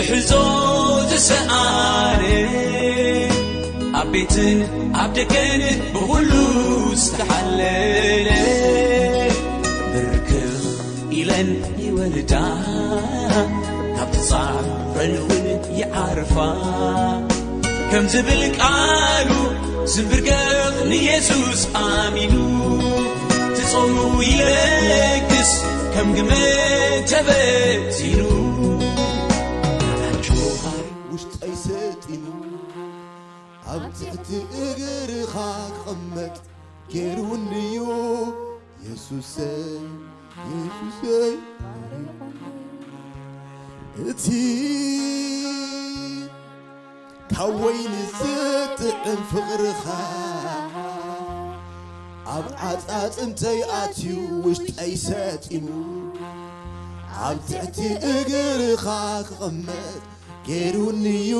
ሕዞ ዝሰኣነ ኣብ ቤትን ኣብ ደገን ብኹሉ ዝተሓለለ ብርክኽ ኢለን ይወልዳ፣ ካብ ተጻረን እውን ይዓርፋ። ከም ዝብል ቃሉ ዝንብርከኽ ንየሱስ ኣሚኑ፣ ትጾሙ ይለግስ ከም ግመ ተበቲኑ። ናናን ጆሃር ውሽጠይ ሰጢሙ፣ ኣብ ትሕቲ እግርኻ ክቕመጥ ገይሩንዩ የሱሰይ፣ የሱሰይ። እቲ ካብ ወይኒ ዝጥዕም ፍቕርኻ ኣብ ዓጻጽምተይ ኣትዩ ውሽጠይ ሰጢሙ፣ ኣብ ትሕቲ እግርኻ ክቕመጥ ገይሩንዩ።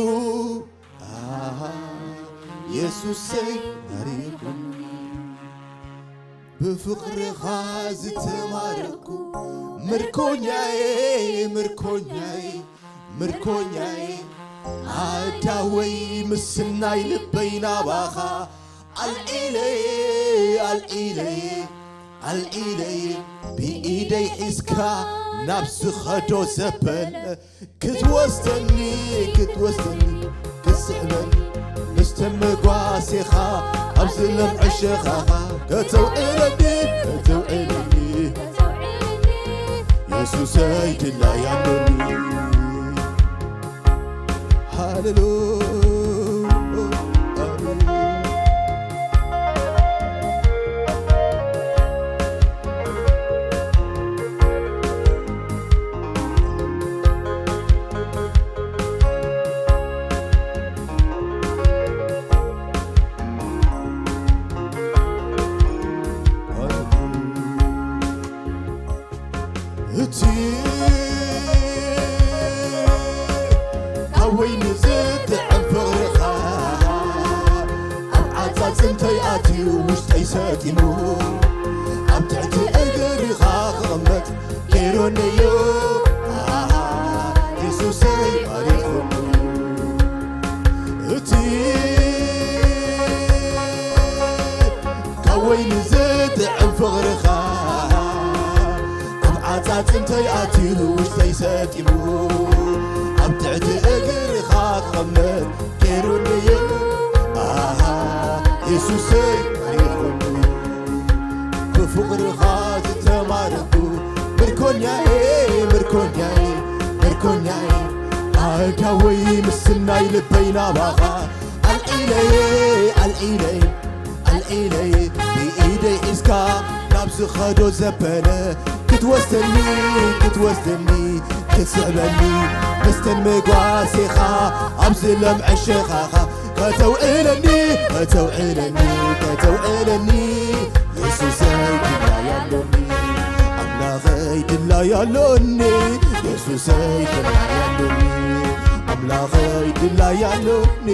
ኣሃ፣ የሱሰይ ማሪኹኒ፣ ብፍቕርኻ ዝተማረኩ ምርኮኛዬ፣ ምርኮኛዬ፣ ምርኮኛዬ፣ ኣዳወይ ምስናይ ልበይ ናባኻ ኣልዒለየ፣ ኣልዒለየ፣ ኣልዒለየ፣ ብኢደይ ሒዝካ ናብ ዝኸዶ ዘበለ ክትወስደኒ፣ ክትወስደኒ፣ ክትስሕበኒ፣ ምስ ተመጓሴኻ ኣብዚ ለምዐ ሸኻኻ ከተውዕለኒ፣ ከተውዕለኒ፣ የሱሰይ ድላይ ኣሎኒ። ሃሌሉያ። እቲ ካብ ወይኒ ዝጥዕም ፍቕርኻ ኣብ ዓጻጽምተይ ኣትዩ ውሽጠይ ሰጢሙ፣ ኣብ ትሕቲ እግርኻ ክቕመጥ ገይሩኒ'ዩ። ኣሃ፣ የሱሰይ ባሪኹኒ። እቲ ካብ ወይኒ ዝጥዕም ፍቕርኻ ኣብ ዓጻጽምተይ ኣትዩ ውሽጠይ ሰጢሙ፣ ኣብ ትሕቲ እግርኻ ክቕመጥ ገይሩኒ'ዩ። ኣሃ፣ የሱሰይ ባሪኹኒ። ብፍቕርኻ ዝተማረኹ ምርኮኛዬ፣ ምርኮኛዬ፣ ምርኮኛዬ፣ ኣእዳወይ ምስናይ ልበይ ናባኻ ኣልዒለየ፣ ኣልዒለየ፣ ኣልዒለየ፣ ብኢደይ ሒዝካ ናብ ዝኸዶ ዘበለ ክትወስደኒ፣ ክትወስደኒ፣ ክትስሕበኒ፣ ምስተን መጓሴኻ ኣብዚ ለምዐ ሸኻኻ ከተውዕለኒ፣ ከተውዕለኒ፣ ከተውዕለኒ፣ የሱሰይ ድላይ ኣሎኒ፣ ኣምላኸይ ድላይ ኣሎኒ፣ የሱሰይ ድላይ ኣሎኒ፣ ኣምላኸይ ድላይ ኣሎኒ፣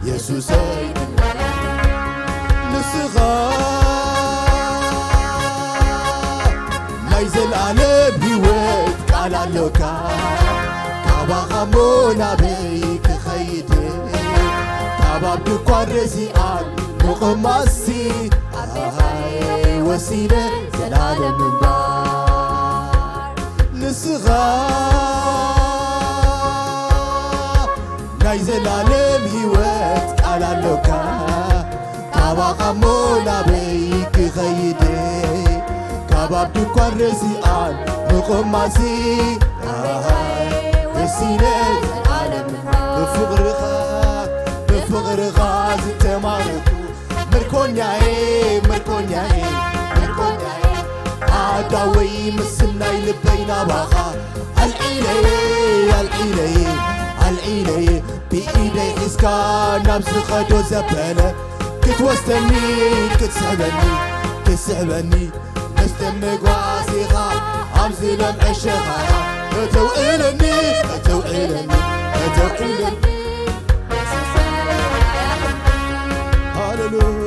የሱሰይ ድላይ ኣሎኒ። ንስኻ ናይ ዘልኣለም ህይወት ቃል ኣሎካ፣ ካባኻ እሞ ናበይ ክኸይድ? ካብ ኣብ ድኳን ረሲኣን ምቕማሲ፣ ኣይ ወሲነ ዘልኣለም ምንባር። ንስኻ ናይ ዘልኣለም ህይወት ቃል ኣሎካ፣ ካባኻ እሞ ናበይ ክኸይድ? ካብ ኣብ ድኳን ረሲኣን ምቕማሲ፣ ኣይ ወሲነ ዘልኣለም ብፍቕርኻ፣ ብፍቕርኻ ዝተማረኹ ምርኮኛዬ፣ ምርኮኛዬ፣ ምርኮኛዬ፣ ኣዳወይ ምስናይ ልበይ ናባኻ ኣልዒለየ፣ ኣልዒለየ፣ ኣልዒለየ፣ ብኢደይ ሒዝካ ናብ ዝኸዶ ዘበለ ክትወስደኒ፣ ክትስሕበኒ፣ ክትስሕበኒ፣ መስተምጓሲኻ ኣብዚ ለምዐ ሸኻኻ ከተውዕለኒ፣ ከተውዕለኒ፣ ከተውዕለኒ። ሃሌሉያ።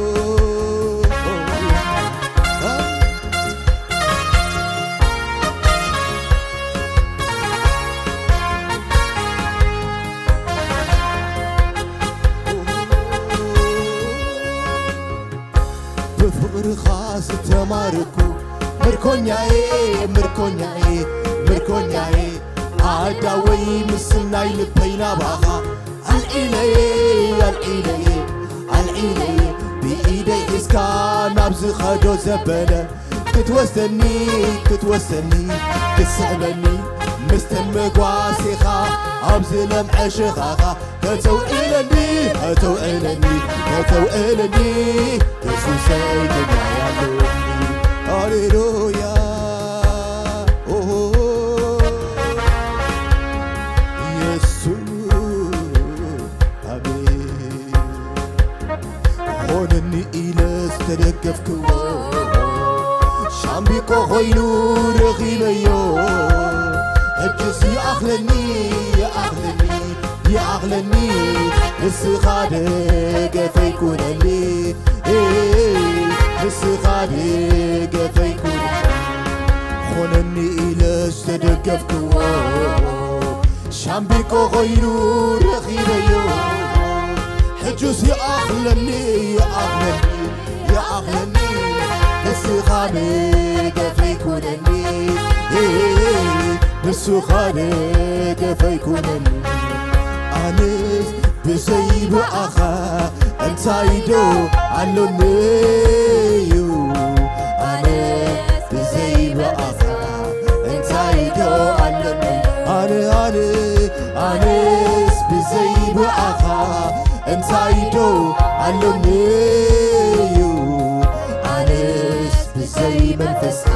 ብፍቕርኻ ዝተማረኩ ምርኮኛዬ፣ ምርኮኛዬ፣ ምርኮኛዬ፣ ኣዳወይ ምስናይ ልበይ ናባኻ ኣልዒለዬ፣ ኣልዒለዬ፣ ኣልዒለዬ፣ ብኢደይ ሒዝካ ናብ ዝኸዶ ዘበለ ክትወስደኒ፣ ክትወስደኒ፣ ክትስሕበኒ፣ ምስተን መጓሴኻ ኣብ ዝለምዐ ሽኻኻ ከተውዕለኒ፣ ከተውዕለኒ፣ ከተውዕለኒ፣ የሱሰይ ግናይ ኣለኒ። ሃሌሉያ። ኦ፣ የሱስ። ኣሜን። ኾነኒ ኢለ ዝተደገፍክዎ ሻምቢቆ ኾይኑ ረኺበዮ። ሕጅስ ይኣኽለኒ፣ ይኣኽለኒ፣ ይኣኽለኒ፣ ንስኻ ደገፈይ ኩነኒ፣ ንስኻ ደገፈይ ኩነኒ። ኾነኒ ኢለ ዝተደገፍክዎ ሻምቢቆ ኾይኑ ረኺበዮ። ሕጁስ ይኣኽለኒ፣ ይኣኽለኒ፣ ይኣኽለኒ፣ ንስኻ ደገፈይ ኩነኒ፣ ንስኻ ደገፈይ ኩነኒ። ኣነስ ብዘይ ብኣኻ እንታይ ዶ ኣሎኒ እዩ? ኣነስ ብዘይ ብኣኻ እንታይ ዶ ኣሎኒ? ኣነ፣ ኣነ፣ ኣነስ ብዘይ ብኣኻ እንታይ ዶ ኣሎኒ እዩ? ኣነስ ብዘይ መንፈስካ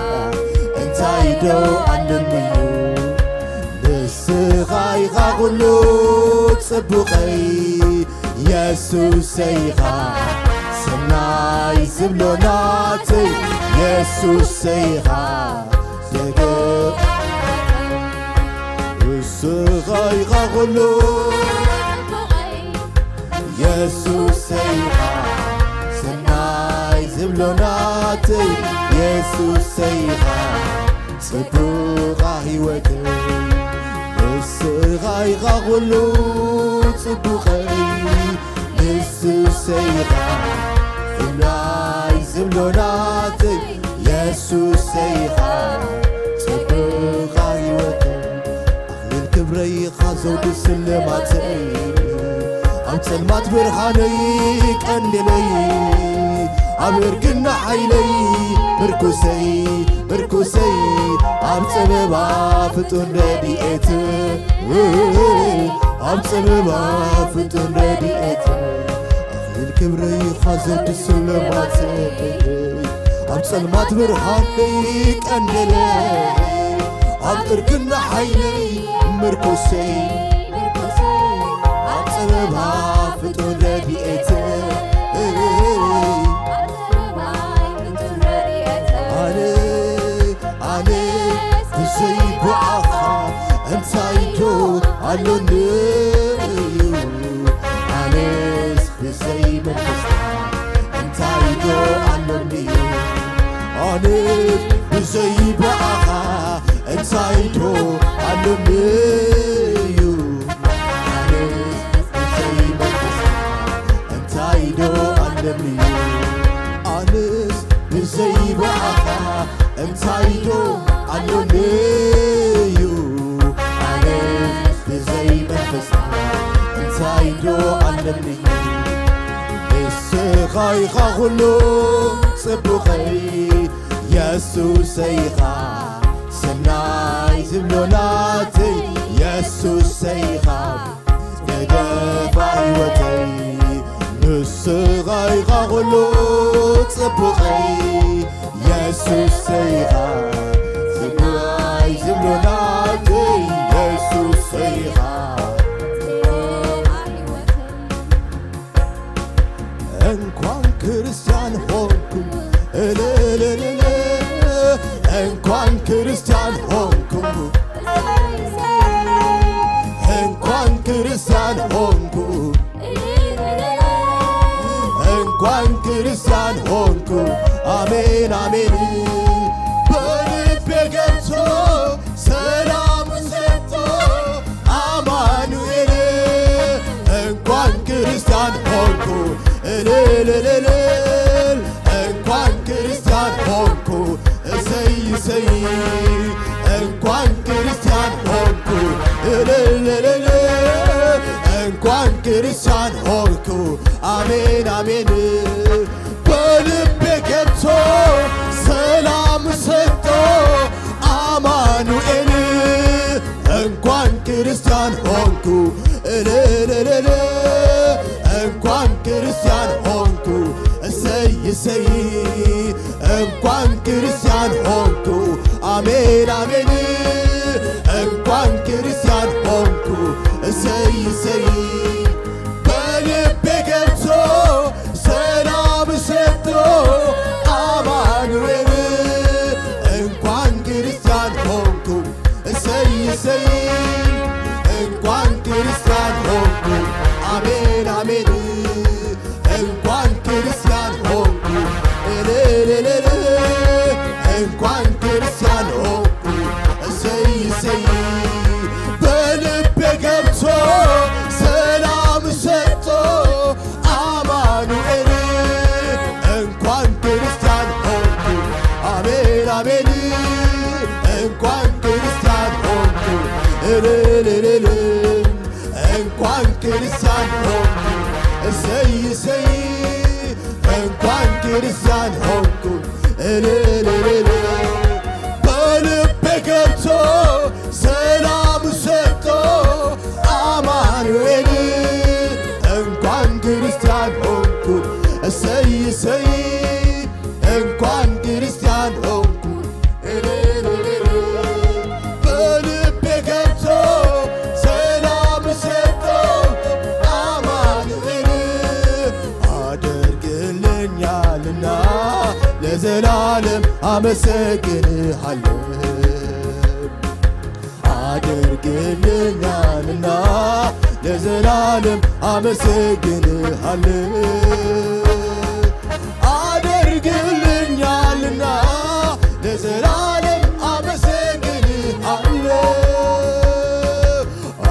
እንታይ ዶ ኣሎኒ እዩ? ንስኻ ኢኻ ኩሉ ጽቡቐይ፣ የሱሰይ ኢኻ ሰናይ ዝብሎ ናተይ፣ የሱሰይ ኢኻ ደገ-፣ ንስኻ ኢኻ ኩሉ የሱሰይ ኢኻ ሰናይ ዝብሎ ናተይ፣ የሱሰይ ኢኻ ጽቡቓ ህይወተይ። ንስኻ ኢኻ ኩሉ ጽቡቐይ፣ ንሱሰይ ኢኻ ፍናይ ዝብሎ ናተይ፣ የሱሰይ ኢኻ ጽቡቓ ህይወተይ። ኣኽሊል ክብረይ ኢኻ ዘውዲ ስልማተይ፣ ኣብ ጸልማት ብርሃነይ ቀንዴለይ፣ ኣብ እርግና ሓይለይ ምርኩሰይ፣ ምርኩሰይ፣ ኣብ ጸበባ ፍጡን ረድኤት፣ ኣብ ጸበባ ፍጡን ረድኤት። ኣኽሊል ክብረይ ኢኻ ዘውዲ ስልማተይ፣ ኣብ ጸልማት ብርሃነይ ቀንዴለይ፣ ኣብ እርግና ሓይለይ ምርኩሰይ፣ ኣብ ጸበባ ፍጡን ረድኤት። ኣነ፣ ኣነ ብዘይ ብኣኻ እንታይ ዶ ኣሎኒ እዩ? ኣነስ ብዘይ መንፈስካ እንታይ ዶ ኣሎኒ እዩ? ኣነስ ብዘይ ብኣኻ እንታይ ዶ ኣሎኒ እዩ? ኣነስ ብዘይ መንፈስካ እንታይ ዶ ኣሎኒ እዩ? ኣነስ ብዘይ ብኣኻ እንታይ ዶ ኣሎኒ እዩ? ኣነስ ብዘይ መንፈስካ እንታይ ዶ ኣሎኒ እዩ? ንስኻ ኢኻ ኩሉ ጽቡቐይ፣ የሱሰይ ኢኻ ሰናይ ዝብሎ ናተይ፣ የሱሰይ ኢኻ ደገፋ ህይወተይ። ንስኻ ኢኻ ኩሉ ጽቡቐይ፣ የሱሰይ ኢኻ ፍናይ ዝብሎ ናተይ፣ የሱሰይ ኢኻ። እንኳን ክርስቲያን ሆንኩ፣ እልልልል፣ እንኳን ክርስቲያን ሆንኩ፣ እንኳን ክርስቲያን ሆንኩ፣ እንኳን ክርስቲያን ሆንኩ። አሜን፣ አሜን። በልቤ ገብቶ ሰላም ሰጥቶ አማኑኤል፣ እንኳን ክርስቲያን ሆንኩ። እልልልልል፣ እንኳን ክርስቲያን ሆንኩ። አሜን አሜን። በልቤ ገብቶ ሰላም ሰጥቶ አማኑኤል። እንኳን ክርስቲያን ሆንኩ። እልልልል። እንኳን ክርስቲያን ሆንኩ። እሰይ እሰይ። እንኳን ክርስቲያን ሆንኩ። አሜን አሜን። እንኳን ክርስቲያን ሆንኩ። እሰይ እሰይ። በልቤ ገብቶ ሰላም ሰጥቶ አማኑኤል። እንኳን ክርስቲያን ሆንኩ። እሰይ እሰይ። እንኳን ክርስቲያን ሆንኩ። አሜን አሜን። እንኳን ክርስቲያን ሆንኩ። እልልልል። እንኳን ክርስቲያን ሆንኩ። እሰይ እሰይ። በልቤ ገብቶ ሰላም ሰጥቶ አማኑኤል። እንኳን ክርስቲያን ሆንኩ። አሜን አሜን። እንኳን ክርስቲያን ሆንኩ። እልልልል። እንኳን ክርስቲያን ሆንኩ። እሰይ እሰይ። እንኳን ክርስቲያን ሆንኩ። እልልልል። በልቤ ገብቶ ሰላም ሰጥቶ አማኑኤል። እንኳን ክርስቲያን ሆንኩ። እሰይ እሰይ። እንኳን ክርስቲያን ሆንኩ። እልልልል። በልቤ ገብቶ ሰላም ሰጥቶ አማኑኤል። አድርግልኛልና ለዘላለም አመሰግንሃለሁ። አድርግልኛልና ለዘላለም አመሰግንሃለሁ። አድርግልኛልና ለዘላለም አመሰግንሃለሁ።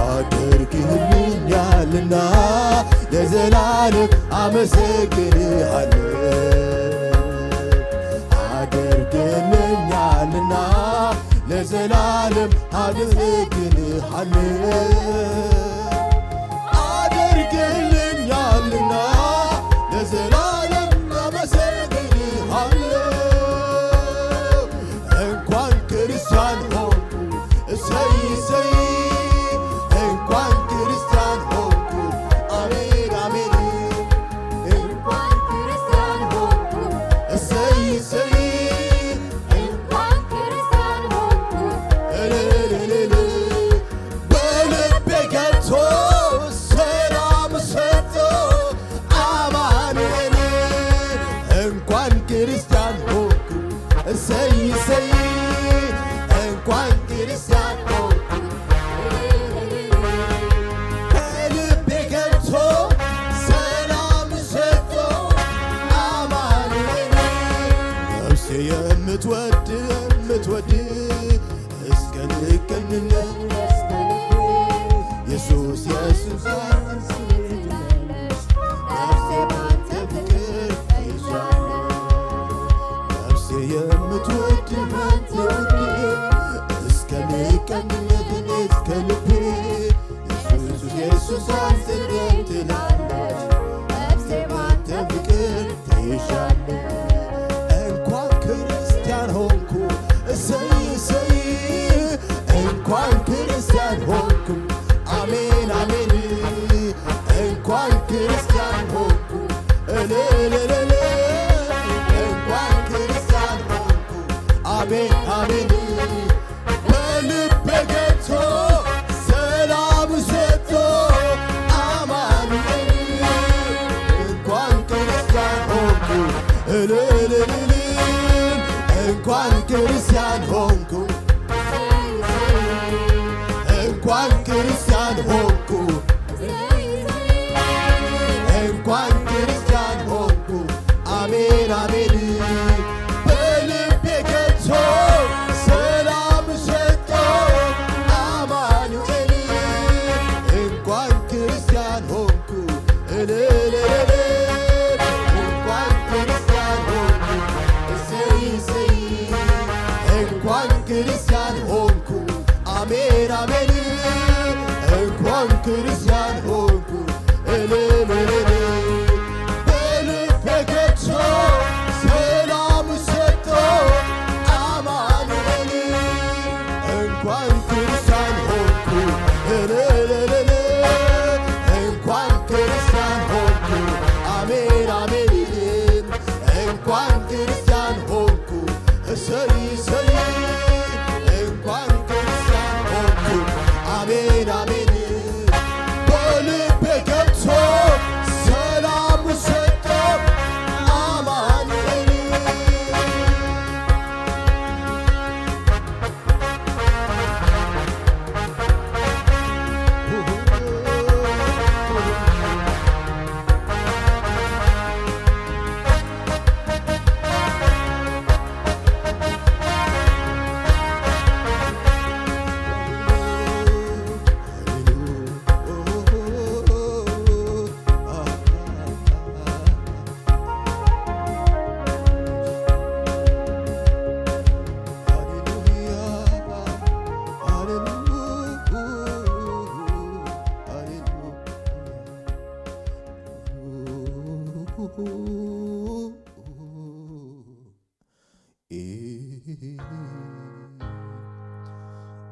አድርግልኛልና ለዘላለም አመሰግንሃለሁ። አድርግልኛልና ለዘላለም አመሰግንሃለሁ። አድርግልኛልና ለዘላለም አመሰግንሃለሁ። እንኳን ክርስቲያን ሆንኩ። እሰይ እሰይ። እንኳን ክርስቲያን ሆንኩ። አሜን አሜን። እንኳን ክርስቲያን ሆንኩ። እሰይ እሰይ። እንኳን ክርስቲያን ሆንኩ። እልልልል። በልቤ ገብቶ ሰላም ሰጥቶ አማኑኤል። እንኳን ክርስቲያን ሆንኩ። እሰይ እሰይ። እንኳን ክርስቲያን ሆንኩ። በልቤ ገብቶ ሰላም ሰጥቶ አማኑኤል። ነፍሴ የምትወድ የምትወድ እስከ ልቅነት ኢየሱስ ኢየሱስ ነፍሴ ባንተ ፍቅር ተይዛለች። ነፍሴ የምትወድ ባንተ ውድ እስከ ልቀኝነት እኔ እስከ ልቤ ኢየሱስ ኢየሱስ አንስደኝ ትላለች። ነፍሴ ባንተ ፍቅር ተይሻለች። እንኳን ክርስቲያን ሆንኩ። እሰይ እሰይ። እንኳን ክርስቲያን ሆንኩ። አሜን አሜን። እንኳን ክርስቲያን ሆንኩ። እልልልል። እንኳን ክርስቲያን ሆንኩ። አሜን አሜን። በልቤ ገብቶ ሰላም ሰጥቶ አማኑኤል። እንኳን ክርስቲያን ሆንኩ። እልልልል። እንኳን ክርስቲያን ሆንኩ። እንኳን ክርስቲያን ሆንኩ። እንኳን ክርስቲያን ሆንኩ። አሜን አሜን። በልቤ ገብቶ ሰላም ሰጥቶ አማኑኤል። እንኳን ክርስቲያን ሆንኩ። እልልልል። እንኳን ክርስቲያን ሆንኩ። እሰይ እሰይ። እንኳን ክርስቲያን ሆንኩ። አሜን አሜን። እንኳን ክርስቲያን ሆንኩ። እልል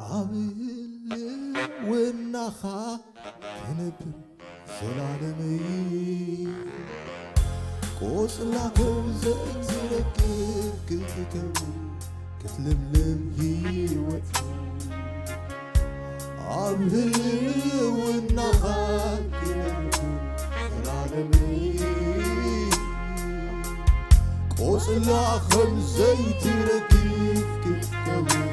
ኣብ ህልውናኻ ክነብር ዘላለመይ። ቆጽላ ከም ዘይትረግፍ ክትከውን ክትልምልም ህይወት። ኣብ ህልውናኻ ክነብር ዘላለመይ። ቆጽላ ከም ዘይትረግፍ ክትከውን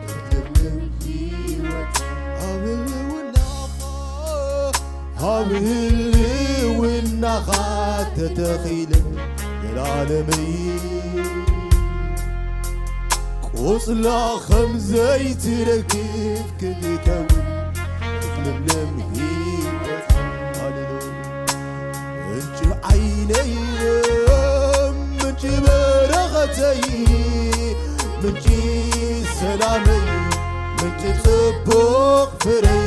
ክትልምልም ህይወት። ኣብ ህልውናኻ፣ ኣብ ህልውናኻ ተተኺለ ዘላለመይ። ቆጽላ ከም ዘይትረግፍ ክትከውን ክትልምልም ህይወት። ሃሌሉያ። ምንጪ ዓይነይ፣ ምንጪ በረኸተይ፣ ምንጪ ሰላመይ፣ ምንጪ ጽቡቕ ፍረይ።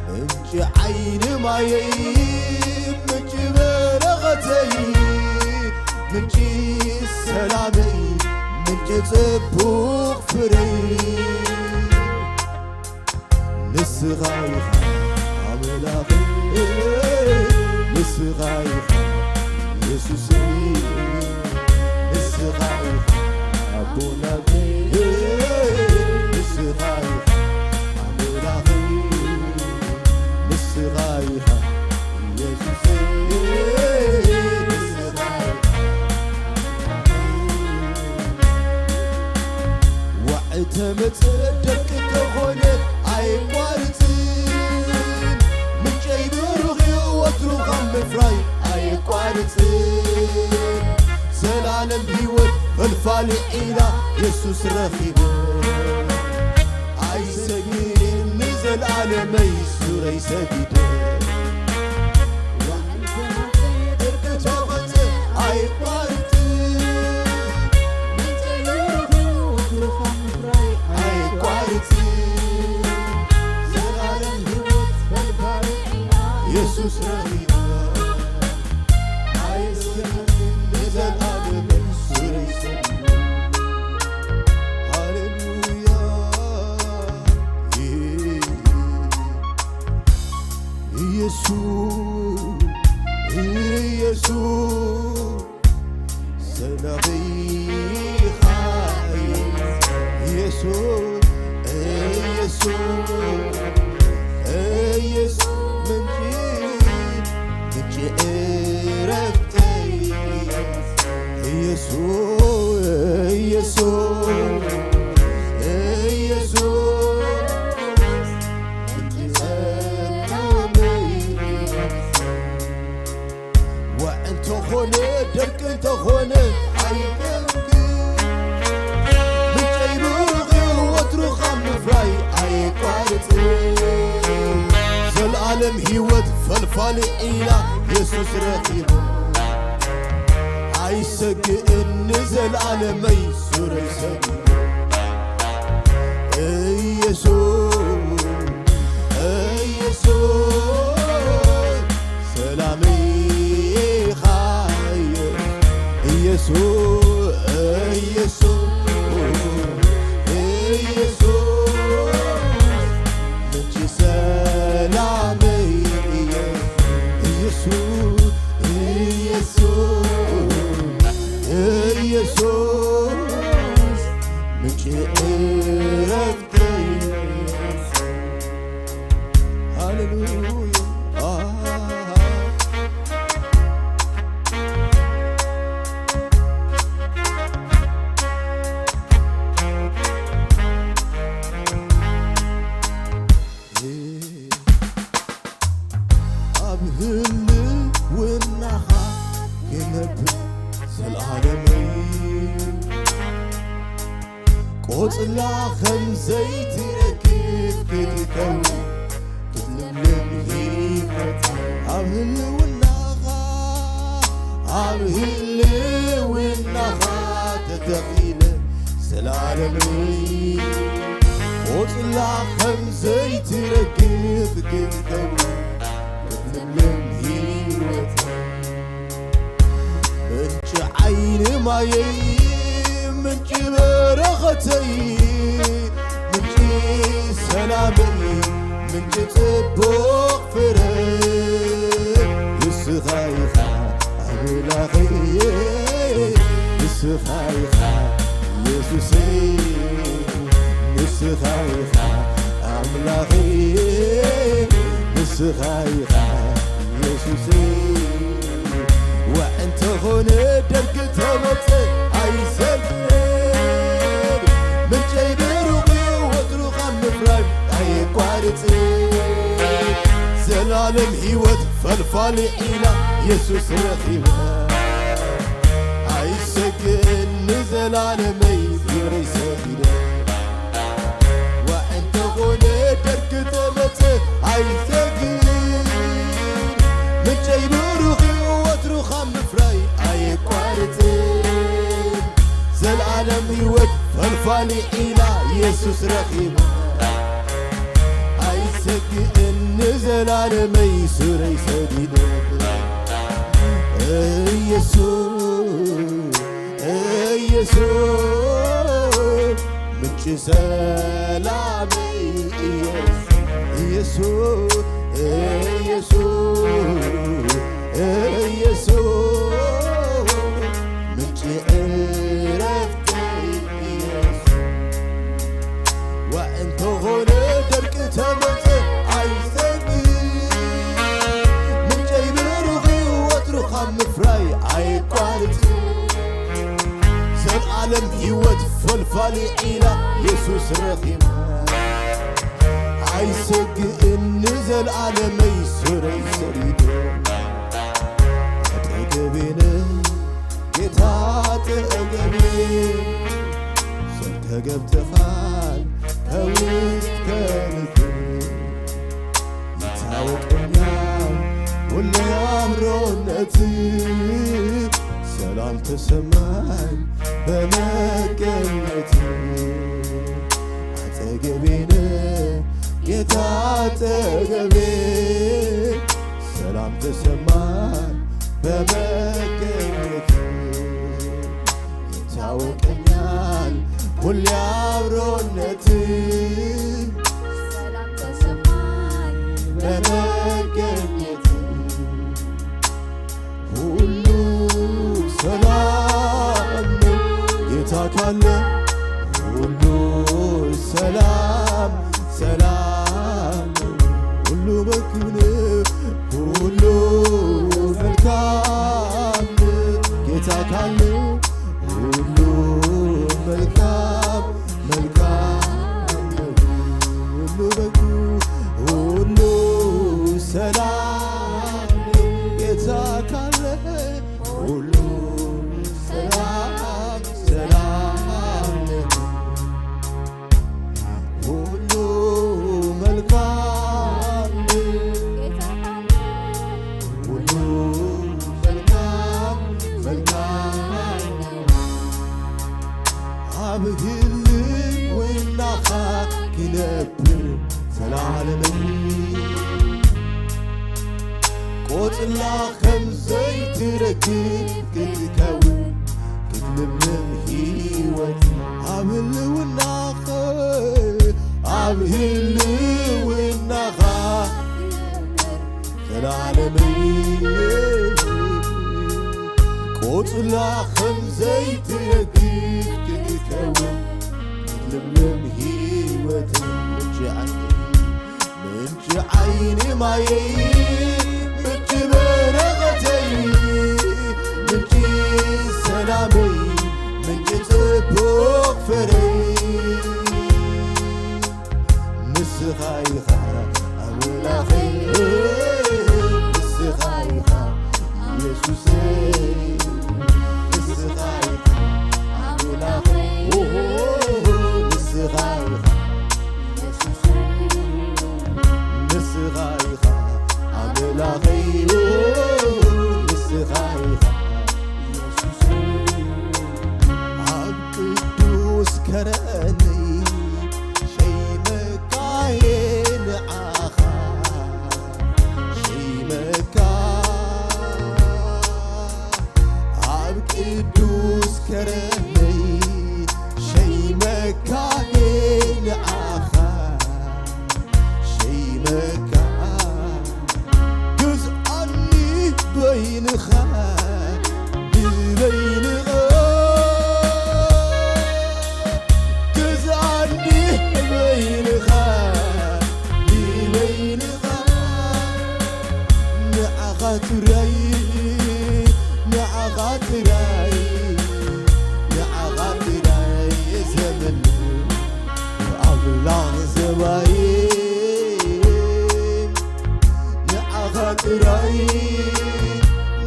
ምንጪ ዓይኒ ማየይ፣ ምንጪ በረኸተይ፣ ምንጪ ሰላመይ፣ ምንጪ ጽቡቕ ፍረይ። ንስኻ ኢኻ ኣምላኸይ፣ ንስኻ ኢኻ የሱሰይ፣ ንስኻ ኢኻ ኣቦናተይ፣ ንስኻ ኢኻ ኣምላኸይ፣ ንስኻ ኢኻ የሱሰይ፣ ንስኻ ኢኻ። ዋዒ ተመጸ ደርቂ ተኾነ ኣይቋርጽን፣ ምንጨይ ብሩኽ እዩ ወትሩ ካብ ምፍራይ ኣይቋርጽን። ዘላለም ህይወት ፈልፋሊ ዒላ የሱስ ረኺበ፣ ኣይሰግእን ንዘለኣለመይ ሱረይ ሰጊደ። ዋዒ ተመጸ ደርቂ ተኾነ ኣይቋርጽን፣ ኣይቋርጽን። ዘላለም ህይወት ፈልፋሊ ዒላ የሱስ ረኺበ፣ ኣይሰግእን ንዘለኣለመይ ሱረይ ሰጊደ። ሃሌሉያ። ኢየሱስ፣ ኢየሱስ፣ ሰላመይ ኢኻ ኢየሱስ፣ ኢየሱስ፣ ኢየሱስ፣ ምንጪ፣ ምንጪ ዕረፍተይ ኢየሱስ፣ ኢየሱስ፣ ኢየሱስ፣ ምንጪ ጸጋመይ። ዋዒ እንተኾነ ደርቂ እንተኾነ ኣይደንግጽን፣ ምንጨይ ብሩኽ እዩ ወትሩ ካብ ምፍራይ ኣይቋርጽን። ዘልኣለም ህይወት ፈልፋሊ ዒላ የሱስ ረኺበ፣ ኣይሰግእን ንዘልኣለመይ ሱረይ ሰጊደ። ኢየሱስ፣ ኢየሱስ፣ ሰላመይ ኢኻ ኢየሱስ፣ ኢየሱስ፣ ኢየሱስ፣ ምንጪ ሰላመይ ኢየሱስ፣ ኢየሱስ፣ ኢየሱስ፣ ምንጪ ዕረፍተይ። ሃሌሉያ። ኣብ ህልውናኻ ክነብር ዘላለመይ። ቆጽላ ከም ዘይትረግፍ ክትከውን ክትልምልም ህይወት። ኣብ ህልውናኻ፣ ኣብ ህልውናኻ ተተኺለ ዘላለመይ። ቆጽላ ከም ዘይትረግፍ ክትከውን ክትልምልም ዓይኒ ማየይ፣ ምንጪ በረኸተይ፣ ምንጪ ሰላመይ፣ ምንጪ ጽቡቕ ፍረ፣ ንስኻ ኢኻ ኣምላኸይ፣ ንስኻ ኢኻ ኢየሱሰይ፣ ንስኻ ኢኻ ኣምላኸይ፣ ንስኻ ኢኻ ኢየሱሰይ። ዋዕ እንተኾነ ደርቂ ተመጸ ኣይሰግድ፣ ምንጨይ ብሩቕ እዩ ወትሩ ካብ ምፍራይ ኣይቋርጽ። ዘላለም ህይወት ፈልፋሊ ኢና ኢየሱስ ረኺበ። ኣይሰግድን ንዘላለመይ ክብረይ ሰጊደ። ዋዕ እንተኾነ ደርቂ ተመጸ ኣይሰግድን፣ ምንጨይ ብሩኽ እዩ ወትሩ ካብ ምፍራይ ኣይቋርጽን። ዘላለም ህይወት ፈልፋሊ ኢና ኢየሱስ ረኺበ። ኣይሰግእን ንዘላለመይ ሱረይ ሰዲደ። ኢየሱስ፣ ኢየሱስ፣ ምንጪ ሰላመይ ኢየሱስ፣ ኢየሱስ፣ ኢየሱስ፣ ኢየሱስ፣ ምንጪ ዕረፍተይ ኢየሱስ። ዋዕ እንተኾነ ደርቂ ተመጸ ኣይሰግድ፣ ምንጨይ ብሩኽ እዩ ወትሩ ካብ ምፍራይ ኣይቋርጽ። ዘልኣለም ህይወት ፈልፋሊ ኢና ኢየሱስ ረኺበ። ኣይሰግእን ንዘልኣለመይ ሱረይ ሰዲደ። ኣጠገቤነ ጌታ ኣጠገቤ፣ ሰልከ ገብተኻል ከውስከልክ ይታወቀኛል ሁሌ አብሮነት፣ ሰላም ተሰማኝ በመገኘት። አጠገቤነ ጌታ አጠገቤ፣ ሰላም ተሰማኝ በመገኘት። ይታወቀኛል ሁሌ አብሮነት፣ ሰላም ተሰማኝ በመገኘት። ሁሉ ሰላም ነው ጌታ ካለ፣ ሁሉ ሰላም ሰላም ነው። ሁሉ በጎ ነው፣ ሁሉ መልካም ነው ጌታ ካለ፣ ሁሉ መልካም መልካም ነው። ሁሉ በጎ፣ ሁሉ ሰላም ጌታ ካለ፣ ሁሉ ሰላም ሰላም ነው። ሁሉ መልካም፣ ሁሉ መልካም፣ መልካም። ኣብ ህልውናኻ ክነብር ዘላለመይ፣ ቆጽላ ከም ዘይትረግፍ ክትከውን ክትልምልም ህይወት። ኣብ ህልውናኻ፣ ኣብ ህልውናኻ ዘላለመይ፣ ቆጽላ ከም ዘይትረግፍ ክትከውን ክትልምልም ህይወት። ምንጪ ዓይኒ፣ ምንጪ ዓይኒ ማየይ፣ ምንጪ በረኸተይ፣ ምንጪ ሰላመይ፣ ምንጪ ጽቡቕ ፍረይ፣ ንስኻ ኢኻ ኣምላኸይ፣ ንስኻ ኢኻ ኢየሱሰይ፣ ንስኻ ኢኻ ኣምላኸይ፣ ንስኻ ኢኻ ኢየሱሰይ፣ ንስኻ ኢኻ ኣምላኸይ፣ ንስኻ ኢኻ ኢየሱሰይ። ኣብ ቅዱስ ከረነይ ሸይመካየ ንዓኻ ሸይመካ። ኣብ ቅዱስ ንበይንኻ ግዛኒ በይንኻ ንበይንኻ ንዓኻ ጥራይ ንዓኻ ጥራይ ንዓኻ ጥራይ የዘመሉ ኣምላኽ ሰማይ ንዓኻ ጥራይ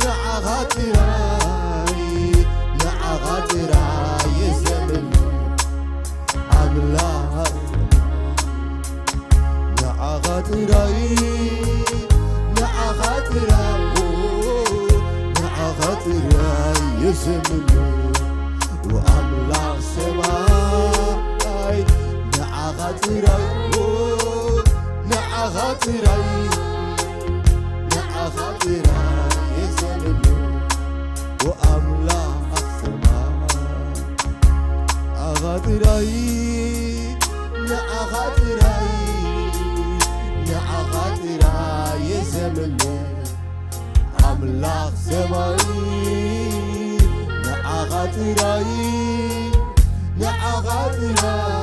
ንዓኻ ጥራይ ንዓኻ ጥራይ የዘመሉ ኣምላኽ ንዓኻ ጥራይ ንዓኻ ጥራይ ንዓኻ ጥራይ የዘምሉ ኣምላኽ ሰማይ ንዓኻ ጥራይ ንዓኻ ጥራይ ንዓኻ ጥራይ የዘምሉ ኣምላኽ ሰማይ ንዓኻ ጥራይ ንዓኻ ጥራይ ንዓኻ ጥራይ የዘምሉ ኣምላኽ ሰማይ ንዓኻ ጥራይ ንዓኻ ጥራይ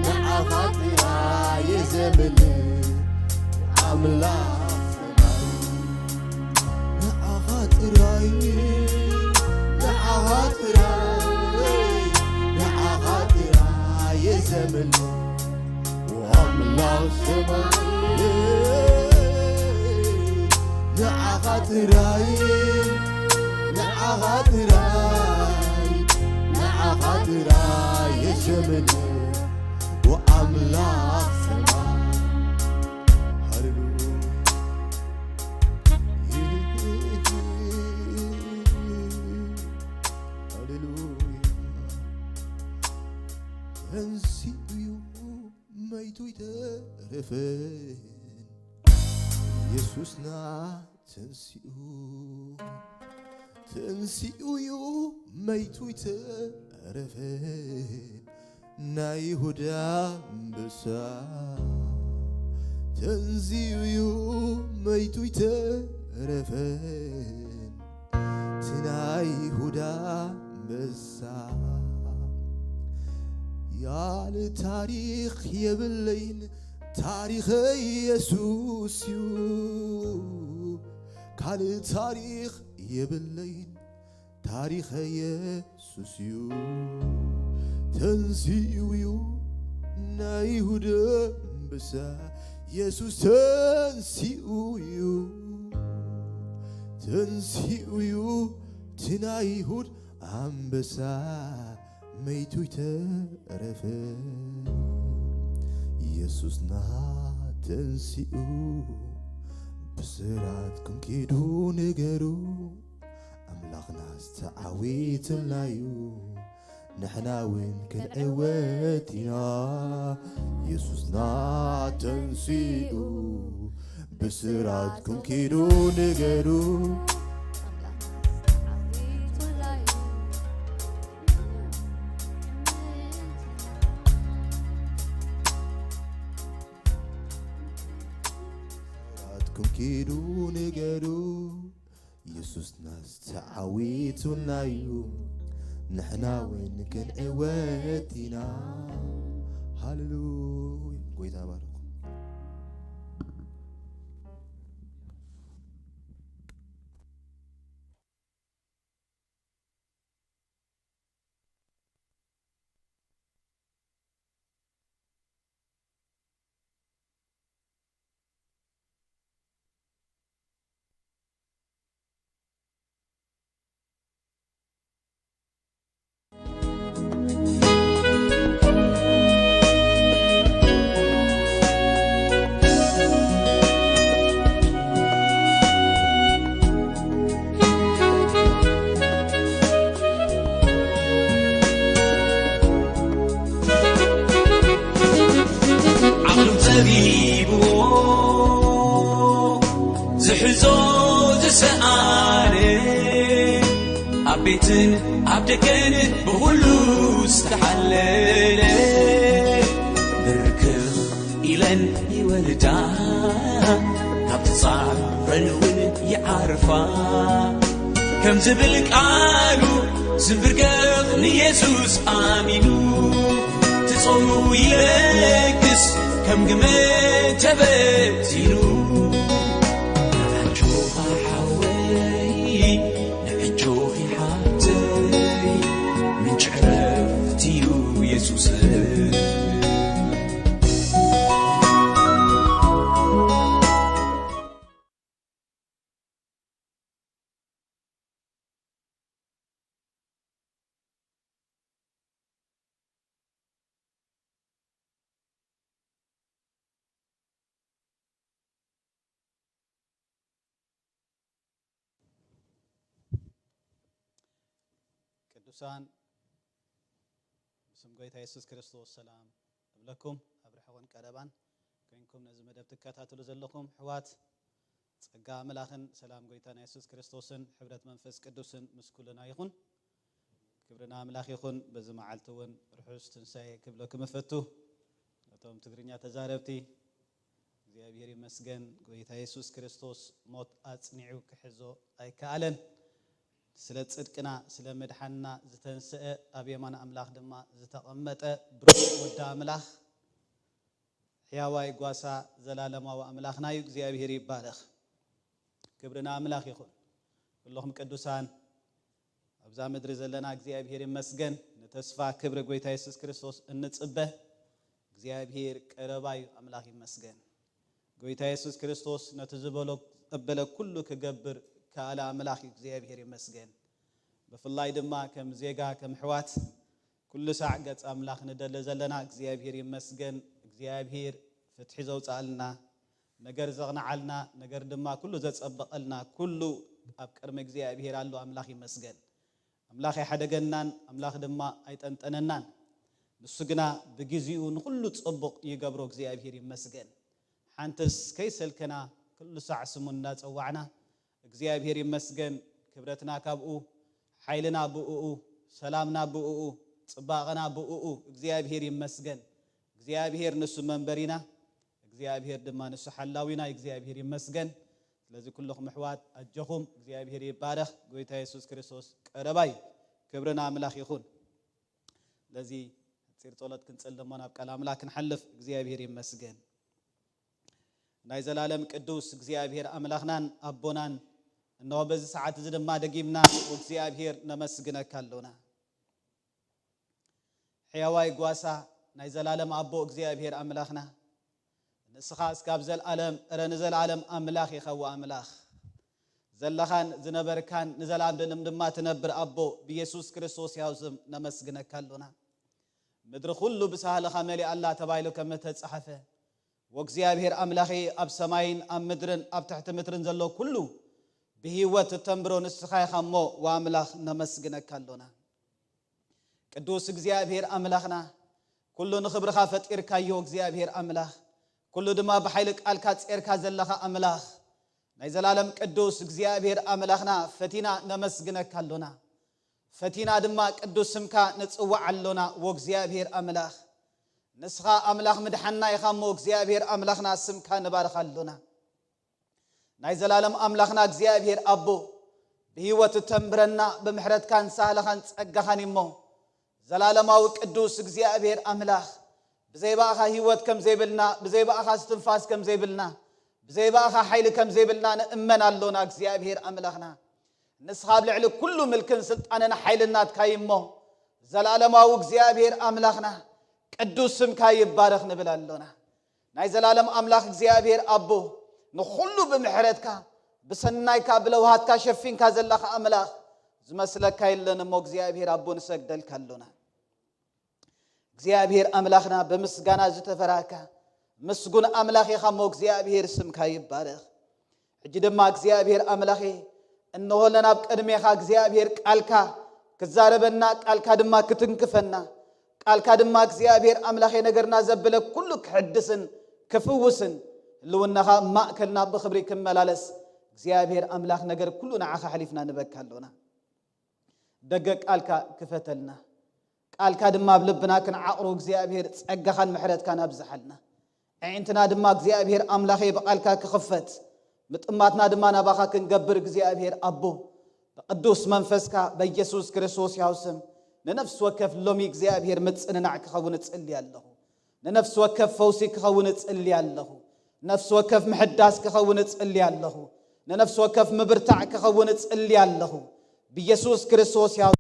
ንዓኻ ጥራይ የዘምሉ ኣምላኽ ሰማይ ንዓኻ ጥራይ ንዓኻ ጥራይ ንዓኻ ጥራይ የዘምሉ ኣምላኽ ሰማይ ንዓኻ ጥራይ ንዓኻ ጥራይ ንዓኻ ጥራይ የዘምሉ ኣምላኽ ሰማይ ሃሌሉያ ሃሌሉያ ተንሲኡ እዩ መይቱ ይተረፈን የሱስና ተንሲኡ ተንሲኡ እዩ መይቱ ይተረፈን ናይ ይሁዳ ኣንበሳ ተንሲኡ እዩ መይቱ ይተረፈን እቲ ናይ ይሁዳ ኣንበሳ ያለ ታሪኽ የብለይን ታሪኸይ የሱስ እዩ ካልእ ታሪኽ የብለይን ታሪኸይ የሱስ እዩ ተንሲኡ እዩ ናይ ይሁዳ ኣንበሳ የሱስ ተንሲኡ እዩ ተንሲኡ እዩ እቲ ናይ ይሁዳ ኣንበሳ መይቱ ይተረፈ የሱስና ተንሲኡ ብስራትኩም ኪዱ ንገሩ ኣምላኽናስ ተዓዊትልና እዩ ንሕና እውን ክንዕወት ኢና የሱስና ተንሲኡ ብስራትኩም ኪዱ ንገሩ ብስራትኩም ኪዱ ንገሩ የሱስናስ ተዓዊቱልና እዩ ንሕና እውን ክንዕወት ኢና ሃሌሉያ ጎይታ ባርኩም ዓቕሉ ጸቢብዎ ዝሕዞ ዝሰኣነ ኣብ ቤትን ኣብ ደገን ብኹሉ ዝተሓለለ ብርክኽ ኢለን ይወልዳ ካብቲ ጻዕረን እውን ይዓርፋ። ከም ዝብል ቃሉ ዝንብርከኽ ንየሱስ ኣሚኑ፣ ትጸውዕ ይለግስ ከም ግመ ተበቲኑ። ንኣጆኻ ሓወይ፣ ንኣጆኺ ሓብተይ፣ ምንጪ ዕረፍቲ እዩ የሱስ። ቅዱሳን፣ ብስም ጎይታ የሱስ ክርስቶስ ሰላም እብለኩም። ኣብ ርሑቕን ቀረባን ኮይንኩም ነዚ መደብ ትከታተሉ ዘለኹም ኣሕዋት፣ ጸጋ ኣምላኽን ሰላም ጎይታና የሱስ ክርስቶስን ሕብረት መንፈስ ቅዱስን ምስ ኩልና ይኹን። ክብሪ ንኣምላኽ ይኹን። በዚ መዓልቲ እውን ርሑስ ትንሳኤ ክብለኩም እፈቱ። ነቶም ትግርኛ ተዛረብቲ፣ እግዚኣብሔር ይመስገን። ጎይታ የሱስ ክርስቶስ ሞት ኣጽኒዑ ክሕዞ ኣይከኣለን። ስለ ጽድቅና፣ ስለ ምድሓንና ዝተንስአ፣ ኣብ የማን ኣምላኽ ድማ ዝተቐመጠ ብሩኽ ወዲ ኣምላኽ፣ ሕያዋይ ጓሳ፣ ዘላለማዊ ኣምላኽና እዩ። እግዚኣብሔር ይባረኽ። ክብሪ ንኣምላኽ ይኹን። ኩለኹም ቅዱሳን፣ ኣብዛ ምድሪ ዘለና እግዚኣብሔር ይመስገን። ንተስፋ ክብሪ ጎይታ የሱስ ክርስቶስ እንጽበ እግዚኣብሔር ቀረባ እዩ። ኣምላኽ ይመስገን። ጎይታ የሱስ ክርስቶስ ነቲ ዝበሎ፣ ዘበለ ኩሉ ክገብር ከኣለ ኣምላኽ እዩ። እግዚኣብሔር ይመስገን። ብፍላይ ድማ ከም ዜጋ፣ ከም ኣሕዋት፣ ኩሉ ሳዕ ገጽ ኣምላኽ ንደሊ ዘለና እግዚኣብሔር ይመስገን። እግዚኣብሔር ፍትሒ ዘውጽኣልና፣ ነገር ዘቕንዓልና፣ ነገር ድማ ኩሉ ዘጸበቐልና፣ ኩሉ ኣብ ቅድሚ እግዚኣብሔር ኣሎ። ኣምላኽ ይመስገን። ኣምላኽ ኣይሓደገናን፣ ኣምላኽ ድማ ኣይጠንጠነናን። ንሱ ግና ብግዜኡ ንኹሉ ጽቡቕ ይገብሮ። እግዚኣብሔር ይመስገን። ሓንትስ ከይሰልከና ኩሉ ሳዕ ስሙ እንዳጸዋዕና፣ እግዚኣብሔር ይመስገን። ክብረትና ካብኡ፣ ሓይልና ብእኡ፣ ሰላምና ብእኡ፣ ጽባቐና ብእኡ። እግዚኣብሔር ይመስገን። እግዚኣብሔር ንሱ መንበሪና፣ እግዚኣብሔር ድማ ንሱ ሓላዊና። እግዚኣብሔር ይመስገን። ስለዚ ኩልኹም ኣሕዋት ኣጆኹም፣ እግዚኣብሔር ይባረኽ። ጎይታ የሱስ ክርስቶስ ቀረባ እዩ። ክብሪ ንኣምላኽ ይኹን። ስለዚ ሓጺር ጸሎት ክንጽሊ እሞ ናብ ቃል ኣምላኽ ክንሓልፍ። እግዚኣብሔር ይመስገን። ናይ ዘላለም ቅዱስ እግዚኣብሔር ኣምላኽናን ኣቦናን፣ እነሆ በዚ ሰዓት እዚ ድማ ደጊምና እግዚኣብሔር ነመስግነካ ኣሎና። ሕያዋይ ጓሳ፣ ናይ ዘላለም ኣቦ እግዚኣብሔር ኣምላኽና፣ ንስኻ እስካብ ዘልኣለም እረ ንዘልኣለም ኣምላኽ ኢኻ፣ ወኣምላኽ ዘለኻን ዝነበርካን ንዘላለም ድማ ትነብር ኣቦ፣ ብየሱስ ክርስቶስ ሕያው ስም ነመስግነካ ኣሎና። ምድሪ ኩሉ ብሳህልኻ መሊኣ ኣላ ተባሂሉ ከም እተጻሕፈ፣ ወእግዚኣብሔር ኣምላኸይ፣ ኣብ ሰማይን ኣብ ምድርን ኣብ ትሕቲ ምድርን ዘሎ ኩሉ ብህይወት እተንብሮ ንስኻ ኢኻ እሞ፣ ወኣምላኽ ነመስግነካ ኣሎና። ቅዱስ እግዚኣብሔር ኣምላኽና፣ ኩሉ ንኽብርኻ ፈጢርካዮ እግዚኣብሔር ኣምላኽ፣ ኩሉ ድማ ብሓይሊ ቃልካ ጼርካ ዘለኻ ኣምላኽ፣ ናይ ዘላለም ቅዱስ እግዚኣብሔር ኣምላኽና፣ ፈቲና ነመስግነካ ኣሎና። ፈቲና ድማ ቅዱስ ስምካ ንጽውዕ ኣሎና። ወእግዚኣብሔር ኣምላኽ፣ ንስኻ ኣምላኽ ምድሓንና ኢኻ እሞ፣ እግዚኣብሔር ኣምላኽና፣ ስምካ ንባርኽ ኣሎና። ናይ ዘላለም ኣምላኽና እግዚኣብሔር ኣቦ፣ ብህይወት እተንብረና ብምሕረትካን ሳህልኻን ጸጋኻን እሞ፣ ዘላለማዊ ቅዱስ እግዚኣብሔር ኣምላኽ፣ ብዘይ ብኣኻ ህይወት ከም ዘይብልና፣ ብዘይ ብኣኻ እስትንፋስ ከም ዘይብልና፣ ብዘይ ብኣኻ ሓይሊ ከም ዘይብልና ንእመን ኣሎና። እግዚኣብሔር ኣምላኽና፣ ንስኻ ኣብ ልዕሊ ኩሉ ምልክን ስልጣንን ሓይልን ናትካ እዩ እሞ፣ ዘላለማዊ እግዚኣብሔር ኣምላኽና፣ ቅዱስ ስምካ ይባረኽ ንብል ኣሎና። ናይ ዘላለም ኣምላኽ እግዚኣብሔር ኣቦ፣ ንኹሉ ብምሕረትካ፣ ብሰናይካ፣ ብለውሃትካ ሸፊንካ ዘለኻ ኣምላኽ፣ ዝመስለካ የለን እሞ፣ እግዚኣብሔር ኣቦ፣ ንሰግደልካ ኣሎና። እግዚኣብሔር ኣምላኽና፣ ብምስጋና ዝተፈራካ ምስጉን ኣምላኽ ኢኻ እሞ፣ እግዚኣብሔር ስምካ ይባረኽ። ሕጂ ድማ እግዚኣብሔር ኣምላኸ፣ እንሆ ኣለና ኣብ ቅድሜኻ እግዚኣብሔር፣ ቃልካ ክዛረበና፣ ቃልካ ድማ ክትንክፈና፣ ቃልካ ድማ እግዚኣብሔር ኣምላኸ፣ ነገርና ዘበለ ኩሉ ክሕድስን ክፍውስን፣ ህልውናኻ ኣብ ማእከልና ብኽብሪ ክመላለስ፣ እግዚኣብሔር ኣምላኽ፣ ነገር ኩሉ ንዓኻ ኣሕሊፍና ንበካ ኣሎና። ደገ ቃልካ ክፈተልና፣ ቃልካ ድማ ኣብ ልብና ክንዓቕሮ እግዚኣብሔር ጸጋኻን ምሕረትካን ኣብዝሓልና። ኣዒንትና ድማ እግዚኣብሔር ኣምላኸይ ብቓልካ ክኽፈት፣ ምጥማትና ድማ ናባኻ ክንገብር እግዚኣብሔር ኣቦ ብቅዱስ መንፈስካ በኢየሱስ ክርስቶስ ያው ስም ንነፍሲ ወከፍ ሎሚ እግዚኣብሔር ምጽንናዕ ክኸውን እጽሊ ኣለኹ። ንነፍሲ ወከፍ ፈውሲ ክኸውን እጽሊ ኣለኹ። ነፍሲ ወከፍ ምሕዳስ ክኸውን እጽሊ ኣለኹ። ንነፍሲ ወከፍ ምብርታዕ ክኸውን እጽሊ ኣለኹ። ብኢየሱስ ክርስቶስ ያው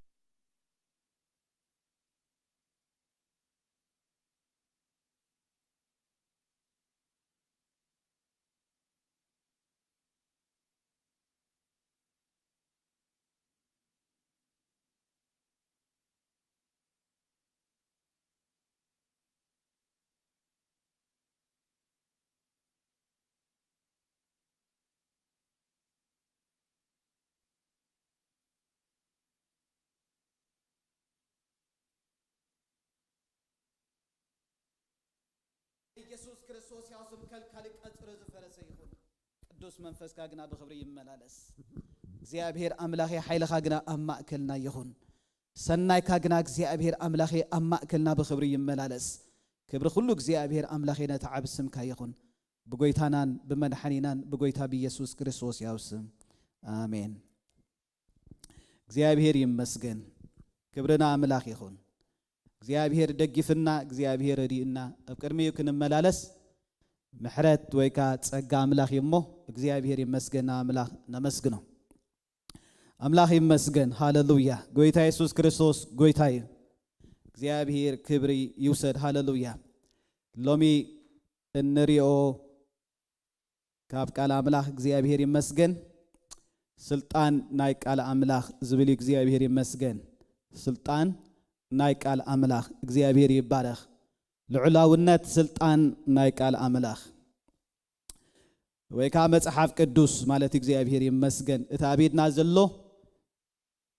ኢየሱስ ክርስቶስ ያው ስም ከልካሊ ቀጽሪ ዝፈረሰ ይኹን። ቅዱስ መንፈስካ ግና ብኽብሪ ይመላለስ። እግዚኣብሔር ኣምላኸ ሓይልኻ ግና ኣብ ማእከልና ይኹን። ሰናይካ ግና እግዚኣብሔር ኣምላኸ ኣብ ማእከልና ብኽብሪ ይመላለስ። ክብሪ ኩሉ እግዚኣብሔር ኣምላኸ ነቲ ዓብ ስምካ ይኹን። ብጎይታናን ብመድሓኒናን ብጎይታ ብኢየሱስ ክርስቶስ ያው ስም። ኣሜን። እግዚኣብሔር ይመስገን። ክብርና ኣምላኽ ይኹን። እግዚኣብሔር ደጊፍና፣ እግዚኣብሔር ረዲእና፣ ኣብ ቅድሚኡ ክንመላለስ ምሕረት ወይ ከኣ ጸጋ ኣምላኽ እዩ እሞ፣ እግዚኣብሔር ይመስገን፣ ንኣምላኽ ነመስግኖ። ኣምላኽ ይመስገን። ሃሌሉያ። ጎይታ የሱስ ክርስቶስ ጎይታ እዩ። እግዚኣብሔር ክብሪ ይውሰድ። ሃሌሉያ። ሎሚ እንሪኦ ካብ ቃል ኣምላኽ እግዚኣብሔር ይመስገን። ስልጣን ናይ ቃል ኣምላኽ ዝብል እዩ። እግዚኣብሔር ይመስገን። ስልጣን ናይ ቃል ኣምላኽ እግዚኣብሔር ይባረኽ። ልዑላውነት ስልጣን ናይ ቃል ኣምላኽ ወይ ከዓ መጽሓፍ ቅዱስ ማለት እግዚኣብሔር ይመስገን። እቲ ኣብ ኢድና ዘሎ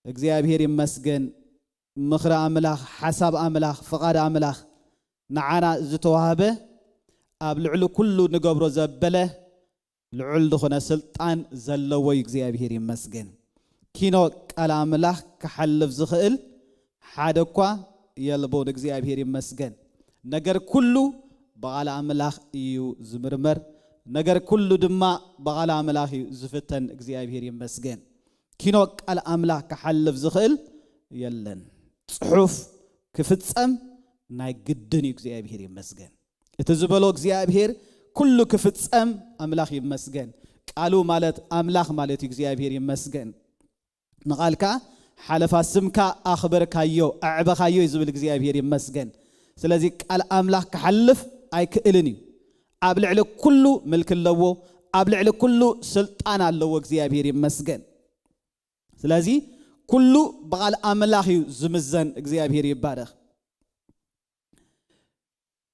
እግዚኣብሔር ይመስገን። ምኽሪ ኣምላኽ፣ ሓሳብ ኣምላኽ፣ ፍቓድ ኣምላኽ ንዓና ዝተዋህበ ኣብ ልዕሊ ኩሉ ንገብሮ ዘበለ ልዑል ዝኾነ ስልጣን ዘለዎ እዩ። እግዚኣብሔር ይመስገን። ኪኖ ቃል ኣምላኽ ክሓልፍ ዝኽእል ሓደ እኳ የልቦን። እግዚኣብሔር ይመስገን። ነገር ኩሉ ብቓል ኣምላኽ እዩ ዝምርመር። ነገር ኩሉ ድማ ብቓል ኣምላኽ እዩ ዝፍተን። እግዚኣብሔር ይመስገን። ኪኖ ቃል ኣምላኽ ክሓልፍ ዝኽእል የለን። ጽሑፍ ክፍጸም ናይ ግድን እዩ። እግዚኣብሔር ይመስገን። እቲ ዝበሎ እግዚኣብሔር ኩሉ ክፍጸም ኣምላኽ ይመስገን። ቃሉ ማለት ኣምላኽ ማለት እዩ። እግዚኣብሔር ይመስገን። ንቓልካ ሓለፋ ስምካ ኣኽበርካዮ፣ ኣዕበኻዮ እዩ ዝብል እግዚኣብሔር ይመስገን። ስለዚ ቃል ኣምላኽ ክሓልፍ ኣይክእልን እዩ። ኣብ ልዕሊ ኩሉ ምልኪ ኣለዎ። ኣብ ልዕሊ ኩሉ ስልጣን ኣለዎ። እግዚኣብሔር ይመስገን። ስለዚ ኩሉ ብቓል ኣምላኽ እዩ ዝምዘን። እግዚኣብሔር ይባረኽ።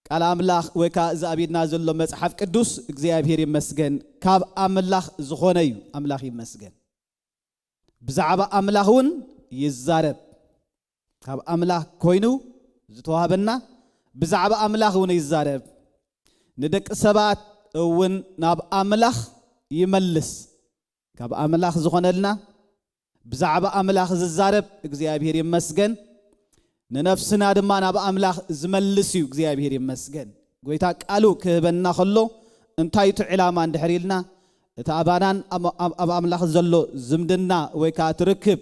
ቃል ኣምላኽ ወይ ከዓ እዚ ኣብ ኢድና ዘሎ መጽሓፍ ቅዱስ እግዚኣብሔር ይመስገን ካብ ኣምላኽ ዝኾነ እዩ። ኣምላኽ ይመስገን። ብዛዕባ ኣምላኽ እውን ይዛረብ። ካብ ኣምላኽ ኮይኑ ዝተዋህበና ብዛዕባ ኣምላኽ እውን ይዛረብ። ንደቂ ሰባት እውን ናብ ኣምላኽ ይመልስ። ካብ ኣምላኽ ዝኾነልና ብዛዕባ ኣምላኽ ዝዛረብ እግዚኣብሔር ይመስገን። ንነፍስና ድማ ናብ ኣምላኽ ዝመልስ እዩ። እግዚኣብሔር ይመስገን። ጎይታ ቃሉ ክህበና ከሎ እንታይ እቲ ዕላማ እንድሕር ኢልና እቲ ኣባናን ኣብ ኣምላኽ ዘሎ ዝምድና ወይ ከዓ ትርክብ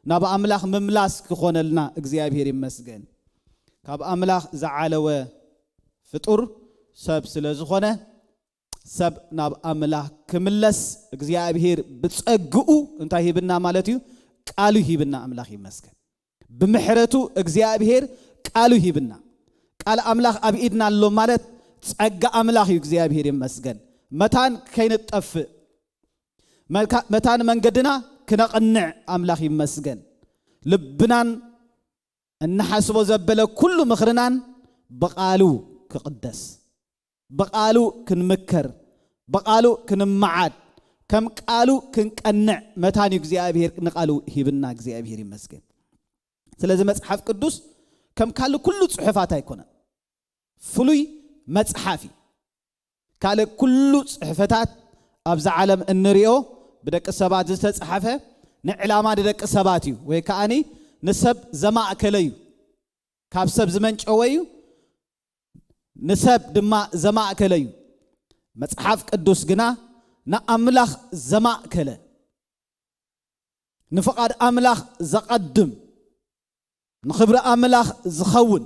ናብ ኣምላኽ ምምላስ ክኾነልና እግዚኣብሔር ይመስገን። ካብ ኣምላኽ ዝዓለወ ፍጡር ሰብ ስለ ዝኾነ ሰብ ናብ ኣምላኽ ክምለስ እግዚኣብሔር ብጸግኡ እንታይ ሂብና ማለት እዩ? ቃሉ ሂብና። ኣምላኽ ይመስገን። ብምሕረቱ እግዚኣብሔር ቃሉ ሂብና። ቃል ኣምላኽ ኣብ ኢድና ኣሎ ማለት ጸጋ ኣምላኽ እዩ። እግዚኣብሔር ይመስገን። መታን ከይንጠፍእ፣ መታን መንገድና ክነቕንዕ ኣምላኽ ይመስገን። ልብናን እንሓስቦ ዘበለ ኩሉ ምኽርናን ብቓሉ ክቕደስ፣ ብቓሉ ክንምከር፣ ብቓሉ ክንመዓድ፣ ከም ቃሉ ክንቀንዕ መታን እዩ እግዚኣብሔር ንቓሉ ሂብና። እግዚኣብሔር ይመስገን። ስለዚ መጽሓፍ ቅዱስ ከም ካልእ ኩሉ ጽሑፋት ኣይኮነን። ፍሉይ መጽሓፍ እዩ። ካልእ ኩሉ ጽሕፈታት ኣብዛ ዓለም እንሪኦ ብደቂ ሰባት ዝተጻሕፈ ንዕላማ ንደቂ ሰባት እዩ፣ ወይ ከዓኒ ንሰብ ዘማእከለ እዩ። ካብ ሰብ ዝመንጨወ እዩ፣ ንሰብ ድማ ዘማእከለ እዩ። መጽሓፍ ቅዱስ ግና ንኣምላኽ ዘማእከለ፣ ንፍቓድ ኣምላኽ ዘቐድም፣ ንኽብሪ ኣምላኽ ዝኸውን፣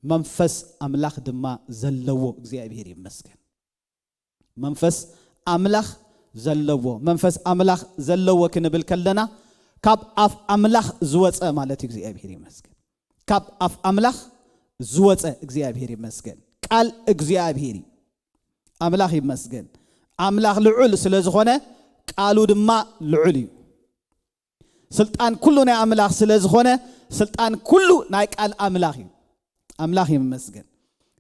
መንፈስ ኣምላኽ ድማ ዘለዎ እግዚኣብሔር ይመስገን። መንፈስ ኣምላኽ ዘለዎ፣ መንፈስ ኣምላኽ ዘለዎ ክንብል ከለና፣ ካብ ኣፍ ኣምላኽ ዝወጸ ማለት እዩ። እግዚኣብሔር ይመስገን። ካብ ኣፍ ኣምላኽ ዝወጸ እግዚኣብሔር ይመስገን። ቃል እግዚኣብሔር እዩ። ኣምላኽ ይመስገን። ኣምላኽ ልዑል ስለ ዝኾነ፣ ቃሉ ድማ ልዑል እዩ። ስልጣን ኩሉ ናይ ኣምላኽ ስለ ዝኾነ፣ ስልጣን ኩሉ ናይ ቃል ኣምላኽ እዩ። ኣምላኽ ይመስገን።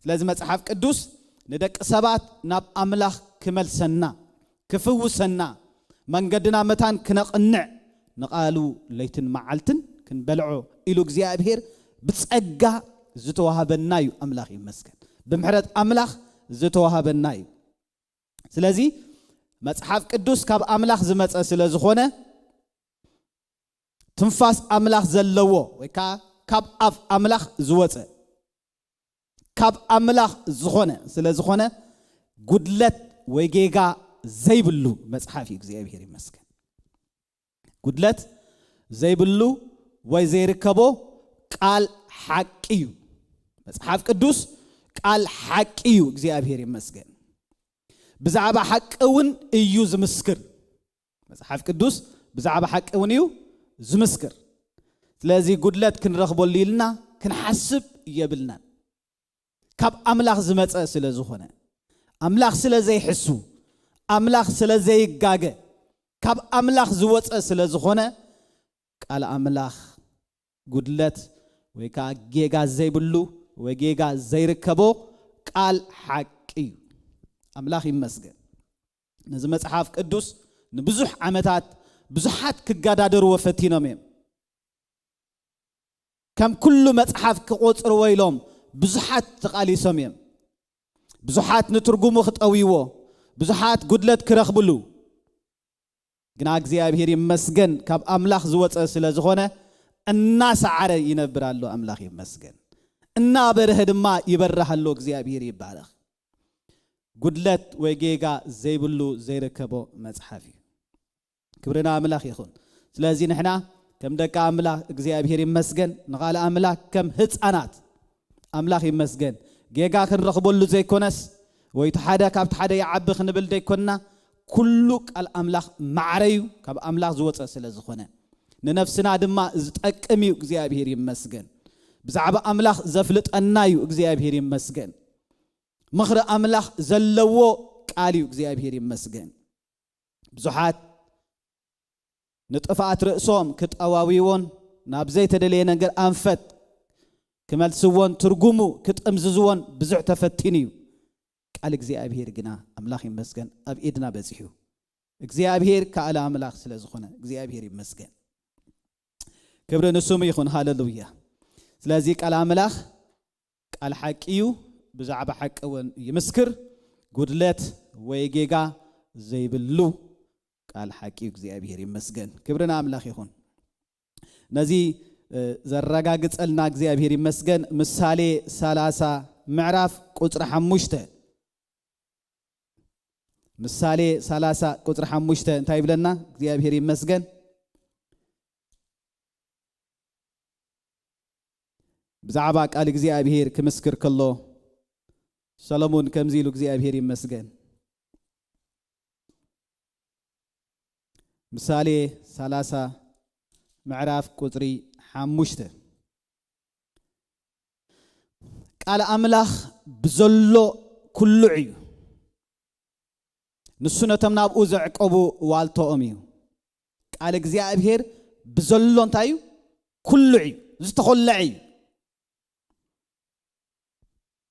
ስለዚ መጽሓፍ ቅዱስ ንደቂ ሰባት ናብ ኣምላኽ ክመልሰና፣ ክፍውሰና፣ መንገድና መታን ክነቕንዕ፣ ንቓሉ ለይትን መዓልትን ክንበልዖ ኢሉ እግዚኣብሔር ብጸጋ ዝተዋሃበና እዩ። ኣምላኽ ይመስገን። ብምሕረት ኣምላኽ ዝተዋሃበና እዩ። ስለዚ መጽሓፍ ቅዱስ ካብ ኣምላኽ ዝመጸ ስለ ዝኾነ፣ ትንፋስ ኣምላኽ ዘለዎ ወይ ከዓ ካብ ኣፍ ኣምላኽ ዝወጸ፣ ካብ ኣምላኽ ዝኾነ ስለ ዝኾነ፣ ጉድለት ወይ ጌጋ ዘይብሉ መጽሓፍ እዩ። እግዚኣብሔር ይመስገን። ጉድለት ዘይብሉ ወይ ዘይርከቦ ቃል ሓቂ እዩ። መጽሓፍ ቅዱስ ቃል ሓቂ እዩ። እግዚኣብሔር ይመስገን። ብዛዕባ ሓቂ እውን እዩ ዝምስክር። መጽሓፍ ቅዱስ ብዛዕባ ሓቂ እውን እዩ ዝምስክር። ስለዚ ጉድለት ክንረኽበሉ ኢልና ክንሓስብ የብልናን። ካብ ኣምላኽ ዝመጸ ስለ ዝኾነ፣ ኣምላኽ ስለ ዘይሕሱ፣ ኣምላኽ ስለ ዘይጋገ፣ ካብ ኣምላኽ ዝወጸ ስለ ዝኾነ፣ ቃል ኣምላኽ ጉድለት ወይ ከዓ ጌጋ ዘይብሉ ወይ ጌጋ ዘይርከቦ ቃል ሓቂ እዩ። ኣምላኽ ይመስገን። ነዚ መጽሓፍ ቅዱስ ንብዙሕ ዓመታት ብዙሓት ክጋዳደርዎ ፈቲኖም እዮም። ከም ኩሉ መጽሓፍ ክቆጽርዎ ኢሎም ብዙሓት ተቓሊሶም እዮም። ብዙሓት ንትርጉሙ ክጠውይዎ፣ ብዙሓት ጉድለት ክረኽብሉ። ግና እግዚኣብሔር ይመስገን፣ ካብ ኣምላኽ ዝወጸ ስለ ዝኾነ እናሰዓረ ይነብር ኣሎ። ኣምላኽ ይመስገን። እናበርሀ ድማ ይበርህ ኣሎ። እግዚኣብሔር ይባረኽ። ጉድለት ወይ ጌጋ ዘይብሉ ዘይርከቦ መጽሓፍ እዩ። ክብሪ ንኣምላኽ ይኹን። ስለዚ ንሕና ከም ደቂ ኣምላኽ እግዚኣብሔር ይመስገን፣ ንቓል ኣምላኽ ከም ህፃናት ኣምላኽ ይመስገን ጌጋ ክንረኽበሉ ዘይኮነስ፣ ወይ እቲ ሓደ ካብቲ ሓደ ይዓቢ ክንብል ዘይኮንና፣ ኩሉ ቃል ኣምላኽ ማዕረ እዩ፣ ካብ ኣምላኽ ዝወፀ ስለ ዝኾነ፣ ንነፍስና ድማ ዝጠቅም እዩ። እግዚኣብሔር ይመስገን። ብዛዕባ ኣምላኽ ዘፍልጠና እዩ። እግዚኣብሔር ይመስገን። ምኽሪ ኣምላኽ ዘለዎ ቃል እዩ። እግዚኣብሔር ይመስገን። ብዙሓት ንጥፍኣት ርእሶም ክጠዋውይዎን ናብ ዘይተደለየ ነገር ኣንፈት ክመልስዎን ትርጉሙ ክጥምዝዝዎን ብዙሕ ተፈቲኑ እዩ። ቃል እግዚኣብሔር ግና ኣምላኽ ይመስገን ኣብ ኢድና በጺሑ። እግዚኣብሔር ከኣለ ኣምላኽ ስለ ዝኾነ እግዚኣብሔር ይመስገን። ክብሪ ንስሙ ይኹን። ሃሌሉያ። ስለዚ ቃል ኣምላኽ ቃል ሓቂ እዩ፣ ብዛዕባ ሓቂ እውን ይምስክር። ጉድለት ወይ ጌጋ ዘይብሉ ቃል ሓቂ እዩ። እግዚኣብሔር ይመስገን። ክብሪ ንኣምላኽ ይኹን። ነዚ እ፣ ዘረጋግጸልና እግዚኣብሔር ይመስገን። ምሳሌ ሰላሳ ምዕራፍ ቁጽሪ ሓሙሽተ፣ ምሳሌ ሰላሳ ቁጽሪ ሓሙሽተ እንታይ ይብለና? እግዚኣብሔር ይመስገን። ብዛዕባ ቃል እግዚኣብሔር ክምስክር ከሎ፣ ሰሎሞን ከምዚ ኢሉ እግዚኣብሔር ይመስገን። ምሳሌ ሰላሳ ምዕራፍ ቁጽሪ ሓሙሽተ፣ ቃል ኣምላኽ ብዘሎ ኩሉዕ እዩ፣ ንሱ ነቶም ናብኡ ዘዕቀቡ ዋልቶኦም እዩ። ቃል እግዚኣብሔር ብዘሎ እንታይ እዩ? ኩሉዕ እዩ፣ ዝተኾለዐ እዩ።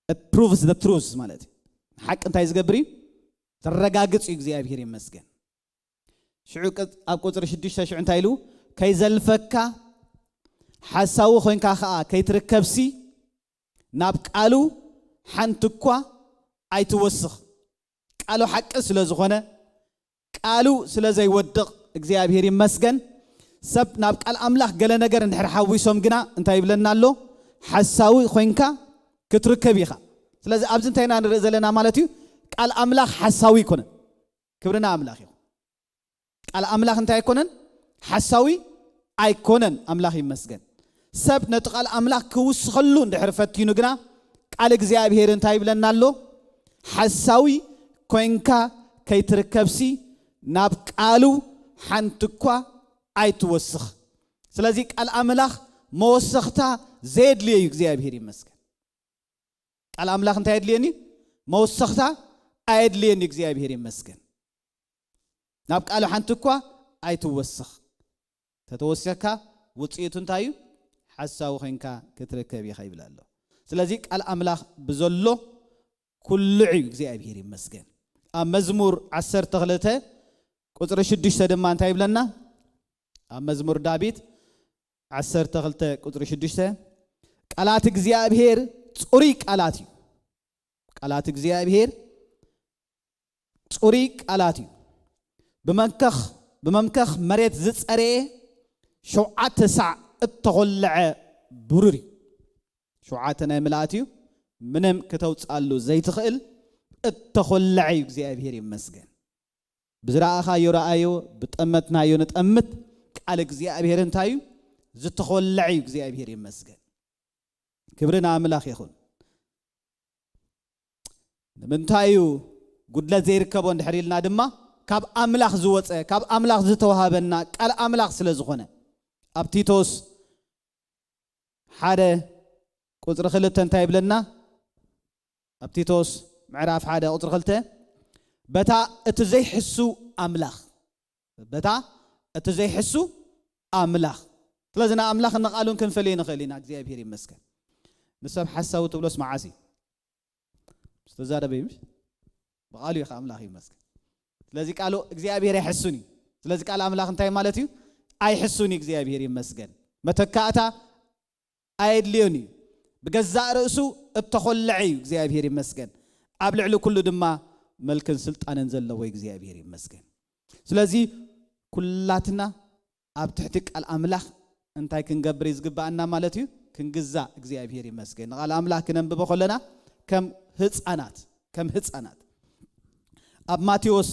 It proves the truth ማለት እዩ። ሓቂ እንታይ ዝገብር እዩ? ዘረጋግጽ እዩ። እግዚኣብሔር ይመስገን። ሽዑ ቅጽ-፣ ኣብ ቁጽሪ ሽዱሽተ ሽዑ እንታይ ኢሉ? ከይዘልፈካ ሓሳዊ ኮይንካ ኸኣ ከይትርከብሲ ናብ ቃሉ ሓንቲ እኳ ኣይትወስኽ። ቃሉ ሓቂ ስለ ዝኾነ፣ ቃሉ ስለ ዘይወድቕ እግዚኣብሔር ይመስገን። ሰብ ናብ ቃል ኣምላኽ ገለ ነገር እንድሕር ሓዊሶም ግና እንታይ ይብለና ኣሎ? ሓሳዊ ኮይንካ ክትርከብ ኢኻ። ስለዚ ኣብዚ እንታይ ኢና ንርኢ ዘለና ማለት እዩ? ቃል ኣምላኽ ሓሳዊ ኣይኮነን። ክብሪ ንኣምላኽ ይኹን። ቃል ኣምላኽ እንታይ ኣይኮነን? ሓሳዊ ኣይኮነን። ኣምላኽ ይመስገን። ሰብ ነቲ ቃል ኣምላኽ ክውስኸሉ እንድሕር ፈቲኑ ግና፣ ቃል እግዚኣብሔር እንታይ ይብለና ኣሎ? ሓሳዊ ኮንካ ከይትርከብሲ፣ ናብ ቃሉ ሓንቲ እኳ ኣይትወስኽ። ስለዚ ቃል ኣምላኽ መወሰኽታ ዘየድልዮ እዩ። እግዚኣብሔር ይመስገን። ቃል ኣምላኽ እንታይ የድልየኒ? መወሰኽታ ኣየድልየኒ። እግዚኣብሔር ይመስገን። ናብ ቃሉ ሓንቲ እኳ ኣይትወስኽ። ተተወሲኽካ ውፅኢቱ እንታይ እዩ? ሓሳዊ ኮይንካ ክትርከብ ኢኻ ይብል ኣሎ። ስለዚ ቃል ኣምላኽ ብዘሎ ኩሉ እዩ። እግዚኣብሔር ይመስገን። ኣብ መዝሙር ዓሰርተ ክልተ ቁፅሪ ሽዱሽተ ድማ እንታይ ይብለና? ኣብ መዝሙር ዳዊት ዓሰርተ ክልተ ቁፅሪ ሽዱሽተ፣ ቃላት እግዚኣብሔር ፅሩይ ቃላት እዩ። ቃላት እግዚኣብሔር ፅሩይ ቃላት እዩ። ብመንከኽ ብመምከኽ መሬት ዝፀረየ፣ ሸውዓተ ሳዕ እተኾለዐ ብሩር እዩ። ሸውዓተ ናይ ምልኣት እዩ። ምንም ክተውፅኣሉ ዘይትኽእል እተኾለዐ እዩ። እግዚኣብሔር ይመስገን። ብዝረኣኻዮ ረኣዮ፣ ብጠመትናዮ ንጠምት። ቃል እግዚኣብሔር እንታይ እዩ? ዝተኾለዐ እዩ። እግዚኣብሔር ይመስገን። ክብሪ ንኣምላኽ ይኹን። ንምንታይ እዩ ጉድለት ዘይርከቦ እንድሕር ኢልና ድማ፣ ካብ ኣምላኽ ዝወፀ፣ ካብ ኣምላኽ ዝተዋሃበና ቃል ኣምላኽ ስለ ዝኾነ። ኣብ ቲቶስ ሓደ ቁፅሪ ክልተ እንታይ ይብለና? ኣብ ቲቶስ ምዕራፍ ሓደ ቁፅሪ ክልተ፣ በታ እቲ ዘይሕሱ ኣምላኽ፣ በታ እቲ ዘይሕሱ ኣምላኽ። ስለዚ ንኣምላኽ ንቓሉን ክንፈልዮ ንኽእል ኢና። እግዚኣብሔር ይመስገን። ንሰብ ሓሳዊ ትብሎስ መዓስ እዩ? ዝተዛረበ እዩ፣ ምሽ? ብቓሉ እዩ፣ ኣምላኽ ይመስገን። ስለዚ ቃሉ እግዚኣብሔር ኣይሕሱን እዩ። ስለዚ ቃል ኣምላኽ እንታይ ማለት እዩ? ኣይሕሱን እዩ። እግዚኣብሔር ይመስገን። መተካእታ ኣየድልዮን እዩ። ብገዛእ ርእሱ እተኾለዐ እዩ። እግዚኣብሔር ይመስገን። ኣብ ልዕሊ ኩሉ ድማ መልክን ስልጣንን ዘለዎ እዩ። እግዚኣብሔር ይመስገን። ስለዚ ኩላትና ኣብ ትሕቲ ቃል ኣምላኽ እንታይ ክንገብር እዩ ዝግባኣና ማለት እዩ? ክንግዛእ። እግዚኣብሔር ይመስገን። ንቃል ኣምላኽ ክነንብቦ ከለና ከም ህፃናት፣ ከም ህፃናት። ኣብ ማቴዎስ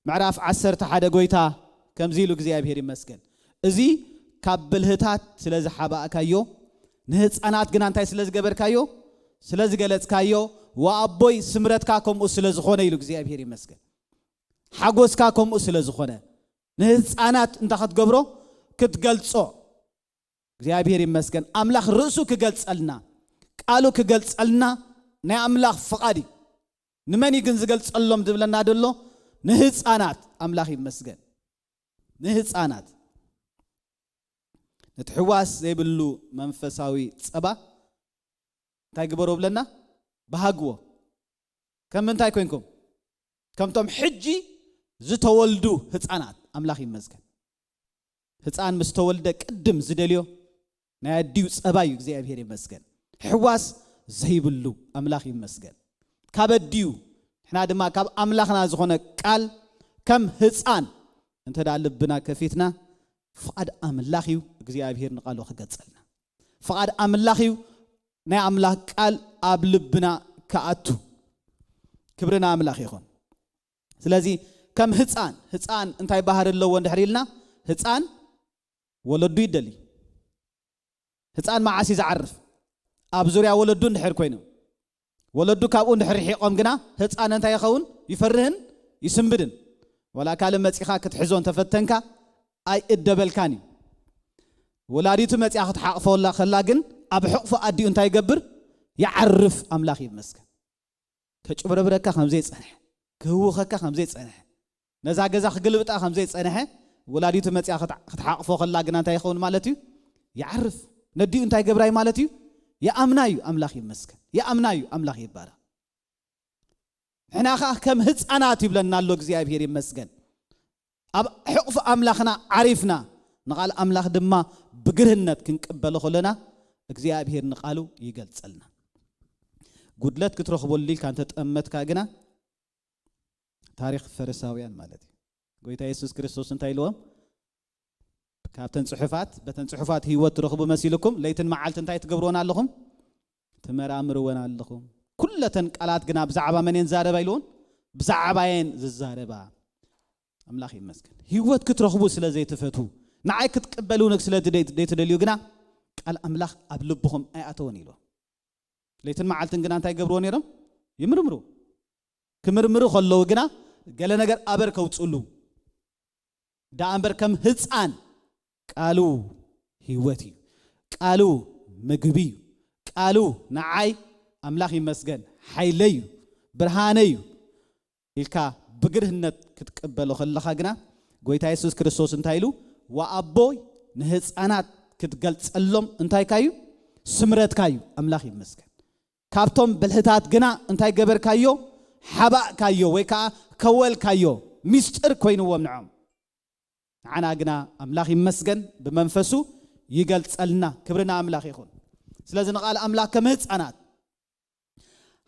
ምዕራፍ ዓሰርተ ሓደ ጎይታ ከምዚ ኢሉ፣ እግዚኣብሔር ይመስገን፣ እዚ ካብ ብልህታት ስለ ዝሓባእካዮ፣ ንህፃናት ግና እንታይ ስለ ዝገበርካዮ? ስለ ዝገለጽካዮ፣ ወኣቦይ ስምረትካ ከምኡ ስለ ዝኾነ ኢሉ፣ እግዚኣብሔር ይመስገን። ሓጎስካ ከምኡ ስለ ዝኾነ፣ ንህፃናት እንታይ ክትገብሮ? ክትገልጾ። እግዚኣብሔር ይመስገን። ኣምላኽ ርእሱ ክገልጸልና፣ ቃሉ ክገልጸልና ናይ ኣምላኽ ፍቓድ እዩ። ንመን እዩ ግን ዝገልጸሎም ዝብለና ዘሎ? ንህፃናት። ኣምላኽ ይመስገን። ንህፃናት። ነቲ ሕዋስ ዘይብሉ መንፈሳዊ ጸባ እንታይ ግበሮ ብለና? ብሃግዎ። ከም ምንታይ ኮይንኩም? ከምቶም ሕጂ ዝተወልዱ ህፃናት። ኣምላኽ ይመስገን። ህፃን ምስ ተወልደ ቅድም ዝደልዮ ናይ ኣዲኡ ጸባ እዩ። እግዚኣብሔር ይመስገን። ሕዋስ ዘይብሉ ኣምላኽ ይመስገን። ካብ ኣዲኡ፣ ንሕና ድማ ካብ ኣምላኽና ዝኾነ ቃል ከም ህፃን እንተ ደኣ ልብና ከፊትና፣ ፍቓድ ኣምላኽ እዩ እግዚኣብሔር ንቃሉ ክገልጸልና። ፍቓድ ኣምላኽ እዩ ናይ ኣምላኽ ቃል ኣብ ልብና ክኣቱ። ክብሪ ንኣምላኽ ይኹን። ስለዚ ከም ህፃን፣ ህፃን እንታይ ባህሪ ኣለዎ እንድሕር ኢልና፣ ህፃን ወለዱ ይደሊ። ህፃን መዓስ እዩ ዝዓርፍ? ኣብ ዙርያ ወለዱ እንድሕር ኮይኖም። ወለዱ ካብኡ እንድሕር ርሒቖም ግና ህፃን እንታይ ይኸውን? ይፈርህን ይስንብድን። ወላ ካልእ መፂኻ ክትሕዞ እንተፈተንካ ኣይእደበልካን እዩ። ወላዲቱ መፂኣ ክትሓቕፎ ከላ ግን ኣብ ሕቕፎ ኣዲኡ እንታይ ይገብር? ይዓርፍ። ኣምላኽ ይመስገን። ከጭብረብረካ ከም ዘይጸንሐ፣ ክህውኸካ ከም ዘይጸንሐ፣ ነዛ ገዛ ክግልብጣ ከም ዘይጸንሐ፣ ወላዲቱ መጺኣ ክት-፣ ክትሓቕፎ ከላ ግና እንታይ ይኸውን ማለት እዩ? ይዓርፍ። ነዲኡ እንታይ ገብራይ ማለት እዩ? ይኣምና እዩ። ኣምላኽ ይመስገን። ይኣምና እዩ። ኣምላኽ ይባረኽ። ንሕና ኸኣ ከም ህፃናት ይብለና ኣሎ እግዚኣብሔር ይመስገን። ኣብ ሕቕፊ ኣምላኽና ዓሪፍና፣ ንቓል ኣምላኽ ድማ ብግርህነት ክንቅበሎ ከለና፣ እግዚኣብሔር ንቓሉ ይገልጸልና። ጉድለት ክትረኽበሉ ኢልካ እንተጠመትካ ግና፣ ታሪኽ ፈሪሳውያን ማለት እዩ። ጎይታ የሱስ ክርስቶስ እንታይ ኢልዎም? ካብተን ጽሑፋት፣ በተን ጽሑፋት ህይወት ትረኽቡ መሲልኩም፣ ለይትን መዓልቲ እንታይ ትገብርወን ኣለኹም? ትመራምርወን ኣለኹም። ኩለተን ቃላት ግና ብዛዕባ መን እየን ዝዛረባ ኢልዎም? ብዛዕባ እየን ዝዛረባ። ኣምላኽ ይመስገን። ህይወት ክትረኽቡ ስለ ዘይትፈትዉ፣ ንዓይ ክትቅበሉኒ ስለ ትደይ-፣ ዘይትደልዩ ግና ቃል ኣምላኽ ኣብ ልብኹም ኣይኣተወን ኢሉ። ለይትን መዓልትን ግና እንታይ ገብርዎ ነይሮም? ይምርምሩ። ክምርምሩ ከለዉ ግና ገለ ነገር ኣበር ከውፅሉ ደኣ እምበር ከም ህፃን ቃሉ ህይወት እዩ። ቃሉ ምግቢ እዩ። ቃሉ ንዓይ ኣምላኽ ይመስገን ሓይለይ እዩ፣ ብርሃነይ እዩ ኢልካ ብግርህነት ክትቅበሎ ከለኻ ግና ጎይታ የሱስ ክርስቶስ እንታይ ኢሉ? ወኣቦይ ንህፃናት ክትገልጸሎም እንታይ ካዩ? ስምረትካ እዩ። ኣምላኽ ይመስገን። ካብቶም ብልህታት ግና እንታይ ገበርካዮ? ሓባእካዮ ወይ ከዓ ከወልካዮ፣ ሚስጥር ኮይንዎም ንዖም። ንዓና ግና ኣምላኽ ይመስገን ብመንፈሱ ይገልጸልና። ክብሪ ንኣምላኽ ይኹን። ስለዚ ንቓል ኣምላኽ ከም ህፃናት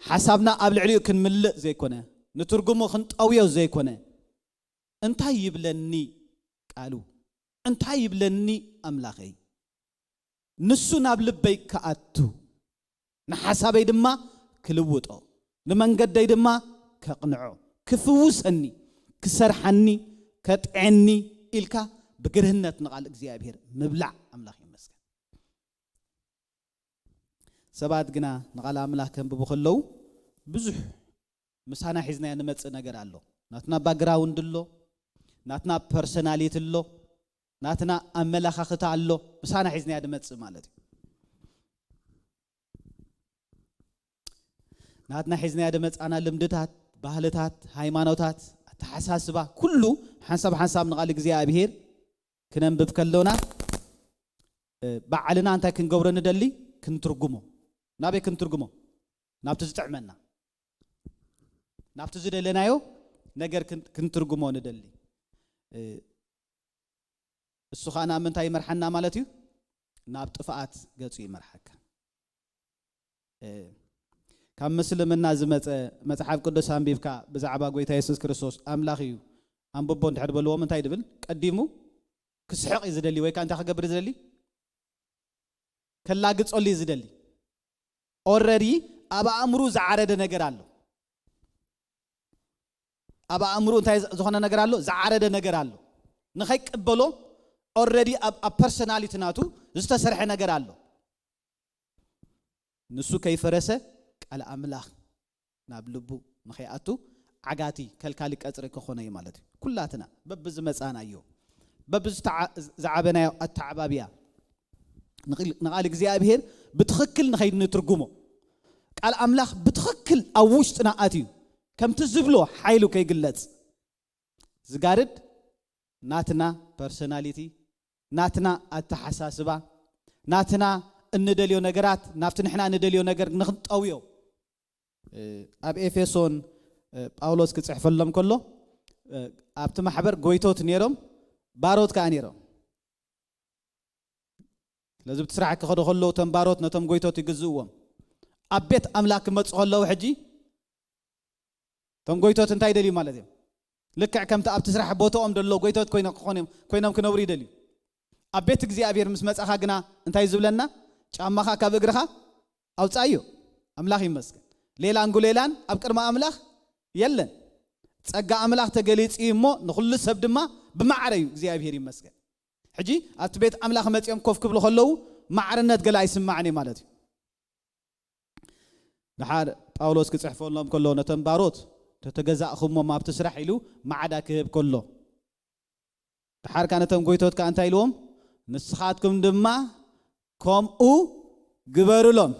ሓሳብና ኣብ ልዕሊኡ ክንምልእ ዘይኮነ፣ ንትርጉሙ ክንጠውዮ ዘይኮነ፣ እንታይ ይብለኒ ቃሉ? እንታይ ይብለኒ ኣምላኸይ? ንሱ ናብ ልበይ ክኣቱ፣ ንሓሳበይ ድማ ክልውጦ፣ ንመንገደይ ድማ ከቕንዖ፣ ክፍውሰኒ፣ ክሰርሓኒ፣ ከጥዕኒ ኢልካ ብግርህነት ንቓል እግዚኣብሔር ምብላዕ ኣምላኽ ይመስገን። ሰባት ግና ንቓል ኣምላኽ ከንብቡ ከለዉ ብዙሕ ምሳና ሒዝናዮ ንመጽእ ነገር ኣሎ። ናትና ባክግራውንድ ኣሎ፣ ናትና ፐርሰናሊቲ ኣሎ፣ ናትና ኣመለኻኽታ ኣሎ። ምሳና ሒዝናዮ ንመጽእ ማለት እዩ። ናትና ሒዝናዮ ዝመጻና ልምድታት፣ ባህልታት፣ ሃይማኖታት፣ ኣተሓሳስባ፣ ኩሉ ሓንሳብ ሓንሳብ ንቓል እግዚኣብሔር ክነንብብ ከሎና፣ እ፣ ባዕልና እንታይ ክንገብሮ ንደሊ? ክንትርጉሞ። ናበይ ክንትርጉሞ? ናብቲ ዝጥዕመና፣ ናብቲ ዝደለናዮ ነገር ክን-፣ ክንትርጉሞ ንደሊ። እ፣ እሱ ኸኣ ናብ ምንታይ ይመርሓና ማለት እዩ? ናብ ጥፍኣት ገጹ ይመርሓካ። እ፣ ካብ ምስልምና ዝመጸ መጽሓፍ ቅዱስ ኣንቢብካ ብዛዕባ ጎይታ የሱስ ክርስቶስ ኣምላኽ እዩ ኣንብቦ እንድሕር በልዎም እንታይ ድብል? ቀዲሙ ክስሕቕ እዩ ዝደሊ ወይ ከኣ እንታይ ክገብር ዝደሊ? ከላግጸሉ እዩ ዝደሊ። ኦልረዲ ኣብ ኣእምሩ ዝዓረደ ነገር ኣሎ። ኣብ ኣእምሩ እንታይ ዝኾነ ነገር ኣሎ? ዝዓረደ ነገር ኣሎ። ንኸይቅበሎ ኦልረዲ ኣብ፣ ኣብ ፐርሰናሊቲ ናቱ ዝተሰርሐ ነገር ኣሎ። ንሱ ከይፈረሰ ቃል ኣምላኽ ናብ ልቡ ንኸይኣቱ ዓጋቲ ከልካሊ ቀጽሪ ክኾነ እዩ ማለት እዩ። ኩላትና በብዝመጻናዮ፣ በብዝተዓ-፣ ዝዓበናዮ ኣተዓባብያ ንቕል-፣ ንቓል እግዚኣብሔር ብትኽክል ንኸይድ ንትርጉሞ። ቃል ኣምላኽ ብትኽክል ኣብ ውሽጥና ኣትዩ ከምቲ ዝብሎ ሓይሉ ከይግለጽ ዝጋርድ ናትና ፐርሶናሊቲ፣ ናትና ኣተሓሳስባ፣ ናትና እንደልዮ ነገራት ናብቲ ንሕና እንደልዮ ነገር ንኽንጠውዮ። እ፣ ኣብ ኤፌሶን፣ እ፣ ጳውሎስ ክጽሕፈሎም ከሎ፣ እ፣ ኣብቲ ማሕበር ጎይቶት ነይሮም፣ ባሮት ከኣ ነይሮም። ስለዚ ብቲ ስራሕ ክኸዱ ከለዉ እቶም ባሮት ነቶም ጎይቶት ይግዝእዎም። ኣብ ቤት ኣምላኽ ክመጹ ከለዉ ሕጂ እቶም ጎይቶት እንታይ ይደልዩ ማለት እዮም? ልክዕ ከምቲ ኣብቲ ስራሕ ቦታኦም ደሎ ጎይቶት ኮይኖ-፣ ክኾኑ እዮም፣ ኮይኖም ክነብሩ ይደልዩ። ኣብ ቤት እግዚኣብሔር ምስ መጻኻ ግና እንታይ ዝብለና? ጫማኻ ካብ እግርኻ ኣውጻእዮ። ኣምላኽ ይመስገን። ሌላን ጉሌላን ኣብ ቅድሚ ኣምላኽ የለን። ጸጋ ኣምላኽ ተገሊጹ እዩ እሞ ንኹሉ ሰብ ድማ ብማዕረ እዩ። እግዚኣብሔር ይመስገን። ሕጂ ኣብቲ ቤት ኣምላኽ መጺኦም ኮፍ ክብሉ ከለዉ ማዕርነት ገለ ኣይስማዕን እዩ ማለት እዩ። ደሓር ጳውሎስ ክጽሕፈሎም ከሎ ነቶም ባሮት ተተገዛእኹሞም ኣብቲ ስራሕ ኢሉ ማዕዳ ክህብ ከሎ፣ ደሓር ከኣ ነቶም ጎይቶት ከኣ እንታይ ኢልዎም? ንስኻትኩም ድማ ከምኡ ግበሩሎም።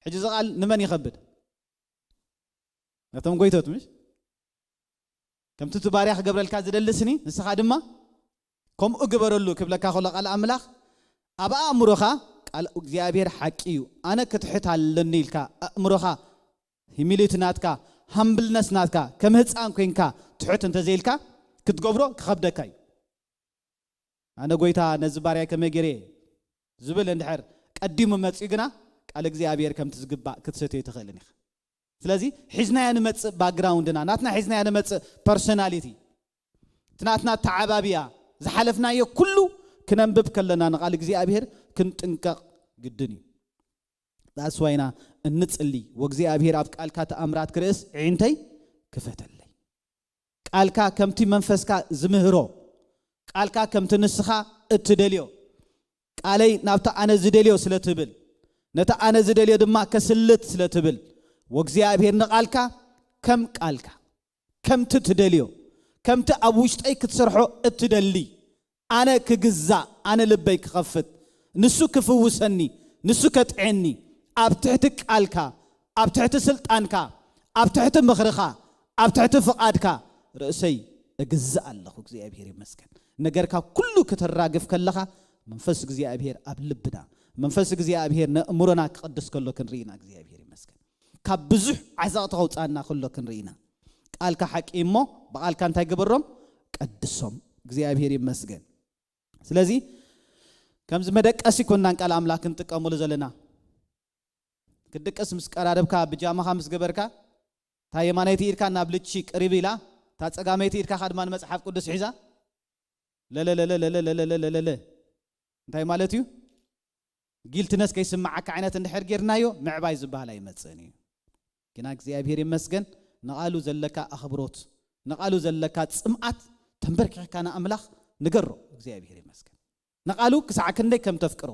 ሕጂ እዚ ቃል ንመን ይኸብድ? ነቶም ጎይቶት ምሽ? ከምቲ እቲ ባርያ ክገብረልካ ዝደሊ ስኒ ንስኻ ድማ ከምኡ ግበረሉ ክብለካ ከሎ ቃል ኣምላኽ ኣብ ኣእምሮኻ ቃል እግዚኣብሔር ሓቂ እዩ፣ ኣነ ክትሕት ኣለኒ ኢልካ ኣእምሮኻ ሂሚሊቲ ናትካ፣ ሃምብልነስ ናትካ፣ ከም ህፃን ኮይንካ ትሑት እንተዘይልካ ክትገብሮ ክኸብደካ እዩ። ኣነ ጎይታ ነዚ ባርያይ ከመይ ገይረ ዝብል እንድሕር ቀዲሙ መፅኡ ግና ቃል እግዚኣብሔር ከምቲ ዝግባእ ክትሰትዮ ኣይትኽእልን ኢኻ። ስለዚ ሒዝናዮ ንመፅእ ባክግራውንድና፣ ናትና ሒዝናዮ ንመፅእ ፐርሶናሊቲ፣ እቲ ናትና ተዓባብያ፣ ዝሓለፍናዮ ኩሉ ክነንብብ ከለና ንቃል እግዚኣብሔር ክንጥንቀቕ ግድን እዩ። ዳስ ዋይና እንጽሊ፣ ወእግዚኣብሔር ኣብ ቃልካ ተኣምራት ክርእስ ኣዒንተይ ክፈተለይ። ቃልካ ከምቲ መንፈስካ ዝምህሮ፣ ቃልካ ከምቲ ንስኻ እትደልዮ፣ ቃለይ ናብቲ ኣነ ዝደልዮ ስለ ትብል፣ ነቲ ኣነ ዝደልዮ ድማ ከስልጥ ስለ ትብል፣ ወእግዚኣብሔር ንቓልካ ከም ቃልካ፣ ከምቲ ትደልዮ፣ ከምቲ ኣብ ውሽጠይ ክትሰርሖ እትደሊ፣ ኣነ ክግዛእ፣ ኣነ ልበይ ክኸፍት፣ ንሱ ክፍውሰኒ፣ ንሱ ከጥዕኒ፣ ኣብ ትሕቲ ቃልካ፣ ኣብ ትሕቲ ስልጣንካ፣ ኣብ ትሕቲ ምኽርኻ፣ ኣብ ትሕቲ ፍቓድካ ርእሰይ እግዝእ ኣለኹ። እግዚኣብሔር ይመስገን። ነገርካ ኩሉ ከተራግፍ ከለኻ መንፈስ እግዚኣብሔር ኣብ ልብና፣ መንፈስ እግዚኣብሔር ነእምሮና ክቐድስ ከሎ ክንርኢ ኢና። እግዚኣብሔር ይመስገን። ካብ ብዙሕ ዓዘቕቲ ከውፅኣና ከሎ ክንርኢ ኢና። ቃልካ ሓቂ እሞ ብቓልካ እንታይ ግበሮም? ቀድሶም። እግዚኣብሔር ይመስገን። ስለዚ ከምዚ መደቀሲ ኮናን ቃል ኣምላክ ክንጥቀመሉ ዘለና። ክድቅስ ምስ ቀራረብካ፣ ብጃማኻ ምስ ገበርካ፣ እታ የማነይቲ ኢድካ ናብ ልቺ ቅሪብ ኢላ፣ እታ ጸጋመይቲ ኢድካ ድማ ንመጽሓፍ ቅዱስ ሒዛ ለለለለለለለለለለ እንታይ ማለት እዩ? ጊልትነስ ከይስምዓካ ዓይነት እንድሕር ጌርናዮ ምዕባይ ዝበሃል ኣይመጽእን እዩ። ግና እግዚኣብሔር ይመስገን፣ ንቓሉ ዘለካ ኣኽብሮት፣ ንቓሉ ዘለካ ጽምኣት ተንበርኪኽካ ንኣምላኽ ንገሮ። እግዚኣብሔር ይመስገን። ንቓሉ ክሳዕ ክንደይ ከም ተፍቅሮ፣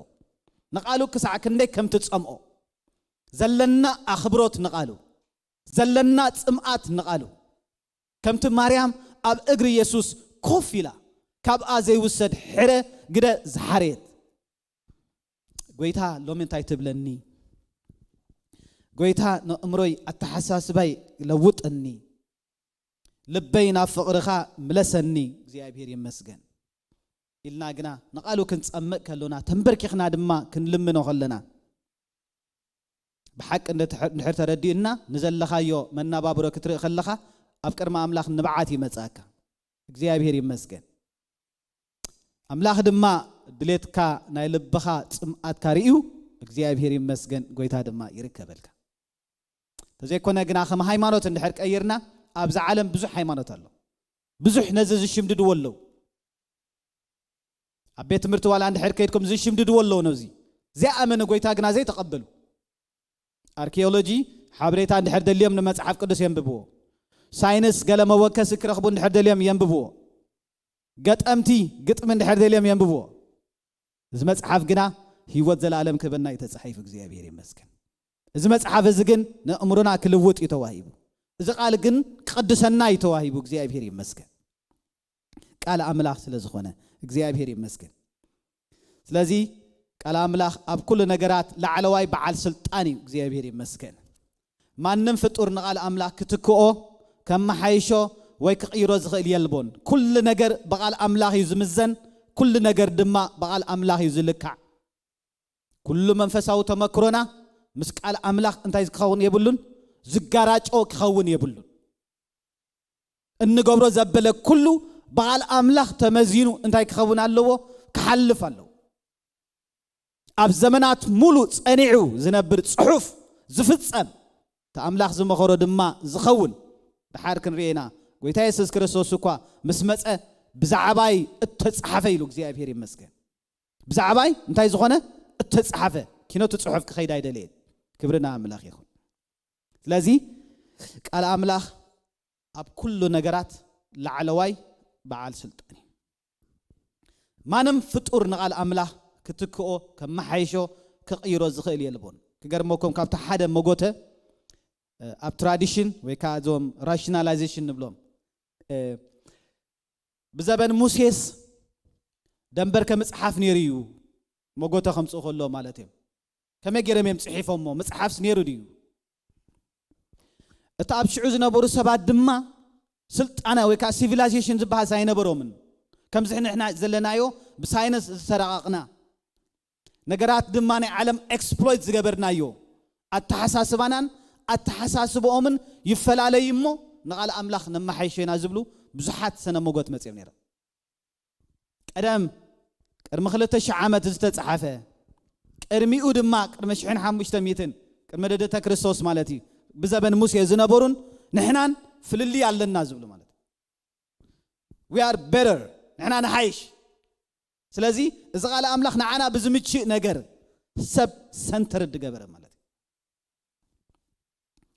ንቓሉ ክሳዕ ክንደይ ከም ትጸምኦ፣ ዘለና ኣኽብሮት ንቓሉ፣ ዘለና ጽምኣት ንቓሉ፣ ከምቲ ማርያም ኣብ እግሪ የሱስ ኮፍ ኢላ ካብኣ ዘይውሰድ ሕረ ግደ ዝሓረየት። ጎይታ ሎሚ እንታይ ትብለኒ? ጎይታ ንእምሮይ ኣተሓሳስባይ ለውጠኒ፣ ልበይ ናብ ፍቕርኻ ምለሰኒ። እግዚኣብሔር ይመስገን ኢልና ግና ንቓሉ ክንጸምእ ከሎና፣ ተንበርኪኽና ድማ ክንልምኖ ከለና፣ ብሓቂ እንድሕር ተረዲእና፣ ንዘለኻዮ መናባብሮ ክትርኢ ከለኻ ኣብ ቅድሚ ኣምላኽ ንብዓት ይመጻካ። እግዚኣብሔር ይመስገን። ኣምላኽ ድማ ድሌትካ፣ ናይ ልብኻ ጽምኣትካ ርእዩ፣ እግዚኣብሔር ይመስገን፣ ጎይታ ድማ ይርከበልካ። ተዘይኮነ ግና ከም ሃይማኖት እንድሕር ቀይርና፣ ኣብዛ ዓለም ብዙሕ ሃይማኖት ኣሎ። ብዙሕ ነዚ ዝሽምድድዎ ኣለዉ። ኣብ ቤት ትምህርቲ ዋላ እንድሕር ከይድኩም ዝሽምድድዎ ኣለዉ ነዚ። ዘይኣመነ ጎይታ ግና ዘይተቐበሉ። ኣርኪኦሎጂ ሓበሬታ እንድሕር ደልዮም ንመጽሓፍ ቅዱስ የንብብዎ። ሳይንስ ገለ መወከሲ ክረኽቡ እንድሕር ደልዮም የንብብዎ። ገጠምቲ ግጥሚ እንድሕር ደልዮም የንብብዎ። እዚ መጽሓፍ ግና ህይወት ዘለኣለም ክህበና እዩ ተጻሒፉ። እግዚኣብሔር ይመስገን። እዚ መጽሓፍ እዚ ግን ንእምሮና ክልውጥ እዩ ተዋሂቡ። እዚ ቃል ግን ክቐድሰና እዩ ተዋሂቡ። እግዚኣብሔር ይመስገን። ቃል ኣምላኽ ስለ ዝኾነ እግዚኣብሔር ይመስገን። ስለዚ ቃል ኣምላኽ ኣብ ኩሉ ነገራት ላዕለዋይ በዓል ስልጣን እዩ። እግዚኣብሔር ይመስገን። ማንም ፍጡር ንቓል ኣምላኽ ክትክኦ፣ ከመሓይሾ ወይ ክቕይሮ ዝኽእል የልቦን። ኩሉ ነገር ብቓል ኣምላኽ እዩ ዝምዘን፣ ኩሉ ነገር ድማ ብቓል ኣምላኽ እዩ ዝልካዕ። ኩሉ መንፈሳዊ ተመክሮና ምስ ቃል ኣምላኽ እንታይ ክኸውን የብሉን? ዝጋራጮ ክኸውን የብሉን። እንገብሮ ዘበለ ኩሉ ብቓል ኣምላኽ ተመዚኑ እንታይ ክኸውን ኣለዎ? ክሓልፍ ኣለዎ። ኣብ ዘመናት ሙሉ ጸኒዑ ዝነብር ጽሑፍ ዝፍጸም፣ እቲ ኣምላኽ ዝመኸሮ ድማ ዝኸውን። ድሓር ክንርኢ ኢና። ጎይታ የሱስ ክርስቶስ እኳ ምስ መጸ፣ "ብዛዕባይ እተጻሓፈ" ኢሉ፣ እግዚኣብሔር ይመስገን። ብዛዕባይ እንታይ ዝኾነ? እተጻሓፈ። ኪኖ እቲ ጽሑፍ ክኸይድ ኣይደለየን። ክብሪ ንኣምላኽ ይኹን። ስለዚ ቃል ኣምላኽ ኣብ ኩሉ ነገራት ላዕለዋይ በዓል ስልጣን እዩ። ማንም ፍጡር ንቓል ኣምላኽ ክትክኦ፣ ከመሓይሾ፣ ክቕይሮ ዝኽእል የልቦን። ክገርመኩም፣ ካብቲ ሓደ መጎተ፣ እ፣ ኣብ ትራዲሽን ወይ ከዓ እዞም ራሽናላይዜሽን ንብሎም፣ እ፣ ብዘበን ሙሴስ ደንበርከ ምጽሓፍ ነይሩ እዩ፣ መጎተ ከምጽኡ ከሎ ማለት እዮም። ከመይ ገይሮም እዮም ጽሒፎሞ? ምጽሓፍስ ነይሩ ድዩ? እቲ ኣብ ሽዑ ዝነበሩ ሰባት ድማ ስልጣነ ወይ ከዓ ሲቪላይዜሽን ዝበሃል ኣይነበሮምን። ከምዚ ንሕና ዘለናዮ ብሳይንስ ዝተረቐቕና፣ ነገራት ድማ ናይ ዓለም ኤክስፕሎይት ዝገበርናዮ፣ ኣተሓሳስባናን ኣተሓሳስብኦምን ይፈላለዩ እሞ ንቓል ኣምላኽ ነመሓይሾ ኢና ዝብሉ ብዙሓት ሰነ መጎት መጺኦም ነይሮም። ቀደም ቅድሚ ክልተ ሽሕ ዓመት ዝተጻሓፈ፣ ቅድሚኡ ድማ ቅድሚ ሽሕን ሓሙሽተ ሚእትን ቅድሚ ልደተ ክርስቶስ ማለት እዩ፣ ብዘበን ሙሴ ዝነበሩን ንሕናን ፍልልይ ኣለና ዝብሉ ማለት እዩ። We are better፣ ንሕና ንሓይሽ። ስለዚ እዚ ቃል ኣምላኽ ንዓና ብዝምችእ ነገር ሰብ ሰንተርድ ገበረ ማለት እዩ።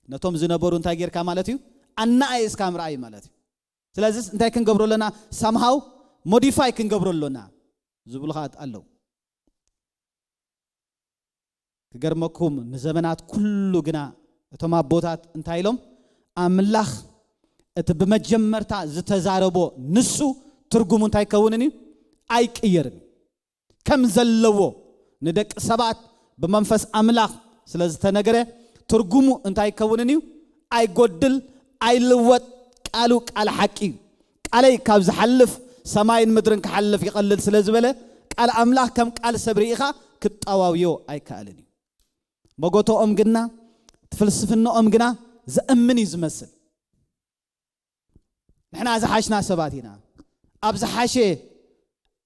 ነቶም ዝነበሩ እንታይ ጌርካ ማለት እዩ? ኣነኣኢስካ ምርኣይ ማለት እዩ። ስለዚ እንታይ ክንገብሮ ኣለና? ሳምሃው ሞዲፋይ ክንገብሮ ኣለና ዝብሉ ከዓ ኣለዉ። ክገርመኩም፣ ንዘመናት ኩሉ ግና እቶም ኣቦታት እንታይ ኢሎም? ኣምላኽ እቲ ብመጀመርታ ዝተዛረቦ ንሱ ትርጉሙ እንታይ ይከውንን እዩ? ኣይቅየርን እዩ። ከም ዘለዎ ንደቂ ሰባት ብመንፈስ ኣምላኽ ስለ ዝተነገረ ትርጉሙ እንታይ ይከውንን እዩ? ኣይጎድል፣ ኣይልወጥ። ቃሉ ቃል ሓቂ እዩ። ቃለይ ካብ ዝሓልፍ ሰማይን ምድርን ክሓልፍ ይቐልል ስለ ዝበለ ቃል ኣምላኽ ከም ቃል ሰብ ርኢኻ ክጠዋውዮ ኣይከኣልን እዩ። መጎተኦም ግና እቲ ፍልስፍናኦም ግና ዘእምን እዩ ዝመስል። ንሕና ዝሓሽና ሰባት ኢና። ኣብ ዝሓሸ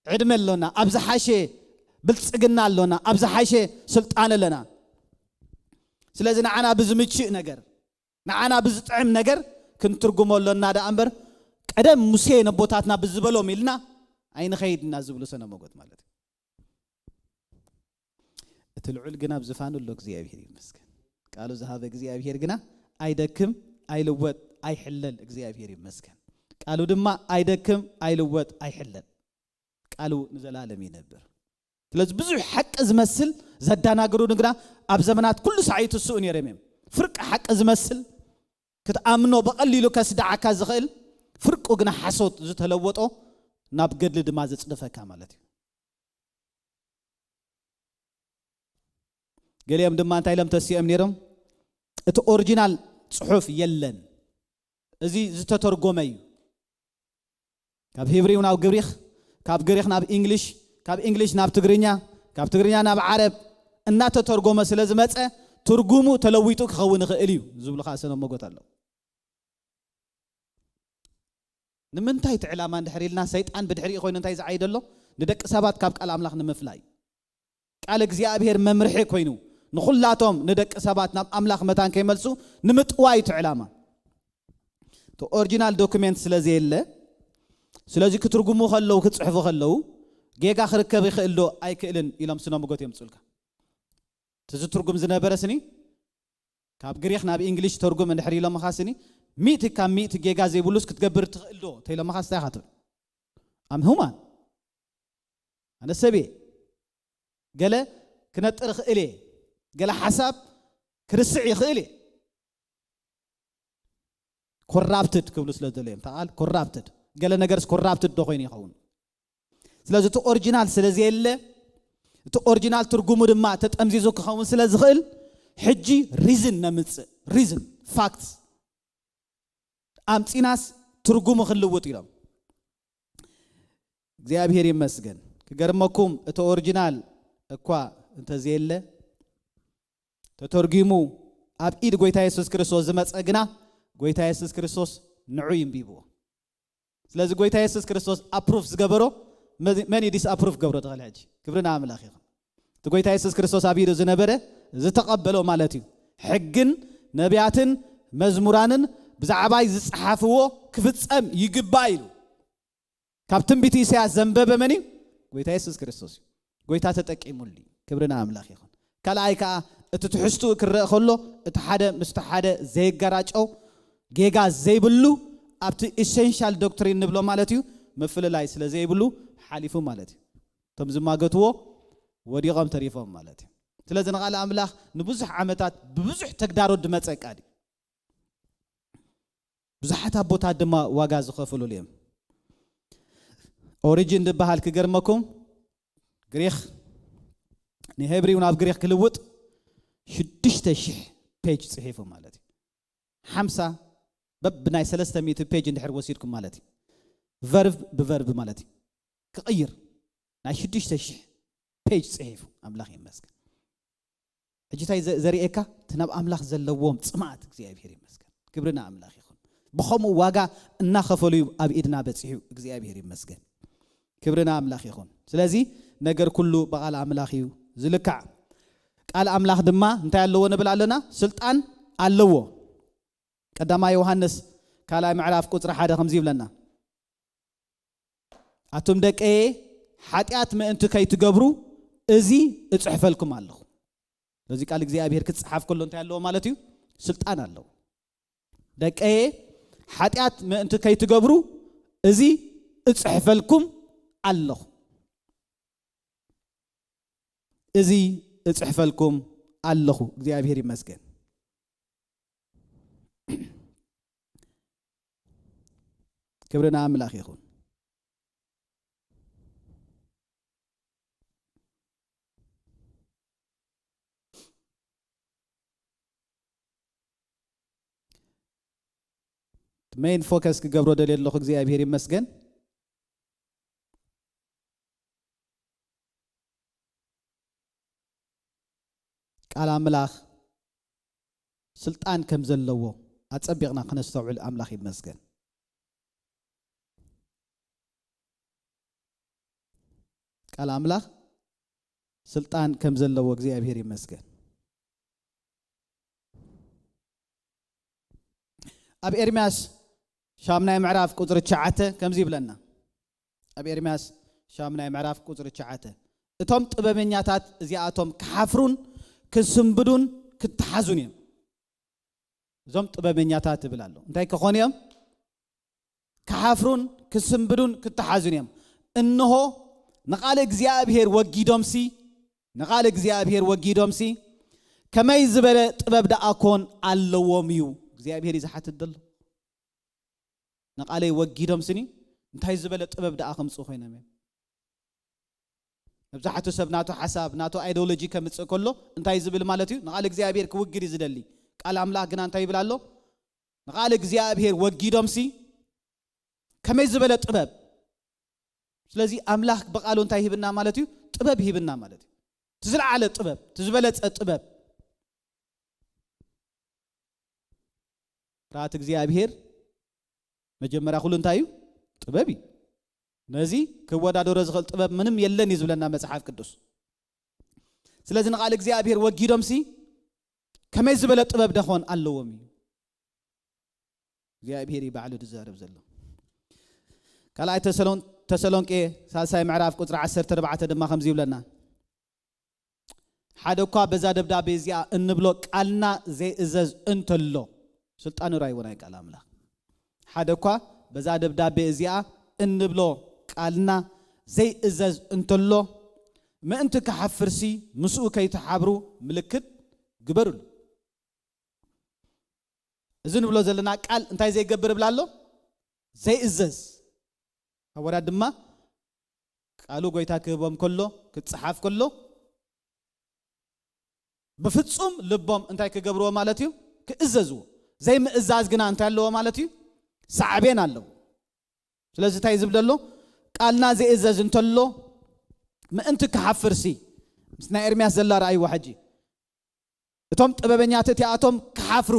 ዕድመ ኣሎና፣ ኣብ ዝሓሸ ብልጽግና ኣሎና፣ ኣብ ዝሓሸ ስልጣን ኣለና። ስለዚ ንዓና ብዝምችእ ነገር፣ ንዓና ብዝጥዕም ነገር ክንትርጉሞ ኣሎና ደኣ እምበር፣ ቀደም ሙሴ ነቦታትና ብዝበሎም ኢልና ኣይንኸይድና ዝብሉ ሰነ መጎት ማለት እዩ። እቲ ልዑል ግን ኣብ ዝፋኑ ኣሎ፣ እግዚኣብሔር ይመስገን። ቃሉ ዝሃበ እግዚኣብሔር ግና ኣይደክም፣ ኣይልወጥ፣ ኣይሕለል፣ እግዚኣብሔር ይመስገን። ቃሉ ድማ ኣይደክም፣ ኣይልወጥ፣ ኣይሕለል። ቃሉ ንዘላለም ይነብር። ስለዚ ብዙሕ ሓቂ ዝመስል ዘዳናግሩ ንግና ኣብ ዘመናት ኩሉ ሳዕ ይትስኡ ነይሮም እዮም። ፍርቂ ሓቂ ዝመስል ክትኣምኖ ብቐሊሉ ከስድዓካ ዝኽእል ፍርቁ ግና ሓሶት ዝተለወጦ ናብ ገድሊ ድማ ዘጽደፈካ ማለት እዩ። ገሊኦም ድማ እንታይ ኢሎም ተሲኦም ነይሮም? እቲ ኦሪጂናል ጽሑፍ የለን፣ እዚ ዝተተርጎመ እዩ። ካብ ሂብሪው ናብ ግሪኽ፣ ካብ ግሪኽ ናብ ኢንግሊሽ፣ ካብ ኢንግሊሽ ናብ ትግርኛ፣ ካብ ትግርኛ ናብ ዓረብ እናተተርጎመ ስለ ዝመጸ ትርጉሙ ተለዊጡ ክኸውን ይኽእል እዩ ዝብሉ ከዓ ሰነ መጎት ኣለዉ። ንምንታይ እቲ ዕላማ እንድሕር ኢልና፣ ሰይጣን ብድሕሪኡ ኮይኑ እንታይ ዝዓይደ ኣሎ? ንደቂ ሰባት ካብ ቃል ኣምላኽ ንምፍላይ። ቃል እግዚኣብሔር መምርሒ ኮይኑ ንኹላቶም ንደቂ ሰባት ናብ ኣምላኽ መታን ከይመልሱ ንምጥዋይ እቲ ዕላማ። እቲ ኦሪጂናል ዶክሜንት ስለ ዘየለ፣ ስለዚ ክትርጉሙ ከለዉ፣ ክትጽሕፉ ከለዉ ጌጋ ክርከብ ይኽእል ዶ ኣይክእልን ኢሎም ስነ ምጎት የምጽኡልካ። እቲ ዝትርጉም ዝነበረ ስኒ ካብ ግሪኽ ናብ ኢንግሊሽ ተርጉም እንድሕር ኢሎምኻ ስኒ፣ ሚእቲ ካብ ሚእቲ ጌጋ ዘይብሉስ ክትገብር ትኽእል ዶ ተኢሎምኻ ስታይ ኢኻ ትብል? ኣም ሁማን፣ ኣነ ሰብ እየ። ገለ ክነጥር እኽእል እየ። ገለ ሓሳብ ክርስዕ ይኽእል እየ። ኮራፕትድ ክብሉ ስለ ዝደለዩ እዮም። እታ ቃል ኮራፕትድ፣ ገለ ነገርስ ኮራፕትድ ዶ ኮይኑ ይኸውን? ስለዚ እቲ ኦሪጂናል ስለ ዘየለ፣ እቲ ኦሪጂናል ትርጉሙ ድማ ተጠምዚዙ ክኸውን ስለ ዝኽእል፣ ሕጂ ሪዝን ነምጽእ። ሪዝን፣ ፋክትስ ኣምጺናስ ትርጉሙ ክንልውጥ ኢሎም። እግዚኣብሔር ይመስገን። ክገርመኩም፣ እቲ ኦሪጂናል እኳ እንተዘየለ፣ ተተርጊሙ ኣብ ኢድ ጎይታ የሱስ ክርስቶስ ዝመጸ ግና፣ ጎይታ የሱስ ክርስቶስ ንዑ ይንቢብዎ። ስለዚ ጎይታ የሱስ ክርስቶስ ኣፕሩፍ ዝገበሮ መን፣ መን እዩ ዲስ ኣፕሩፍ ገብሮ? ተኸል ሕጂ ክብሪ ንኣምላኽ ይኹን። እቲ ጎይታ የሱስ ክርስቶስ ኣብ ኢዱ ዝነበረ ዝተቐበሎ ማለት እዩ። ሕግን ነቢያትን መዝሙራንን ብዛዕባይ ዝጸሓፍዎ ክፍጸም ይግባእ ኢሉ። ካብ ትንቢት ኢሳያስ ዘንበበ መን እዩ? ጎይታ የሱስ ክርስቶስ እዩ። ጎይታ ተጠቂሙሉ እዩ። ክብሪ ንኣምላኽ ይኹን። ካልኣይ ከኣ እቲ ትሕዝትኡ ክረአ ከሎ እቲ ሓደ ምስቲ ሓደ ዘይገራጨው ጌጋ ዘይብሉ ኣብቲ ኢሴንሻል ዶክትሪን ንብሎ ማለት እዩ ምፍልላይ ስለ ዘይብሉ ሓሊፉ ማለት እዩ። እቶም ዝማገትዎ ወዲቖም ተሪፎም ማለት እዩ። ስለዚ ንቓል ኣምላኽ ንብዙሕ ዓመታት ብብዙሕ ተግዳሮት ዝመጸ ቃል እዩ። ብዙሓት ኣቦታት ድማ ዋጋ ዝኸፍሉሉ እዮም። ኦሪጂን ዝበሃል ክገርመኩም ግሪኽ ንሄብሪው ናብ ግሪኽ ክልውጥ ሽዱሽተ ሽሕ ፔጅ ጽሒፉ ማለት እዩ። ሓምሳ በብናይ ሰለስተ ሚእቲ ፔጅ እንድሕር ወሲድኩም ማለት እዩ። ቨርብ ብቨርብ ማለት እዩ። ክቕይር ናይ ሽዱሽተ ሽሕ ፔጅ ጽሒፉ ኣምላኽ ይመስገን። ሕጂ እንታይ ዘ-፣ ዘርእየካ እቲ ናብ ኣምላኽ ዘለዎም ጽምኣት እግዚኣብሔር ይመስገን። ክብሪ ንኣምላኽ ይኹን። ብኸምኡ ዋጋ እናኸፈሉ እዩ ኣብ ኢድና በጺሑ እግዚኣብሔር ይመስገን። ክብሪ ንኣምላኽ ይኹን። ስለዚ ነገር ኩሉ ብቓል ኣምላኽ እዩ ዝልካዕ። ቃል ኣምላኽ ድማ እንታይ ኣለዎ ንብል ኣለና? ስልጣን ኣለዎ። ቀዳማይ ዮሃንስ ካልኣይ ምዕራፍ ቁጽሪ ሓደ ከምዚ ይብለና፣ ኣቱም ደቀየ ሓጢኣት ምእንቲ ከይትገብሩ እዚ እጽሕፈልኩም ኣለኹ። በዚ ቃል እግዚኣብሔር ክጽሓፍ ከሎ እንታይ ኣለዎ ማለት እዩ? ስልጣን ኣለዎ። ደቀየ ሓጢኣት ምእንቲ ከይትገብሩ እዚ እጽሕፈልኩም ኣለኹ። እዚ እጽሕፈልኩም ኣለኹ። እግዚኣብሔር ይመስገን። ክብሪ ንኣምላኽ ይኹን። ሜይን ፎከስ ክገብሮ ደልየ ኣለኹ። እግዚኣብሔር ይመስገን። ቃል ኣምላኽ ስልጣን ከም ዘለዎ ኣጸቢቕና ክነስተውዕል ኣምላኽ ይመስገን። ቃል ኣምላኽ ስልጣን ከም ዘለዎ እግዚኣብሔር ይመስገን። ኣብ ኤርምያስ ሻምናይ ምዕራፍ ቁጽሪ ትሽዓተ ከምዚ ይብለና። ኣብ ኤርምያስ ሻምናይ ምዕራፍ ቁጽሪ ትሽዓተ፣ "እቶም ጥበበኛታት እዚኣቶም ክሓፍሩን ክስንብዱን ክተሓዙን እዮም." እዞም ጥበበኛታት ይብል ኣሎ። እንታይ ክኾኑ እዮም? ክሓፍሩን ክስንብዱን ክተሓዙን እዮም። እንሆ ንቓል እግዚኣብሔር ወጊዶምሲ፣ ንቓል እግዚኣብሔር ወጊዶምሲ፣ ከመይ ዝበለ ጥበብ ደኣ ኮን ኣለዎም እዩ? እግዚኣብሔር እዩ ዝሓትት ዘሎ። ንቓለይ ወጊዶምስኒ፣ እንታይ ዝበለ ጥበብ ደኣ ከምጽኡ ኮይኖም እዮም? መብዛሕትኡ ሰብ ናቱ ሓሳብ፣ ናቱ ኣይዲዮሎጂ ከምጽእ ከሎ እንታይ ዝብል ማለት እዩ? ንቓል እግዚኣብሔር ክውግድ እዩ ዝደሊ። ቃል ኣምላኽ ግና እንታይ ይብል ኣሎ? ንቓል እግዚኣብሔር ወጊዶምሲ፣ ከመይ ዝበለ ጥበብ! ስለዚ ኣምላኽ ብቓሉ እንታይ ሂብና ማለት እዩ? ጥበብ ሂብና ማለት እዩ። እቲ ዝለዓለ ጥበብ፣ እቲ ዝበለጸ ጥበብ። ፍርሃት እግዚኣብሔር መጀመርያ ኩሉ እንታይ እዩ? ጥበብ እዩ። ነዚ ክወዳደሮ ዝኽእል ጥበብ ምንም የለን እዩ ዝብለና መጽሓፍ ቅዱስ። ስለዚ ንቓል እግዚኣብሔር ወጊዶምሲ ከመይ ዝበለ ጥበብ ደኾን ኣለዎም እዩ። እግዚኣብሔር እዩ ባዕሉ ዝዛረብ ዘሎ። ካልኣይ ተሰሎን-፣ ተሰሎንቄ ሳልሳይ ምዕራፍ ቁጽሪ ዓሰርተ ኣርባዕተ ድማ ከምዚ ይብለና፣ "ሓደ እኳ በዛ ደብዳቤ እዚኣ እንብሎ ቃልና ዘይእዘዝ እንተሎ"፣ ስልጣኑ ራይዎ ናይ ቃል ኣምላኽ። "ሓደ እኳ በዛ ደብዳቤ እዚኣ እንብሎ ቃልና ዘይእዘዝ እንተሎ፣ ምእንቲ ክሓፍርሲ ምስኡ ከይትሓብሩ ምልክት ግበሩሉ።" እዚ ንብሎ ዘለና ቃል እንታይ ዘይገብር ብላ ኣሎ? ዘይእዘዝ። ሃዋርያት ድማ ቃሉ ጎይታ ክህቦም ከሎ፣ ክጽሓፍ ከሎ፣ ብፍጹም ልቦም እንታይ ክገብርዎ ማለት እዩ? ክእዘዝዎ። ዘይምእዛዝ ግና እንታይ ኣለዎ ማለት እዩ? ሳዕቤን ኣለዎ። ስለዚ እንታይ ዝብል ዘሎ? ቃልና ዘይእዘዝ እንተሎ፣ ምእንቲ ክሓፍርሲ፣ ምስ ናይ ኤርምያስ ዘላ ረኣይዋ ሕጂ። እቶም ጥበበኛት እቲኣቶም ክሓፍሩ፣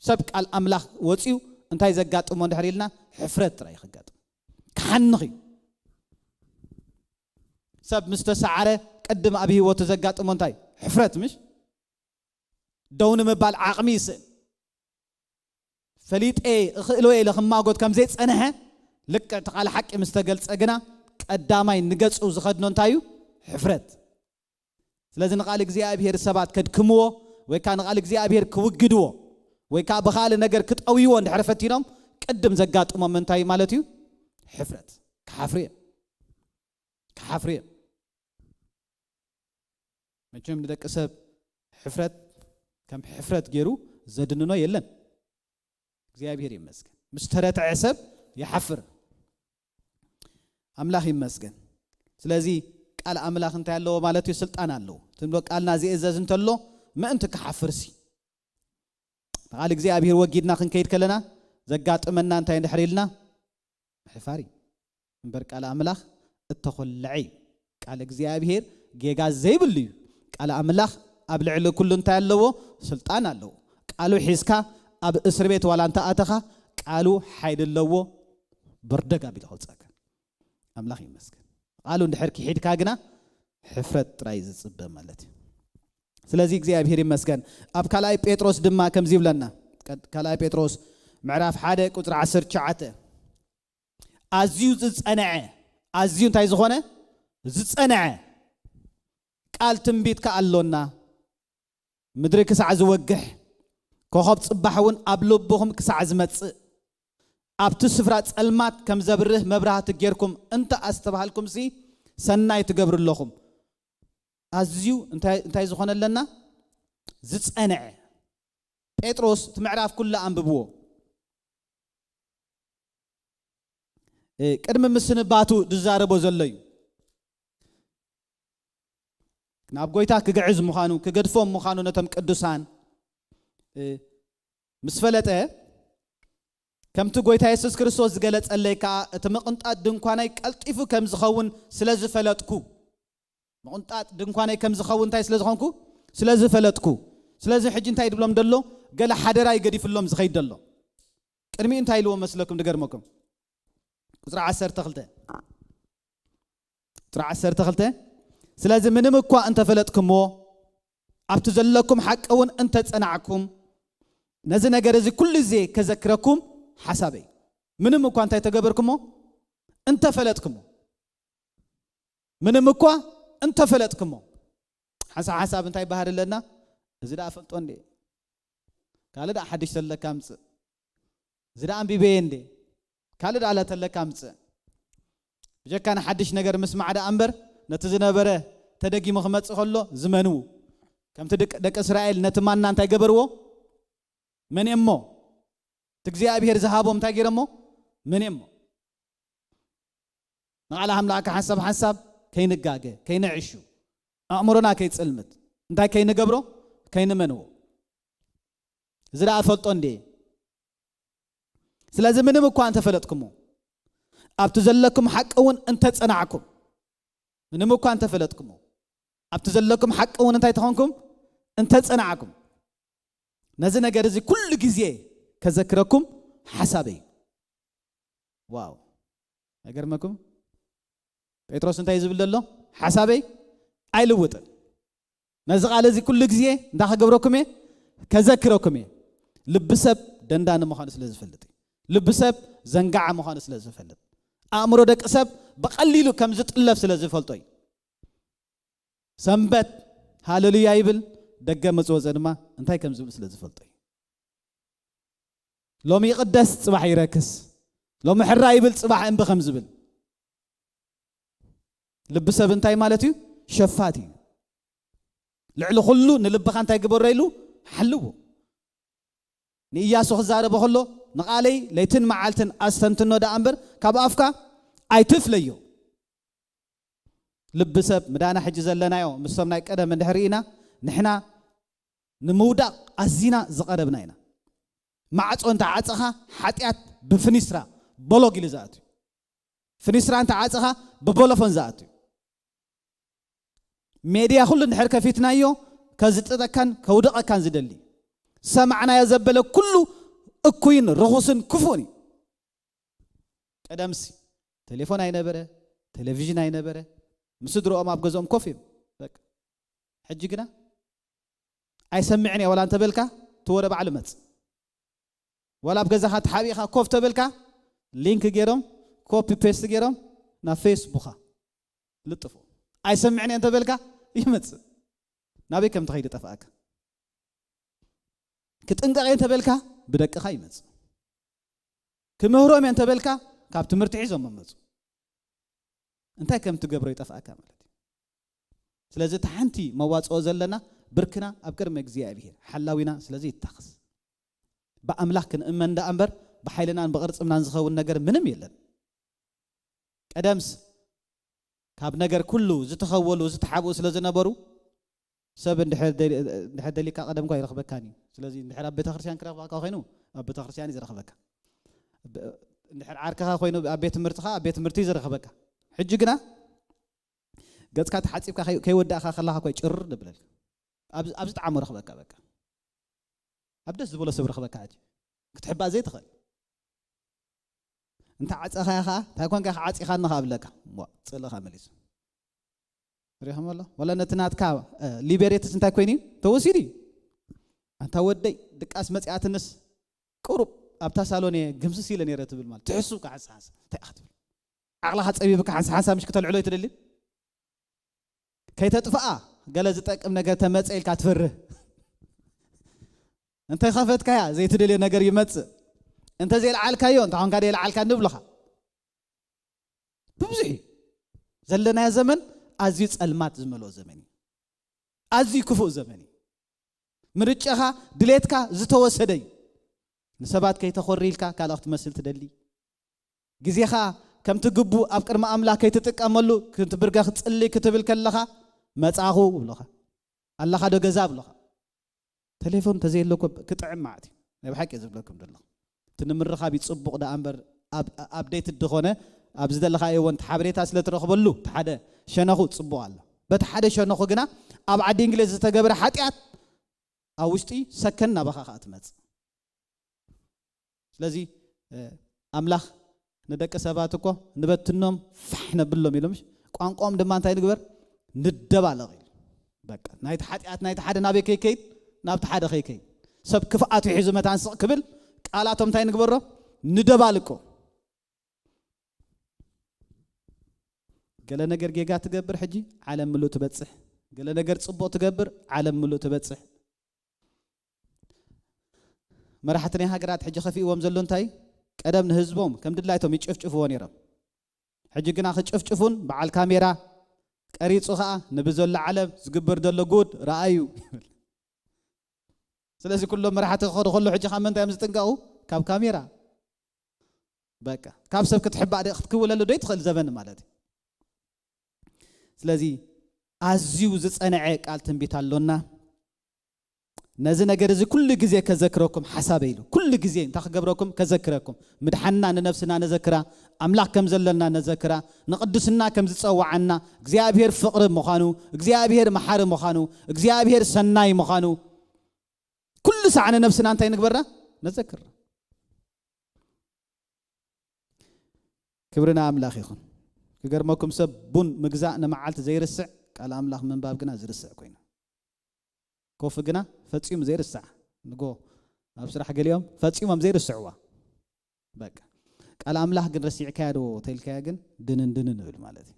ሰብ ቃል ኣምላኽ ወፂኡ እንታይ ዘጋጥሞ እንድሕር ኢልና፣ ሕፍረት ጥራይ እዩ ከጋጥሞ። ክሓንኽ እዩ። ሰብ ምስ ተሰዓረ ቅድም ኣብ ህይወቱ ዘጋጥሞ እንታይ? ሕፍረት፣ ምሽ? ደው ንምባል ዓቕሚ ይስእን። ፈሊጠ እኽእሎ ኢለ ክማጎት ከም ዘይጸንሐ፣ ልክዕ እቲ ቃል ሓቂ ምስ ተገልጸ ግና፣ ቀዳማይ ንገጹ ዝኸድኖ እንታይ እዩ? ሕፍረት። ስለዚ ንቓል እግዚኣብሔር ሰባት ከድክምዎ ወይ ከኣ ንቓል እግዚኣብሔር ክውግድዎ ወይ ከኣ ብኻልእ ነገር ክጠውይዎ እንድሕር ፈቲኖም፣ ቅድም ዘጋጥሞም እንታይ ማለት እዩ? ሕፍረት። ክሓፍሩ እዮም። ክሓፍሩ እዮም። መቸም ንደቂ ሰብ ሕፍረት ከም ሕፍረት ገይሩ ዘድንኖ የለን። እግዚኣብሔር ይመስገን። ምስ ተረትዐ ሰብ ይሓፍር። ኣምላኽ ይመስገን። ስለዚ ቃል ኣምላኽ እንታይ ኣለዎ ማለት እዩ? ስልጣን ኣለዎ። ትንብሎ ቃልና ዝእዘዝ እንተሎ ምእንቲ ክሓፍርሲ። ንቓል እግዚኣብሔር ወጊድና ክንከይድ ከለና ዘጋጥመና እንታይ እንድሕር ኢልና? ምሕፋር እዩ። እምበር ቃል ኣምላኽ እተኾለዐ እዩ። ቃል እግዚኣብሔር ጌጋ ዘይብሉ እዩ። ቃል ኣምላኽ ኣብ ልዕሊ ኩሉ እንታይ ኣለዎ? ስልጣን ኣለዎ። ቃሉ ሒዝካ ኣብ እስር ቤት ዋላ እንተ ኣተኻ፣ ቃሉ ሓይሊ ኣለዎ፣ በርደግ ኣቢሉ ከውፅኣካ። ኣምላኽ ይመስገን። ቃሉ እንድሕር ክሒድካ ግና ሕፍረት ጥራይ ዝጽበ ማለት እዩ። ስለዚ እግዚኣብሔር ይመስገን። ኣብ ካልኣይ ጴጥሮስ ድማ ከምዚ ይብለና። ቀድ-፣ ካልኣይ ጴጥሮስ ምዕራፍ ሓደ ቁጽሪ ዓሰርተ ትሽዓተ፣ ኣዝዩ ዝጸንዐ፣ ኣዝዩ እንታይ ዝኾነ? ዝጸንዐ ቃል ትንቢት ከኣ ኣሎና። ምድሪ ክሳዕ ዝወግሕ፣ ኮኸብ ጽባሕ እውን ኣብ ልብኹም ክሳዕ ዝመጽእ፣ ኣብቲ ስፍራ ጸልማት ከም ዘብርህ መብራህቲ ጌርኩም እንተ ኣስተባሃልኩምሲ፣ ሰናይ ትገብሩ ኣለኹም። ኣዝዩ እንታይ እንታይ ዝኾነ ኣለና? ዝጸንዐ። ጴጥሮስ እቲ ምዕራፍ ኩሉ ኣንብብዎ። እ፣ ቅድሚ ምስንባቱ ዝዛረቦ ዘሎ እዩ። ናብ ጎይታ ክግዕዝ ምዃኑ፣ ክገድፎም ምዃኑ ነቶም ቅዱሳን፣ እ፣ ምስ ፈለጠ፣ ከምቲ ጎይታ የሱስ ክርስቶስ ዝገለጸለይ ከኣ፣ እቲ ምቕንጣጥ ድንኳነይ ቀልጢፉ ከም ዝኸውን ስለ ዝፈለጥኩ፣ ምቕንጣጥ ድንኳነይ ከም ዝኸውን እንታይ ስለ ዝኾንኩ? ስለ ዝፈለጥኩ። ስለዚ ሕጂ እንታይ ድብሎም ደሎ? ገለ ሓደራ ይገዲፍሎም ዝኸይድ ደሎ። ቅድሚኡ እንታይ ኢልዎ መስለኩም? ድገርመኩም። ቁጽሪ ዓሰርተ ክልተ። ቁጽሪ ዓሰርተ ክልተ፣ ስለዚ ምንም እኳ እንተፈለጥኩምዎ፣ ኣብቲ ዘለኩም ሓቂ እውን እንተጸናዕኩም፣ ነዚ ነገር እዚ ኩሉ ግዜ ከዘክረኩም ሓሳበይ። ምንም እኳ እንታይ ተገበርኩሞ? እንተፈለጥኩሞ። ምንም እኳ እንተፈለጥኩሞ። ሓንሳብ ሓንሳብ እንታይ ባህር ኣለና? እዚ ደኣ ፈልጦ እንዴ? ካልእ ደኣ ሓድሽ ተለካ ምጽእ። እዚ ደኣ ኣንቢበየ እንዴ? ካልእ ደኣ ተለካ ምጽእ። ብጀካ ንሓድሽ ነገር ምስማዕ ደኣ እምበር፣ ነቲ ዝነበረ ተደጊሙ ክመጽእ ከሎ ዝመንዉ። ከምቲ ደቂ፣ ደቂ እስራኤል ነቲ ማና እንታይ ገበርዎ? መን እሞ? እቲ እግዚኣብሔር ዝሃቦም እንታይ ገይሮሞ? መን እሞ? ንቓል ኣምላኽ ሓንሳብ ሓንሳብ ከይንጋገ፣ ከይንዕሹ፣ ኣእምሮና ከይጽልምት፣ እንታይ ከይንገብሮ? ከይንመንዎ። እዚ ደኣ ፈልጦ እንዴ? ስለዚ ምንም እኳ እንተፈለጥኩሞ፣ ኣብቲ ዘለኩም ሓቂ እውን እንተጸናዕኩም፣ ምንም እኳ እንተፈለጥኩሞ፣ ኣብቲ ዘለኩም ሓቂ እውን እንታይ ተኾንኩም? እንተጸናዕኩም፣ ነዚ ነገር እዚ ኩሉ ግዜ ከዘክረኩም ሓሳበይ። ዋው! ኣይገርመኩም? ጴጥሮስ እንታይ ዝብል ዘሎ? ሓሳበይ ኣይልውጥን። ነዚ ቃል እዚ ኩሉ ግዜ እንታይ ከገብረኩም እየ? ከዘክረኩም እየ። ልቢ ሰብ ደንዳኒ ምዃኑ ስለ ዝፈልጥ እዩ። ልቢ ሰብ ዘንጋዓ ምዃኑ ስለ ዝፈልጥ። ኣእምሮ ደቂ ሰብ ብቐሊሉ ከም ዝጥለፍ ስለ ዝፈልጦ እዩ። ሰንበት ሃሌሉያ ይብል፣ ደገ ምስ ወጸ ድማ እንታይ ከም ዝብል ስለ ዝፈልጦ እዩ። ሎሚ ይቕደስ፣ ጽባሕ ይረክስ። ሎሚ ሕራ ይብል፣ ጽባሕ እምቢ ከም ዝብል። ልቢ ሰብ እንታይ ማለት እዩ? ሸፋት እዩ። ልዕሊ ኩሉ ንልብኻ እንታይ ግበሮ ኢሉ? ሓልዎ። ንኢያሱ ክዛረቦ ከሎ፣ ንቓለይ ለይትን መዓልትን ኣስተንትኖ ደኣ እምበር፣ ካብ ኣፍካ ኣይትፍለዮ። ልቢ ሰብ፣ ምዳና ሕጂ ዘለናዮ፣ ምስቶም ናይ ቀደም እንድሕር ኢና፣ ንሕና ንምውዳቕ ኣዚና ዝቐረብና ኢና። ማዕጾ እንተ ዓጸኻ፣ ሓጢኣት ብፍኒስትራ ቦሎግ ኢሉ ዝኣቱ እዩ። ፍኒስትራ እንተ ዓጸኻ፣ ብቦሎፎን ዝኣቱ እዩ። ሜድያ ኩሉ እንድሕር ከፊትናዮ፣ ከዝጥጠካን ከውድቐካን ዝደሊ። ሰማዕናዮ ዘበለ ኩሉ እኩይን ርኹስን ክፉእን እዩ። ቀደምሲ ቴሌፎን ኣይነበረ፣ ቴሌቪዥን ኣይነበረ። ምስ ስድርኦም ኣብ ገዝኦም ኮፍ እዮም። በቃ። ሕጂ ግና ኣይሰምዕን እየ ዋላ እንተበልካ፣ እቲ ወረ ባዕሉ መጽእ። ዋላ ኣብ ገዛኻ ተሓቢእኻ ኮፍ ተበልካ፣ ሊንክ ገይሮም፣ ኮፒ ፔስት ገይሮም ናብ ፌስቡኻ ልጥፉ። ኣይሰምዕን እየ እንተበልካ፣ ይመጽእ። ናበይ ከም ትኸይድ ጠፍኣካ። ክጥንቀቕ እየ እንተበልካ፣ ብደቅኻ ይመጽእ። ክምህሮም እየ እንተበልካ፣ ካብ ትምህርቲ ሒዞም መመጹ። እንታይ ከም ትገብሮ ይጠፍኣካ ማለት እዩ። ስለዚ እቲ ሓንቲ መዋጽኦ ዘለና፣ ብርክና ኣብ ቅድሚ እግዚኣብሔር፣ ሓላዊና ስለዚ ይታኽስ። ብኣምላኽ ክንእመን ደኣ እምበር፣ ብሓይልናን ብቕርጽምናን ዝኸውን ነገር ምንም የለን። ቀደምስ ካብ ነገር ኩሉ ዝተኸወሉ፣ ዝተሓብኡ ስለ ዝነበሩ፣ ሰብ እንድሕር ደሊ-፣ እንድሕር ደሊካ ቀደም እኳ ይረኽበካን እዩ። ስለዚ እንድሕር ኣብ ቤተክርስትያን ክረኽበካ ኮይኑ፣ ኣብ ቤተክርስትያን እዩ ዝረኽበካ። ብ-፣ እንድሕር ዓርክኻ ኮይኑ ኣብ ቤት ትምህርትኻ፣ ኣብ ቤት ትምህርቲ እዩ ዝረኽበካ። ሕጂ ግና ገጽካ ተሓጺብካ ከይ-፣ ከይወዳእካ ከለኻ እኳ ጭር ድብለልካ። ኣብ፣ ኣብ ዝጠዓሞ ረኽበካ በቃ። ኣብ ደስ ዝበሎ ሰብ ረኽበካ ሕጂ። ክትሕባእ ዘይትኽእል። እንተ ዓጸኻያ ኸዓ፣ እንታይ ኮንካ ኢኻ ዓጺኻኒ ኸዓ ብለካ። እሞ፣ ጽልእኻ መሊሱ። ሪኢኹም ኣሎ? ወላ ነቲ ናትካ፣ እ፣ ሊቤሬትስ እንታይ ኮይኑ እዩ? ተወሲዱ እዩ። ኣንታ ወደይ፣ ድቃስ መጺኣትንስ ቁሩብ ኣብታ ሳሎን እየ ግምስስ ኢለ ነይረ ትብል ማለት። ትሕስብ ከ ሓንሳ ሓንሳ። እንታይ ኢኻ ትብል? ዓቕልኻ ጸቢብካ ሓንሳ ሓንሳ ምሽ ክተልዕሎ እዩ ትደሊ? ከይተጥፍኣ ገለ ዝጠቅም ነገር ተመጸ ኢልካ ትፈርህ። እንተ ኸፈትካያ ዘይትደልዮ ነገር ይመጽእ። እንተ ዘይለዓልካዮ፣ እንተ ኾንካ ዘይለዓልካ ንብለኻ። ብብዙሕ እዩ። ዘለናዮ ዘመን ኣዝዩ ጸልማት ዝመልኦ ዘመን እዩ። ኣዝዩ ክፉእ ዘመን እዩ። ምርጫኻ፣ ድሌትካ ዝተወሰደ እዩ። ንሰባት ከይተኾሪ ኢልካ ካልእ ክትመስል ትደሊ። ግዜኻ ከምቲ ግቡእ ኣብ ቅድሚ ኣምላኽ ከይትጥቀመሉ፣ ክንትብርገ ክትጽሊ ክትብል ከለኻ፣ "መጻኹ" ብሎኻ። "ኣላኻ ዶ ገዛ?" ብሎኻ። ቴሌፎን እንተዘየሎ እኮ ክጥዕም ማለት እዩ። ናይ ብሓቂ እየ ዝብለኩም ዘለኹ። እቲ ንምርኻብ እዩ ጽቡቕ ደኣ እምበር፣ ኣብ-፣ ኣፕዴትድ ዝኾነ፣ ኣብ ዝደለኻዮ እዋን ሓበሬታ ስለ ትረኽበሉ፣ እቲ ሓደ ሸነኹ ጽቡቕ ኣሎ። በቲ ሓደ ሸነኹ ግና፣ ኣብ ዓዲ እንግሊዝ ዝተገብረ ሓጢኣት ኣብ ውሽጢ ሰከን ናባኻ ከኣ ትመጽእ። ስለዚ፣ እ፣ ኣምላኽ ንደቂ ሰባት እኮ ንበትኖም ፋሕ ነብሎም ኢሉ፣ ምሽ? ቋንቋኦም ድማ እንታይ ንግበር? ንደባለቕ ኢሉ። በቃ፣ ናይቲ ሓጢኣት፣ ናይቲ ሓደ ናበይ ከይከይድ? ናብቲ ሓደ ከይከይድ። ሰብ ክፍኣቱ ሒዙ መታን ስቕ ክብል፣ ቃላቶም እንታይ ንግበሮ? ንደባልቆ። ገለ ነገር ጌጋ ትገብር፣ ሕጂ ዓለም ምሉእ ትበጽሕ። ገለ ነገር ጽቡቕ ትገብር፣ ዓለም ምሉእ ትበጽሕ። መራሕቲ ናይ ሃገራት ሕጂ ከፊእዎም ዘሎ እንታይ? ቀደም ንህዝቦም ከም ድላይቶም ይጭፍጭፍዎ ነይሮም። ሕጂ ግና ክጭፍጭፉን፣ በዓል ካሜራ ቀሪጹ ኸኣ፣ "ንብዘሎ ዓለም ዝግበር ዘሎ ጉድ ረኣዩ" ይብል። ስለዚ ኩሎም መራሕቲ ክኸዱ ከሎ፣ ሕጂ ካብ ምንታይ እዮም ዝጥንቀቑ? ካብ ካሜራ። በቃ፣ ካብ ሰብ ክትሕባእ ዶ-፣ ክትክውለሉ ዶ ትኽእል ዘበን ማለት እዩ። ስለዚ ኣዝዩ ዝጸንዐ ቃል ትንቢት ኣሎና። "ነዚ ነገር እዚ ኩሉ ግዜ ከዘክረኩም ሓሳበ" ኢሉ። ኩሉ ግዜ እንታይ ክገብረኩም? ከዘክረኩም። ምድሓንና ንነፍስና ነዘክራ፣ ኣምላኽ ከም ዘለና ነዘክራ፣ ንቕድስና ከም ዝጸውዓና፣ እግዚኣብሔር ፍቕሪ ምዃኑ፣ እግዚኣብሔር መሓሪ ምዃኑ፣ እግዚኣብሔር ሰናይ ምዃኑ፣ ኩሉ ሳዕ ንነፍስና እንታይ ንግበራ? ነዘክራ። ክብሪ ንኣምላኽ ይኹን። ክገርመኩም፣ ሰብ ቡን ምግዛእ ንመዓልቲ ዘይርስዕ፣ ቃል ኣምላኽ ምንባብ ግና ዝርስዕ ኮይኑ። ኮፊ ግና ፈጺሙ ዘይርሳዕ። ንጎ ኣብ ስራሕ ገሊኦም ፈጺሞም ዘይርስዕዋ። በቃ፣ ቃል ኣምላኽ ግን ረሲዕካያ ዶ ተልካያ ግን ድንን ድንን ይብል ማለት እዩ።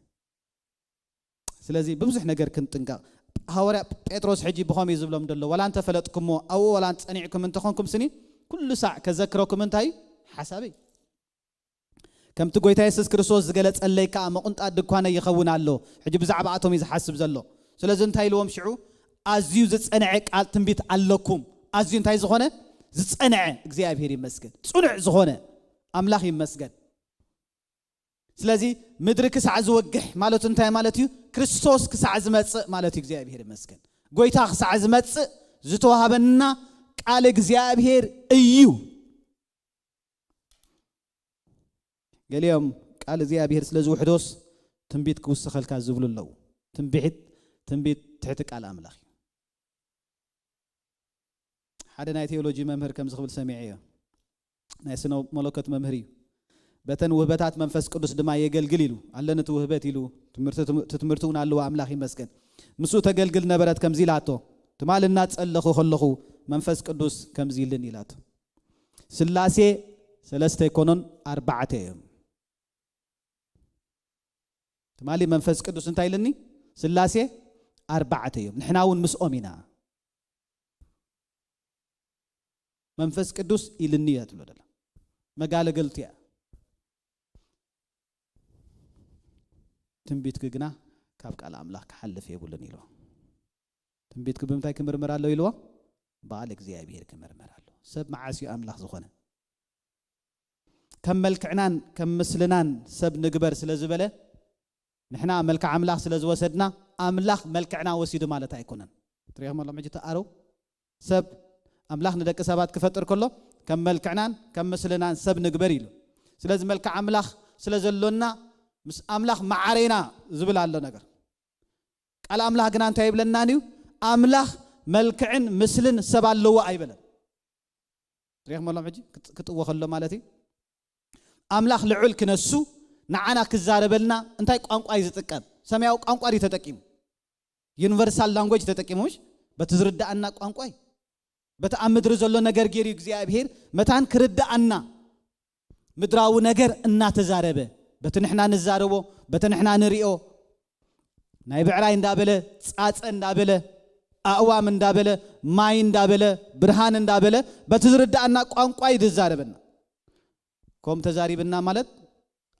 ስለዚ ብብዙሕ ነገር ክንጥንቀቕ። ሃዋርያ ጴጥሮስ ሕጂ ብኸምኡ እዩ ዝብሎም ዘሎ፣ "ዋላ እንተፈለጥኩሞ፣ ኣብኡ ዋላ ጸኒዕኩም እንተኾንኩም ስኒ፣ ኩሉ ሳዕ ከዘክረኩም እንታይ እዩ? ሓሳበይ። ከምቲ ጎይታ የሱስ ክርስቶስ ዝገለጸለይ ከኣ መቑንጣት ድኳነይ ይኸውን ኣሎ።" ሕጂ ብዛዕባ ኣቶም እዩ ዝሓስብ ዘሎ። ስለዚ እንታይ ኢልዎም ሽዑ? ኣዝዩ ዝጸንዐ ቃል ትንቢት ኣለኩም። ኣዝዩ እንታይ ዝኾነ? ዝጸንዐ። እግዚኣብሔር ይመስገን። ጽኑዕ ዝኾነ ኣምላኽ ይመስገን። ስለዚ ምድሪ ክሳዕ ዝወግሕ ማለቱ እንታይ ማለት እዩ? ክርስቶስ ክሳዕ ዝመጽእ ማለት እዩ። እግዚኣብሔር ይመስገን። ጎይታ ክሳዕ ዝመጽእ ዝተዋህበና ቃል እግዚኣብሔር እዩ። ገሊኦም ቃል እግዚኣብሔር ስለ ዝውሕዶስ ትንቢት ክውስኸልካ ዝብሉ ኣለዉ። ትንቢት፣ ትንቢት ትሕቲ ቃል ኣምላኽ እዩ። ሓደ ናይ ቴዎሎጂ መምህር ከምዚ ክብል ሰሚዐዮ። ናይ ስነ መለኮት መምህር እዩ። "በተን ውህበታት መንፈስ ቅዱስ ድማ የገልግል" ኢሉ። ኣለኒ እቲ ውህበት ኢሉ። ትምህርቲ፣ ትምህርቲ እውን ኣለዎ፣ ኣምላኽ ይመስገን። ምስኡ ተገልግል ነበረት፣ ከምዚ ኢላቶ፣ "ትማሊ እናጸለኹ ከለኹ መንፈስ ቅዱስ ከምዚ ኢልን" ኢላቶ። "ስላሴ ሰለስተ ኣይኮኑን፣ ኣርባዕተ እዮም።" ትማሊ መንፈስ ቅዱስ እንታይ ኢልኒ? "ስላሴ ኣርባዕተ እዮም፣ ንሕና እውን ምስኦም ኢና። መንፈስ ቅዱስ ኢልኒ" እያ ትብሎ ደላ። መጋለገልቱ እያ። "ትንቢትኪ ግና ካብ ቃል ኣምላኽ ክሓልፍ የብሉን" ኢልዎ። ትንቢትኪ ብምንታይ ክምርመር ኣለዎ ኢልዎ? ብቓል እግዚኣብሔር ክምርመር ኣለዎ። ሰብ መዓስ እዩ ኣምላኽ ዝኾነ? "ከም መልክዕናን ከም ምስልናን ሰብ ንግበር" ስለ ዝበለ፣ ንሕና መልክዕ ኣምላኽ ስለ ዝወሰድና፣ ኣምላኽ መልክዕና ወሲዱ ማለት ኣይኮነን። ትሪኦም ኣለኹም ሕጂ ተኣረው። ሰብ፣ ኣምላኽ ንደቂ ሰባት ክፈጥር ከሎ፣ "ከም መልክዕናን ከም ምስልናን ሰብ ንግበር" ኢሉ። ስለዚ መልክዕ ኣምላኽ ስለ ዘሎና፣ ምስ ኣምላኽ መዓረ ኢና ዝብል ኣሎ ነገር። ቃል ኣምላኽ ግና እንታይ ይብለናን እዩ? ኣምላኽ መልክዕን ምስልን ሰብ ኣለዎ ኣይበለን። ትሪኦም ኣለኹም ሕጂ ክጥ-፣ ክጥወ ከሎ ማለት እዩ። ኣምላኽ ልዑል ክነሱ ንዓና ክዛረበልና እንታይ ቋንቋ እዩ ዝጥቀም? ሰማያዊ ቋንቋ ድዩ ተጠቂሙ? ዩኒቨርሳል ላንጉጅ ተጠቂሙ፣ ምሽ? በቲ ዝርድኣና ቋንቋ እዩ። በቲ ኣብ ምድሪ ዘሎ ነገር ገይሩ እግዚኣብሔር መታን ክርድኣና፣ ምድራዊ ነገር እናተዛረበ፣ በቲ ንሕና ንዛረቦ፣ በቲ ንሕና ንሪኦ፣ ናይ ብዕራይ እንዳበለ፣ ጻጸ እንዳበለ፣ ኣእዋም እንዳበለ፣ ማይ እንዳበለ፣ ብርሃን እንዳበለ፣ በቲ ዝርድኣና ቋንቋ እዩ ዝዛረበና። ከም ተዛሪብና ማለት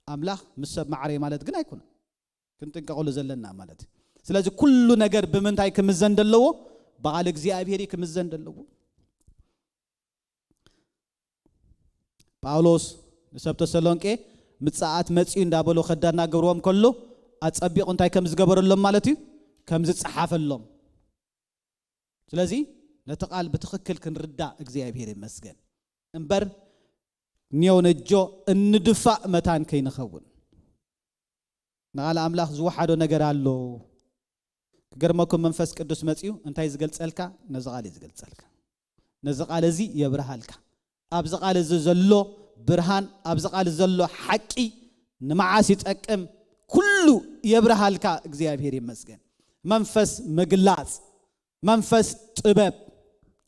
ኣምላኽ ምስ ሰብ ማዕረይ ማለት ግን ኣይኮነን። ክንጥንቀቐሉ ዘለና ማለት እዩ። ስለዚ ኩሉ ነገር ብምንታይ ክምዘን ዘለዎ? ብቓል እግዚኣብሔር እዩ ክምዘን ዘለዎ። ጳውሎስ ንሰብ ተሰሎንቄ ምጽኣት መጺኡ እንዳበሉ ከዳናግርዎም ከሎ ኣጸቢቑ እንታይ ከም ዝገበረሎም ማለት እዩ? ከም ዝጸሓፈሎም። ስለዚ ነቲ ቃል ብትኽክል ክንርዳእ እግዚኣብሔር ይመስገን እምበር፣ ኒዮ ነጆ እንድፋእ መታን ከይንኸውን። ንቓል ኣምላኽ ዝወሓዶ ነገር ኣሎ። ክገርመኩም፣ መንፈስ ቅዱስ መጺኡ እንታይ ዝገልጸልካ? ነዚ ቃል እዩ ዝገልጸልካ። ነዚ ቃል እዚ የብርሃልካ። ኣብዚ ቃል እዚ ዘሎ ብርሃን፣ ኣብዚ ቃል ዘሎ ሓቂ ንመዓስ ይጠቅም? ኩሉ የብርሃልካ። እግዚኣብሔር ይመስገን። መንፈስ ምግላጽ፣ መንፈስ ጥበብ፣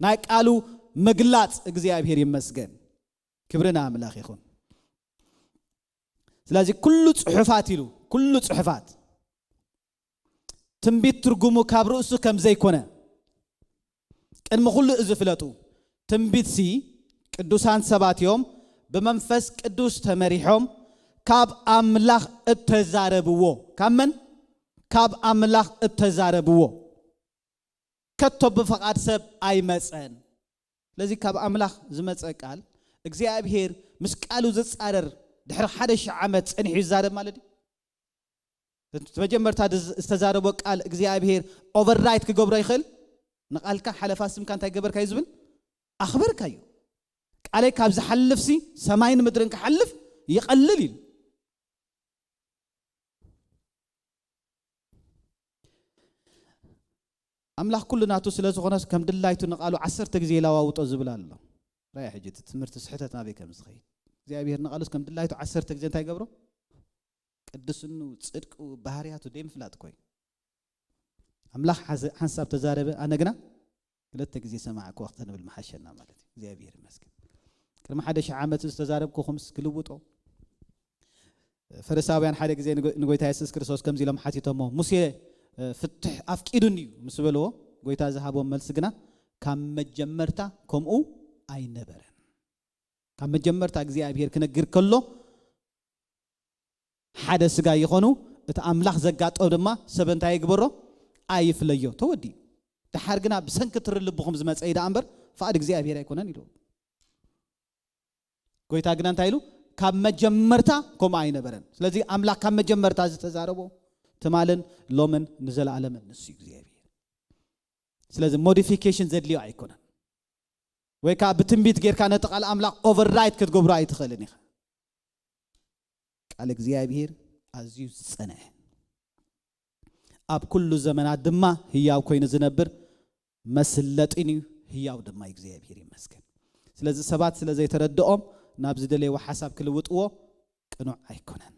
ናይ ቃሉ ምግላጽ። እግዚኣብሔር ይመስገን። ክብሪ ንኣምላኽ ይኹን። ስለዚ ኩሉ ጽሑፋት ኢሉ፣ ኩሉ ጽሑፋት ትንቢት ትርጉሙ ካብ ርእሱ ከም ዘይኮነ ቅድሚ ኩሉ እዚ ፍለጡ። ትንቢትሲ ቅዱሳን ሰባት እዮም ብመንፈስ ቅዱስ ተመሪሖም ካብ ኣምላኽ እተዛረብዎ። ካብ መን? ካብ ኣምላኽ እተዛረብዎ። ከቶ ብፍቓድ ሰብ ኣይመጸን። ስለዚ ካብ ኣምላኽ ዝመጸ ቃል፣ እግዚኣብሔር ምስ ቃሉ ዝጻረር ድሕሪ ሓደ ሺሕ ዓመት ጸኒሑ ይዛረብ ማለት እዩ። እቲ መጀመርታ ድዝ-፣ ዝተዛረቦ ቃል እግዚኣብሔር ኦቨርራይት ክገብሮ ይኽእል። ንቓልካ ሓለፋ ስምካ እንታይ ገበርካዩ ዝብል ኣኽበርካዩ። ቃለይ ካብ ዝሓልፍሲ ሰማይን ምድርን ክሓልፍ ይቐልል ኢሉ። ኣምላኽ ኩሉ ናቱ ስለ ዝኾነስ ከም ድላይቱ ንቓሉ ዓሰርተ ግዜ ይለዋውጦ ዝብል ኣሎ። ራእይ ሕጂ እቲ ትምህርቲ ስሕተት ናበይ ከም ዝኸይድ። እግዚኣብሔር ንቓሉስ ከም ድላይቱ ዓሰርተ ግዜ እንታይ ይገብሮ? ቅድስኑ፣ ጽድቁ፣ ባህርያቱ ደይ ምፍላጥ ኮይ። ኣምላኽ ሓዘ-፣ ሓንሳብ ተዛረበ፣ ኣነ ግና ክልተ ግዜ ሰማዕኩ ወቅተ ንብል መሓሸና ማለት እዩ። እግዚኣብሔር ይመስገን። ቅድሚ ሓደ ሺሕ ዓመት ዝተዛረብኩኹምስ ክልውጦ። ፈሪሳውያን ሓደ ግዜ ንጎ-፣ ንጎይታ የሱስ ክርስቶስ ከምዚ ኢሎም ሓቲቶሞ፣ "ሙሴ፣ እ፣ ፍትሕ ኣፍቂዱኒ እዩ" ምስ በልዎ፣ ጎይታ ዝሃቦም መልሲ ግና ካብ መጀመርታ ከምኡ ኣይነበረን። ካብ መጀመርታ እግዚኣብሔር ክነግር ከሎ ሓደ ስጋ ይኾኑ፣ እቲ ኣምላኽ ዘጋጠው ድማ ሰብ እንታይ ይግበሮ? ኣይፍለዮ። ተወዲኡ። ደሓር ግና ብሰንኪ ትሪ ልብኹም ዝመጸ እዩ ደኣ እምበር ፍቓድ እግዚኣብሔር ኣይኮነን ኢሉ። ጎይታ ግና እንታይ ኢሉ? ካብ መጀመርታ ከምኡ ኣይነበረን። ስለዚ ኣምላኽ ካብ መጀመርታ ዝተዛረቦ ትማልን ሎምን ንዘለኣለምን ንሱ እዩ እግዚኣብሔር። ስለዚ ሞዲፊኬሽን ዘድልዮ ኣይኮነን። ወይ ከዓ ብትንቢት ጌርካ ነቲ ቃል ኣምላኽ ኦቨርራይት ክትገብሮ ኣይትኽእልን ኢኻ። ቃል እግዚኣብሔር ኣዝዩ ዝጸንዐ፣ ኣብ ኩሉ ዘመናት ድማ ህያው ኮይኑ ዝነብር መስለጢን እዩ፣ ህያው ድማ እዩ። እግዚኣብሔር ይመስገን። ስለዚ ሰባት ስለ ዘይተረድኦም ናብ ዝደለይዎ ሓሳብ ክልውጥዎ ቅኑዕ ኣይኮነን።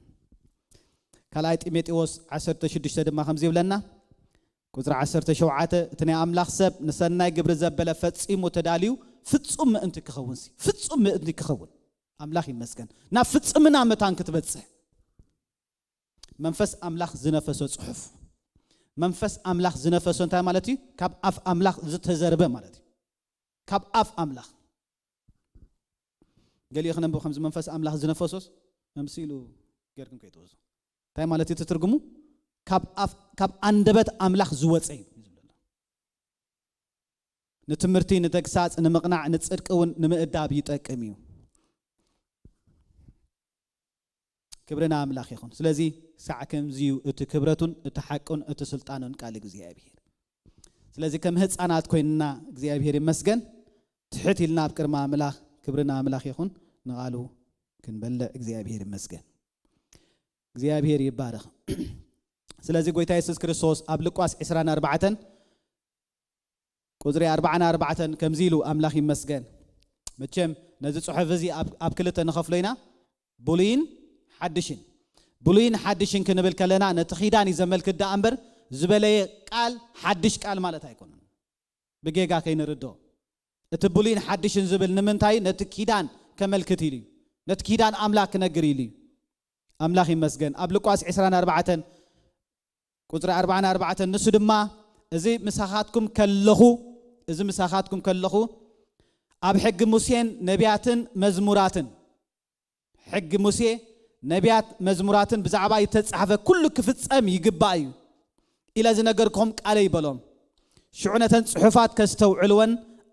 ካልኣይ ጢሞቴዎስ ዓሰርተ ሽዱሽተ ድማ ከምዚ ይብለና፣ ቁጽሪ ዓሰርተ ሸውዓተ፣ "እቲ ናይ ኣምላኽ ሰብ ንሰናይ ግብሪ ዘበለ ፈጺሙ ተዳልዩ ፍጹም ምእንቲ ክኸውን ሲ፣ ፍጹም ምእንቲ ክኸውን፣ ኣምላኽ ይመስገን፣ ናብ ፍጽምና መታን ክትበጽሕ." መንፈስ ኣምላኽ ዝነፈሶ ጽሑፍ። መንፈስ ኣምላኽ ዝነፈሶ እንታይ ማለት እዩ? ካብ ኣፍ ኣምላኽ ዝተዘርበ ማለት እዩ። ካብ ኣፍ ኣምላኽ። ገሊኡ ክነንብብ ከምዚ መንፈስ ኣምላኽ ዝነፈሶስ መምስ ኢሉ ጌርኩም ከይትወስዱ። እንታይ ማለት እዩ እቲ ትርጉሙ? ካብ ኣፍ፣ ካብ ኣንደበት ኣምላኽ ዝወጸ እዩ ዝብለና። ንትምህርቲ፣ ንተግሳጽ፣ ንምቕናዕ፣ ንጽድቂ እውን ንምእዳብ ይጠቅም እዩ። ክብሪ ንኣምላኽ ይኹን። ስለዚ ሳዕ ከምዚ እዩ እቲ ክብረቱን እቲ ሓቁን እቲ ስልጣኑን ቃል እግዚኣብሔር። ስለዚ ከም ህፃናት ኮይንና እግዚኣብሔር ይመስገን ትሕት ኢልና ኣብ ቅድሚ ኣምላኽ፣ ክብሪ ንኣምላኽ ይኹን፣ ንቓሉ ክንበልዕ እግዚኣብሔር ይመስገን። እግዚኣብሔር ይባረኽ። ስለዚ ጎይታ የሱስ ክርስቶስ ኣብ ሉቃስ ዕስራን ኣርባዕተን ቁጽሪ ኣርባዓን ኣርባዕተን ከምዚ ኢሉ ኣምላኽ ይመስገን። መቸም ነዚ ጽሑፍ እዚ ኣብ፣ ኣብ ክልተ ንኸፍሎ ኢና፣ ብሉይን ሓድሽን። ብሉይን ሓድሽን ክንብል ከለና ነቲ ኪዳን እዩ ዘመልክት ደኣ እምበር ዝበለየ ቃል ሓድሽ ቃል ማለት ኣይኮነን። ብጌጋ ከይንርድኦ። እቲ ብሉይን ሓድሽን ዝብል ንምንታይ? ነቲ ኪዳን ከመልክት ኢሉ እዩ። ነቲ ኪዳን ኣምላኽ ክነግር ኢሉ እዩ። ኣምላኽ ይመስገን። ኣብ ሉቃስ ዕስራን ኣርባዕተን ቁጽሪ ኣርባዓን ኣርባዕተን፣ ንሱ ድማ፣ "እዚ ምሳኻትኩም ከለኹ፣ እዚ ምሳኻትኩም ከለኹ፣ ኣብ ሕጊ ሙሴን ነቢያትን መዝሙራትን፣ ሕጊ ሙሴ፣ ነቢያት፣ መዝሙራትን ብዛዕባ ዝተጻሕፈ ኩሉ ክፍጸም ይግባእ እዩ ኢለ ዝነገርኩም ቃለይ በሎም። ሽዑ ነተን ጽሑፋት ከስተውዕልወን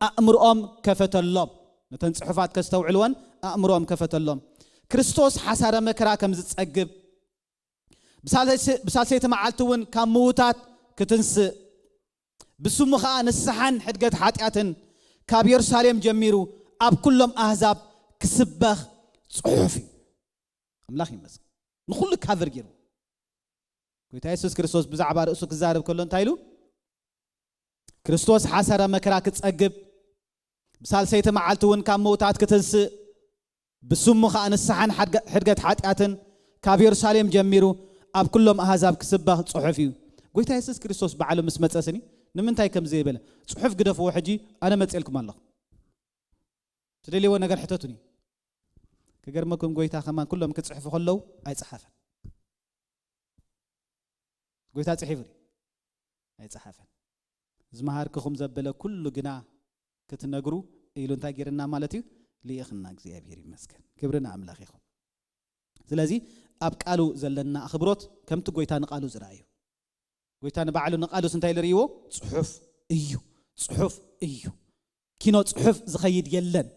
ኣእምሮኦም ከፈተሎም። ነተን ጽሑፋት ከስተውዕልወን ኣእምሮኦም ከፈተሎም። ክርስቶስ ሓሳረ መከራ ከም ዝጸግብ፣ ብሳልሰይቲ መዓልቲ እውን ካብ ምዉታት ክትንስእ፣ ብስሙ ኸዓ ንስሓን ሕድገት ሓጢኣትን ካብ የሩሳሌም ጀሚሩ ኣብ ኩሎም ኣህዛብ ክስበኽ ጽሑፍ እዩ። ኣምላኽ ይመስገን። ንኹሉ ካቨር ገይሩ። ጎይታ የሱስ ክርስቶስ ብዛዕባ ርእሱ ክዛረብ ከሎ እንታይ ኢሉ? ክርስቶስ ሓሳረ መከራ ክጸግብ፣ ብሳልሰይቲ መዓልቲ እውን ካብ ምውታት ክትንስእ፣ ብስሙ ኸኣ ንስሓን ሓድገ-፣ ሕድገት ሓጢኣትን ካብ የሩሳሌም ጀሚሩ ኣብ ኩሎም ኣህዛብ ክስበኽ ጽሑፍ እዩ። ጎይታ የሱስ ክርስቶስ ባዕሉ ምስ መጸስኒ ንምንታይ ከም ዘይበለ፣ ጽሑፍ ግደፍዎ፣ ሕጂ ኣነ መጽኤልኩም ኣለኹ። ትደልይዎ ነገር ሕተቱኒ። ክገርመኩም፣ ጎይታ ከማን ኩሎም ክጽሕፉ ከለዉ ኣይጸሓፈን። ጎይታ ጽሒፉ ድዩ? ኣይጸሓፈን። ዝመሃርክኹም ዘበለ ኩሉ ግና ክትነግሩ ኢሉ እንታይ ገይርና ማለት እዩ? ልኢኽና። እግዚኣብሔር ይመስገን። ክብሪ ንኣምላኽ ይኹን። ስለዚ ኣብ ቃሉ ዘለና ኣኽብሮት ከምቲ ጎይታ ንቃሉ ዝረኣዩ። ጎይታ ንባዕሉ ንቃሉስ እንታይ ኢሉ ርእይዎ? ጽሑፍ እዩ። ጽሑፍ እዩ። ኪኖ ጽሑፍ ዝኸይድ የለን።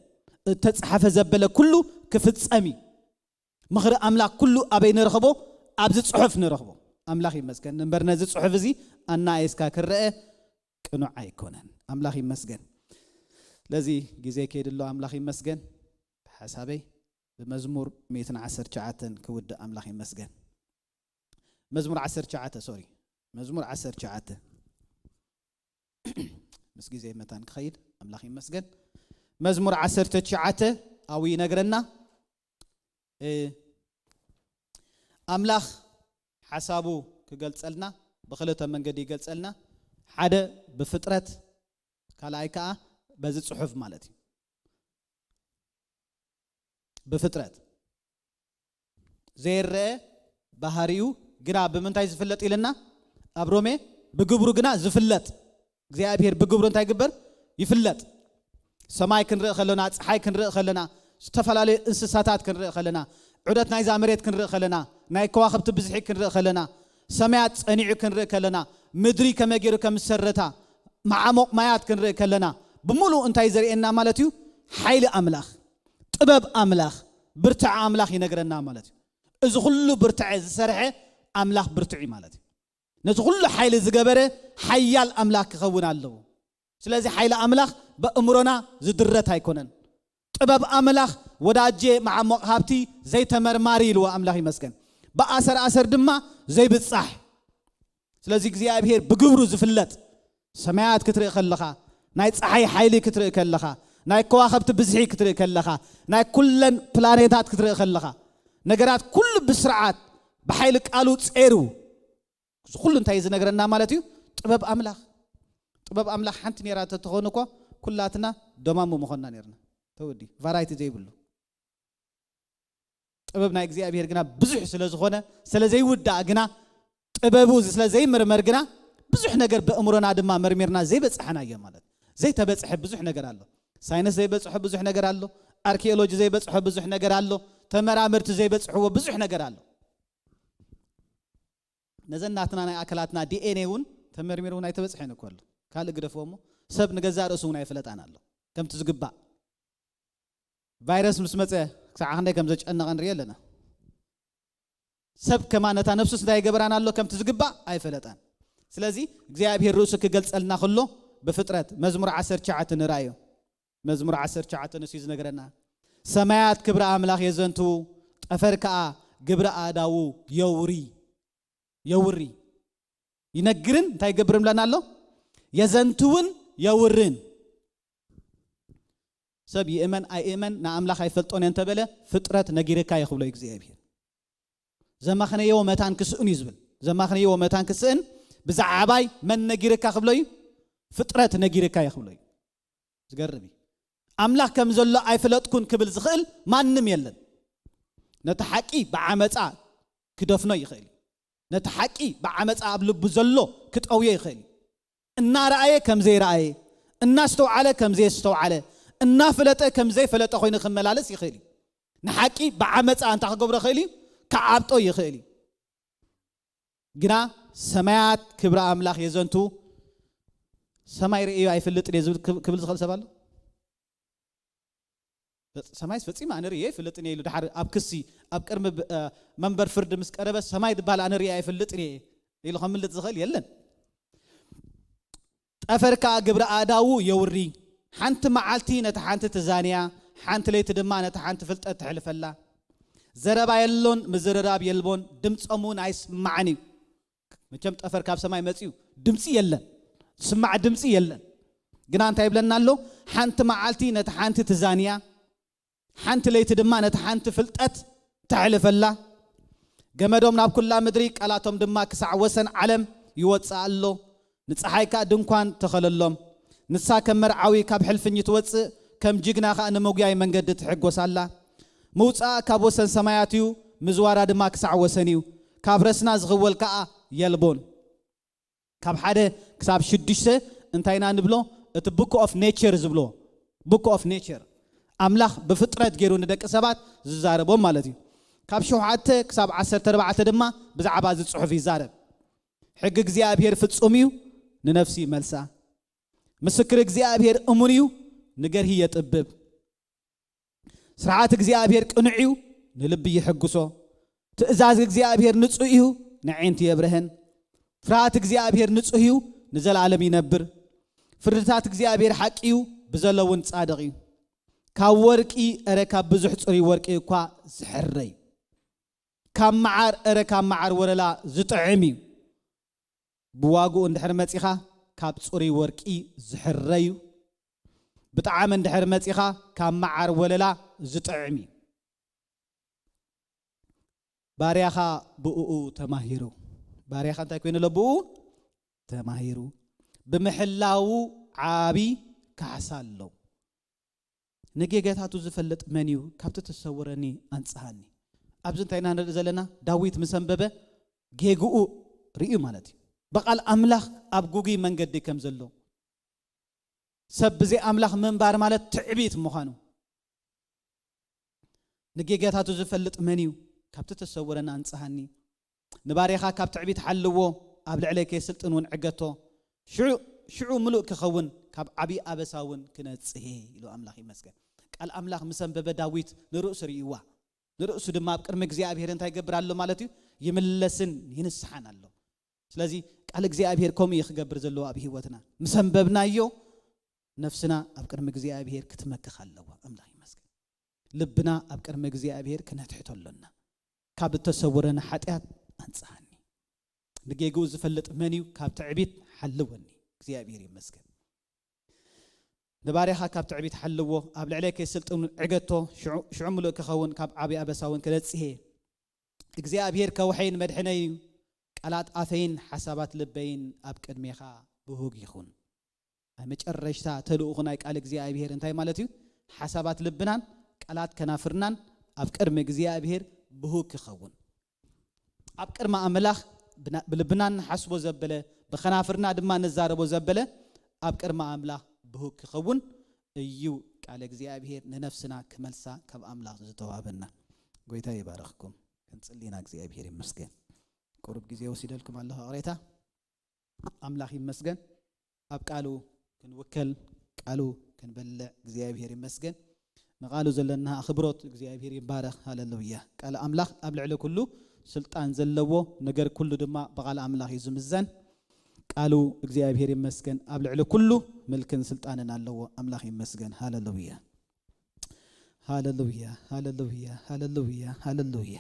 እተጻሓፈ ዘበለ ኩሉ ክፍጸም እዩ። ምኽሪ ኣምላኽ ኩሉ ኣበይ ንረኽቦ? ኣብዚ ጽሑፍ ንረኽቦ። ኣምላኽ ይመስገን። እምበር ነዚ ጽሑፍ እዚ ኣናኣይስካ ክረአ ቅኑዕ ኣይኮነን። ኣምላኽ ይመስገን። ስለዚ ግዜ ከይድሎ ኣምላኽ ይመስገን። ብሓሳበይ ብመዝሙር ሚእትን ዓሰርተ ትሽዓተን ክውድእ ኣምላኽ ይመስገን። መዝሙር ዓሰርተ ትሽዓተ፣ ሶሪ፣ መዝሙር ዓሰርተ ትሽዓተ። ምስ ግዜ መታን ክኸይድ ኣምላኽ ይመስገን። መዝሙር ዓሰርተ ትሽዓተ ኣብኡ ይነግረና። እ፣ ኣምላኽ ሓሳቡ ክገልጸልና ብኽልተ መንገዲ ይገልጸልና። ሓደ ብፍጥረት፣ ካልኣይ ከኣ በዚ ጽሑፍ ማለት እዩ። ብፍጥረት ዘይረአ ባህሪኡ ግና ብምንታይ ዝፍለጥ ኢልና? ኣብ ሮሜ ብግብሩ ግና ዝፍለጥ። እግዚኣብሔር ብግብሩ እንታይ ይግበር? ይፍለጥ። ሰማይ ክንርኢ ከለና፣ ፀሓይ ክንርኢ ከለና፣ ዝተፈላለዩ እንስሳታት ክንርኢ ከለና፣ ዑደት ናይዛ መሬት ክንርኢ ከለና፣ ናይ ከዋኽብቲ ብዝሒ ክንርኢ ከለና፣ ሰማያት ጸኒዑ ክንርኢ ከለና፣ ምድሪ ከመይ ገይሩ ከም ዝሰረታ፣ መዓሞቕ ማያት ክንርኢ ከለና፣ ብምሉእ እንታይ ዘርእየና ማለት እዩ? ሓይሊ ኣምላኽ፣ ጥበብ ኣምላኽ፣ ብርትዐ ኣምላኽ ይነግረና ማለት እዩ። እዚ ኩሉ ብርትዐ ዝሰርሐ ኣምላኽ ብርቱዕ እዩ ማለት እዩ። ነዚ ኩሉ ሓይሊ ዝገበረ ሓያል ኣምላኽ ክኸውን ኣለዎ። ስለዚ ሓይሊ ኣምላኽ በእምሮና ዝድረት ኣይኮነን። ጥበብ ኣምላኽ ወዳጄ መዓሞቕ ሃብቲ ዘይተመርማሪ ኢልዎ ኣምላኽ ይመስገን። ብኣሰር ኣሰር ድማ ዘይብጻሕ። ስለዚ እግዚኣብሔር ብግብሩ ዝፍለጥ፣ ሰማያት ክትርኢ ከለኻ፣ ናይ ፀሓይ ሓይሊ ክትርኢ ከለኻ፣ ናይ ከዋኸብቲ ብዝሒ ክትርኢ ከለኻ፣ ናይ ኩለን ፕላኔታት ክትርኢ ከለኻ፣ ነገራት ኩሉ ብስርዓት ብሓይሊ ቃሉ ጼሩ። እዚ ኩሉ እንታይ እዩ ዝነግረና ማለት እዩ? ጥበብ ኣምላኽ። ጥበብ ኣምላኽ ሓንቲ ነይራ ተትኾን እኮ ኩላትና ደማሙ ምኾንና ነይርና። ተወዲ ቫራይቲ ዘይብሉ። ጥበብ ናይ እግዚኣብሔር ግና ብዙሕ ስለ ዝኾነ፣ ስለ ዘይውዳእ ግና፣ ጥበቡ ስለ ዘይምርመር ግና፣ ብዙሕ ነገር በእምሮና ድማ መርሚርና ዘይበጻሕናዮ ማለት። ዘይተበጽሐ ብዙሕ ነገር ኣሎ። ሳይንስ ዘይበጽሖ ብዙሕ ነገር ኣሎ። ኣርኪኦሎጂ ዘይበጽሖ ብዙሕ ነገር ኣሎ። ተመራመርቲ ዘይበጽሕዎ ብዙሕ ነገር ኣሎ። ነዘን ናትና ናይ ኣካላትና ዲ ኤን ኤ እውን ተመርሚሩ እውን ኣይተበጽሐን እኮ ኣሎ። ካልእ ግደፍዎ እሞ፣ ሰብ ንገዛእ ርእሱ እውን ኣይፈለጣን ኣሎ። ከምቲ ዝግባእ። ቫይረስ ምስ መጸ ክሳዕ ክንደይ ከም ዘጨነቐ ንርኢ ኣለና። ሰብ ከማ ነታ ነፍሱስ እንታይ ይገበራን ኣሎ? ከምቲ ዝግባእ ኣይፈለጣን። ስለዚ እግዚኣብሔር ርእሱ ክገልጸልና ከሎ ብፍጥረት መዝሙር ዓሰርተ ትሽዓተ ንርኣዮ። መዝሙር ዓሰርተ ትሽዓተ ንሱ እዩ ዝነግረና። ሰማያት ክብሪ ኣምላኽ የዘንትዉ፣ ጠፈር ከኣ ግብሪ ኣእዳዉ የውሪ፣ የውሪ። ይነግርን እንታይ ይገብር እብለና ኣሎ? የዘንትውን የውርን። ሰብ ይእመን ኣይእመን ንኣምላኽ ኣይፈልጦን እየ እንተበለ ፍጥረት ነጊርካ እዩ ክብሎ እዩ እግዚኣብሔር። ዘማኽነዮ መታን ክስእን እዩ ዝብል። ዘማኽነዮ መታን ክስእን ብዛዕባይ መን ነጊርካ ክብሎ እዩ? ፍጥረት ነጊርካ እዩ ክብሎ እዩ። ዝገርም እዩ። ኣምላኽ ከም ዘሎ ኣይፍለጥኩን ክብል ዝኽእል ማንም የለን። ነቲ ሓቂ ብዓመፃ ክደፍኖ ይኽእል እዩ። ነቲ ሓቂ ብዓመፃ ኣብ ልቡ ዘሎ ክጠውዮ ይኽእል እዩ። እናረኣየ ከም ዘይረኣየ፣ እናስተውዓለ ከም ዘየስተውዓለ፣ እናፈለጠ ከም ዘይፈለጠ ኮይኑ ክመላለስ ይኽእል እዩ። ንሓቂ ብዓመፃ እንታይ ክገብሮ ይኽእል እዩ? ክዓብጦ ይኽእል እዩ። ግና ሰማያት ክብሪ ኣምላኽ የዘንቱ። ሰማይ ርእዩ ኣይፈልጥን እየ ዝብል ክብ- ክብል ዝኽእል ሰብ ኣሎ? ፈጽ- ሰማይስ ፈጺመ ኣነ ርእየ ኣይፈልጥን እየ ኢሉ ድሓር ኣብ ክሲ ኣብ ቅድሚ ብ- እ፣ መንበር ፍርዲ ምስ ቀረበ ሰማይ ድባል ኣነ ርእየ ኣይፈልጥን እየ ኢሉ ከምልጥ ዝኽእል የለን። ጠፈር ከኣ ግብሪ ኣእዳዉ የውሪ። ሓንቲ መዓልቲ ነታ ሓንቲ ትዛንያ፣ ሓንቲ ለይቲ ድማ ነታ ሓንቲ ፍልጠት ተሕልፈላ። ዘረባ የሎን፣ ምዝርራብ የልቦን፣ ድምጾም እውን ኣይስማዕን እዩ። መቸም ጠፈር ካብ ሰማይ መጺኡ ድምጺ የለን፣ ስማዕ ድምጺ የለን። ግና እንታይ ይብለና ኣሎ? ሓንቲ መዓልቲ ነታ ሓንቲ ትዛንያ፣ ሓንቲ ለይቲ ድማ ነታ ሓንቲ ፍልጠት ተሕልፈላ። ገመዶም ናብ ኩላ ምድሪ፣ ቃላቶም ድማ ክሳዕ ወሰን ዓለም ይወጽእ ኣሎ። ንጸሓይ ከኣ ድንኳን ተኸለሎም። ንሳ ከም መርዓዊ ካብ ሕልፍኝ ትወጽእ፣ ከም ጅግና ከኣ ንምጉያይ መንገዲ ትሕጎስ ኣላ። ምውጻኣ ካብ ወሰን ሰማያት እዩ፣ ምዝዋራ ድማ ክሳዕ ወሰን እዩ። ካብ ረስና ዝኽወል ከኣ የልቦን። ካብ ሓደ ክሳብ ሽዱሽተ እንታይ ኢና ንብሎ? እቲ book of nature ዝብሎ፣ book of nature፣ ኣምላኽ ብፍጥረት ገይሩ ንደቂ ሰባት ዝዛረቦም ማለት እዩ። ካብ ሸውዓተ ክሳብ ዓሰርተ ኣርባዕተ ድማ ብዛዕባ እዚ ጽሑፍ ይዛረብ። ሕጊ እግዚኣብሔር ፍጹም እዩ፣ ንነፍሲ ይመልሳ። ምስክር እግዚኣብሔር እሙን እዩ፣ ንገርሂ የጥብብ። ስርዓት እግዚኣብሔር ቅኑዕ እዩ፣ ንልቢ ይሕግሶ። ትእዛዝ እግዚኣብሔር ንጹህ እዩ፣ ንዓይንቲ የብርሀን። ፍርሃት እግዚኣብሔር ንጹህ እዩ፣ ንዘላለም ይነብር። ፍርድታት እግዚኣብሔር ሓቂ እዩ፣ ብዘሎ እውን ጻድቕ እዩ። ካብ ወርቂ፣ እረ ካብ ብዙሕ ጽሩይ ወርቂ እኳ ዝሕረ እዩ። ካብ መዓር፣ እረ ካብ መዓር ወለላ ዝጥዕም እዩ። ብዋግኡ እንድሕር መጺኻ ካብ ጽሩይ ወርቂ ዝሕረ እዩ። ብጣዕሚ እንድሕር መጺኻ ካብ መዓር ወለላ ዝጥዕም እዩ። ባርያኻ ብእኡ ተማሂሩ። ባርያኻ እንታይ ኮይኑ ኣሎ? ብእኡ ተማሂሩ። ብምሕላዉ ዓቢ ካሕሳ ኣሎ። ንጌጋታቱ ዝፈልጥ መን እዩ? ካብቲ ትሰውረኒ ኣንጽሃኒ። ኣብዚ እንታይ ኢና ንርኢ ዘለና? ዳዊት ምስ ኣንበበ ጌግኡ ርእዩ ማለት እዩ። ብቓል ኣምላኽ ኣብ ጉጉይ መንገዲ ከም ዘሎ፣ ሰብ ብዘይ ኣምላኽ ምንባር ማለት ትዕቢት ምዃኑ። ንጌጋታቱ ዝፈልጥ መን እዩ? ካብቲ ትሰውረኒ ኣንጽሃኒ። ንባርያኻ ካብ ትዕቢት ሓልዎ፣ ኣብ ልዕለይ ከይስልጥን እውን ዕገቶ። ሽዑ፣ ሽዑ ምሉእ ክኸውን፣ ካብ ዓብዪ ኣበሳ እውን ክነጽሄ ኢሉ ኣምላኽ ይመስገን። ቃል ኣምላኽ ምስ ኣንበበ ዳዊት ንርእሱ ርእይዋ። ንርእሱ ድማ ኣብ ቅድሚ እግዚኣብሔር እንታይ ይገብር ኣሎ ማለት እዩ? ይምለስን ይንስሓን ኣሎ። ስለዚ ቃል እግዚኣብሔር ከምኡ እዩ ክገብር ዘለዎ ኣብ ህይወትና። ምስ ኣንበብናዮ ነፍስና ኣብ ቅድሚ እግዚኣብሔር ክትመክኽ ኣለዋ። ኣምላኽ ይመስገን። ልብና ኣብ ቅድሚ እግዚኣብሔር ክነትሕቶ ኣሎና። ካብ እተሰውረና ሓጢኣት ኣንጽሃኒ። ንጌግኡ ዝፈልጥ መን እዩ? ካብ ትዕቢት ሓልወኒ። እግዚኣብሔር ይመስገን። ንባርያኻ ካብ ትዕቢት ሓልዎ፣ ኣብ ልዕለይ ከይስልጥን ዕገቶ፣ ሽዑ፣ ሽዑ ምሉእ ክኸውን፣ ካብ ዓብዪ ኣበሳ እውን ክነጽሄ። እግዚኣብሔር ከውሐይን መድሕነይ እዩ። ቃላት ኣፈይን ሓሳባት ልበይን ኣብ ቅድሜኻ ብሁግ ይኹን። ናይ መጨረሽታ ተልእኹ ናይ ቃል እግዚኣብሔር እንታይ ማለት እዩ? ሓሳባት ልብናን ቃላት ከናፍርናን ኣብ ቅድሚ እግዚኣብሔር ብሁግ ክኸውን። ኣብ ቅድሚ ኣምላኽ ብና-፣ ብልብና እንሓስቦ ዘበለ፣ ብኸናፍርና ድማ ንዛረቦ ዘበለ፣ ኣብ ቅድሚ ኣምላኽ ብሁግ ክኸውን እዩ። ቃል እግዚኣብሔር ንነፍስና ክመልሳ ካብ ኣምላኽ ዝተዋህበና። ጎይታ ይባረኽኩም። ክንጽሊ ኢና። እግዚኣብሔር ይመስገን። ቁሩብ ግዜ ወሲደልኩም ኣለኹ፣ ይቕሬታ። ኣምላኽ ይመስገን። ኣብ ቃሉ ክንውከል፣ ቃሉ ክንበልዕ እግዚኣብሔር ይመስገን። ንቃሉ ዘለና ኣኽብሮት እግዚኣብሔር ይባረኽ። ሃሌሉያ። ቃል ኣምላኽ ኣብ ልዕሊ ኩሉ ስልጣን ዘለዎ፣ ነገር ኩሉ ድማ ብቃል ኣምላኽ እዩ ዝምዘን። ቃሉ እግዚኣብሔር ይመስገን ኣብ ልዕሊ ኩሉ ምልክን ስልጣንን ኣለዎ። ኣምላኽ ይመስገን። ሃሌሉያ። ሃሌሉያ፣ ሃሌሉያ፣ ሃሌሉያ፣ ሃሌሉያ።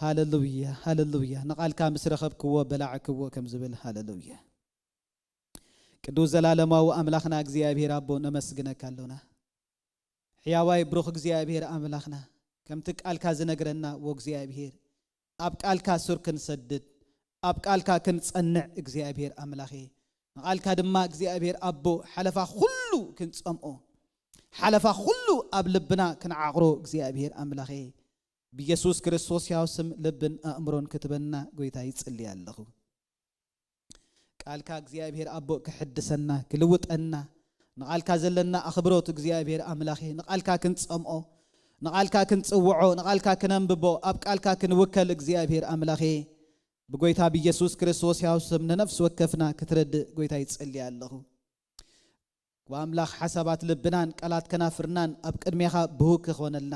ሃሌሉያ፣ ሃሌሉያ። ንቃልካ ምስ ረኸብክዎ በላዕክዎ ከም ዝብል። ሃሌሉያ። ቅዱስ ዘላለማዊ ኣምላኽና እግዚኣብሔር ኣቦ ነመስግነካ ኣሎና። ሕያዋይ ብሩኽ እግዚኣብሔር ኣምላኽና፣ ከምቲ ቃልካ ዝነግረና፣ ወ እግዚኣብሔር፣ ኣብ ቃልካ ሱር ክንሰድድ፣ ኣብ ቃልካ ክንጸንዕ እግዚኣብሔር ኣምላኸ፣ ንቃልካ ድማ እግዚኣብሔር ኣቦ ሓለፋ ኩሉ ክንጸምኦ፣ ሓለፋ ኩሉ ኣብ ልብና ክንዓቕሮ እግዚኣብሔር ኣምላኸ፣ ብየሱስ ክርስቶስ ሕያው ስም ልብን ኣእምሮን ክትበና ጎይታ ይጽሊ ኣለኹ። ቃልካ እግዚኣብሔር ኣቦ ክሕድሰና፣ ክልውጠና፣ ንቃልካ ዘለና ኣኽብሮት እግዚኣብሔር ኣምላኸ፣ ንቃልካ ክንጸምኦ፣ ንቓልካ ክንጽውዖ፣ ንቓልካ ክነንብቦ፣ ኣብ ቃልካ ክንውከል እግዚኣብሔር ኣምላኸ ብጎይታ ብኢየሱስ ክርስቶስ ያው ስም ንነፍሲ ወከፍና ክትረድእ ጎይታ ይጸልይ ኣለኹ። ኣምላኽ ሓሳባት ልብናን ቃላት ከናፍርናን ኣብ ቅድሜኻ ብሁክ ክኾነልና፣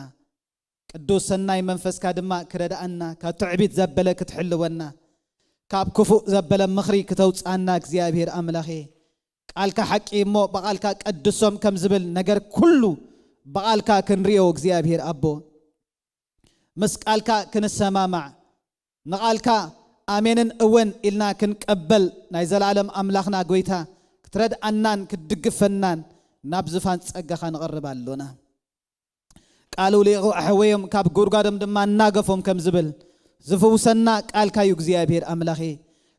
ቅዱስ ሰናይ መንፈስካ ድማ ክረድኣና፣ ካብ ትዕቢት ዘበለ ክትሕልወና፣ ካብ ክፉእ ዘበለ ምኽሪ ክተውፅኣና እግዚኣብሔር ኣምላኸ፣ ቃልካ ሓቂ እሞ ብቓልካ ቀድሶም ከም ዝብል ነገር ኩሉ ብቓልካ ክንርእዮ እግዚኣብሔር ኣቦ፣ ምስ ቃልካ ክንሰማማዕ፣ ንቓልካ ኣሜንን እወን ኢልና ክንቀበል ናይ ዘላለም ኣምላኽና ጎይታ ክትረድኣናን ክትድግፈናን ናብ ዝፋን ጸጋኻ ንቐርብ ኣሎና። ቃሉ ሊቑ ኣሕወዮም ካብ ጉድጓዶም ድማ እናገፎም ከም ዝብል ዝፍውሰና ቃልካ እዩ እግዚኣብሔር ኣምላኸ።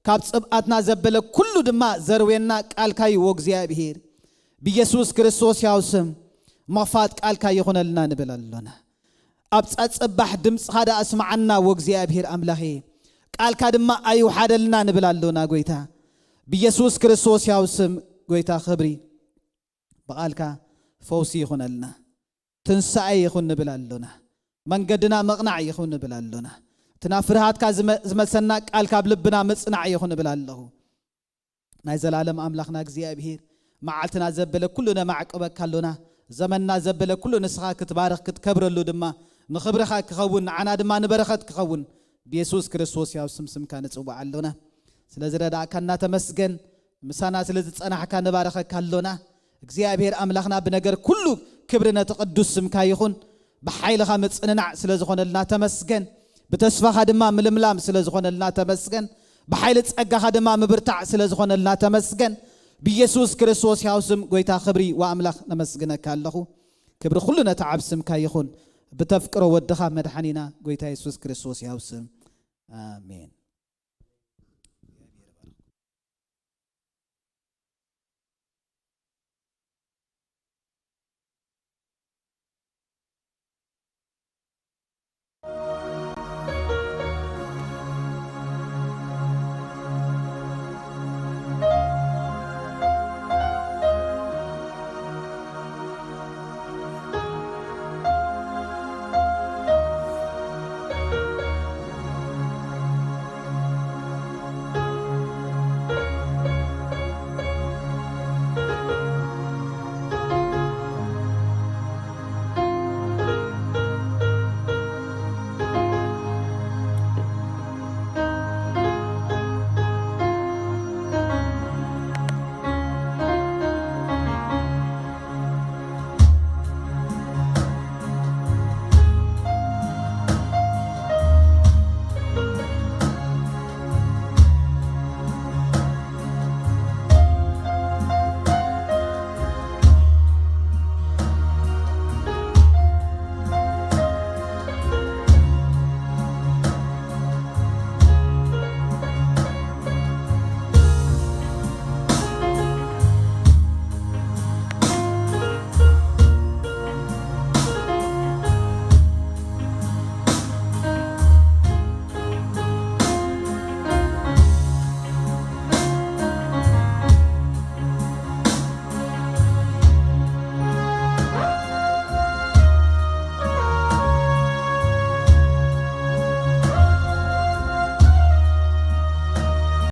ካብ ጽብኣትና ዘበለ ኩሉ ድማ ዘርዌና ቃልካ እዩ እግዚኣብሔር። ብኢየሱስ ክርስቶስ ያው ስም ምኽፋት ቃልካ ይኹነልና ንብል ኣሎና። ኣብ ጸጽባሕ ድምፅኻ ደኣ ስምዓና ወእግዚኣብሔር ኣምላኸ፣ ቃልካ ድማ ኣይውሓደልና ንብል ኣሎና ጎይታ። ብኢየሱስ ክርስቶስ ያው ስም ጎይታ ክብሪ ብቓልካ ፈውሲ ይኹነልና። ትንሳኤ ይኹን ንብል ኣሎና። መንገድና ምቕናዕ ይኹን ንብል ኣሎና። እቲ ናብ ፍርሃትካ ዝመ- ዝመልሰና ቃል ካብ ልብና ምጽናዕ ይኹን ንብል ኣለኹ። ናይ ዘላለም ኣምላኽና እግዚኣብሔር፣ መዓልትና ዘበለ ኩሉ ነማዕቅበካ ኣሎና። ዘመንና ዘበለ ኩሉ ንስኻ ክትባርኽ ክትከብረሉ ድማ ንኽብርኻ ክኸውን፣ ንዓና ድማ ንበረኸት ክኸውን ብየሱስ ክርስቶስ ያው ስም ስምካ ንጽውዕ ኣሎና። ስለ ዝረዳእካና ተመስገን። ምሳና ስለ ዝጸናሕካ ንባረኸካ ኣሎና። እግዚኣብሔር ኣምላኽና ብነገር ኩሉ ክብሪ ነቲ ቅዱስ ስምካ ይኹን። ብሓይልኻ ምጽንናዕ ስለ ዝኾነልና ተመስገን። ብተስፋኻ ድማ ምልምላም ስለ ዝኾነልና ተመስገን። ብሓይሊ ጸጋኻ ድማ ምብርታዕ ስለ ዝኾነልና ተመስገን። ብየሱስ ክርስቶስ ያው ስም ጎይታ ክብሪ ወኣምላኽ ነመስግነካ ኣለኹ። ክብሪ ኩሉ ነቲ ዓብ ስምካ ይኹን። ብተፍቅሮ ወድኻ መድሓኒና ጎይታ የሱስ ክርስቶስ ያው ስም ኣሜን።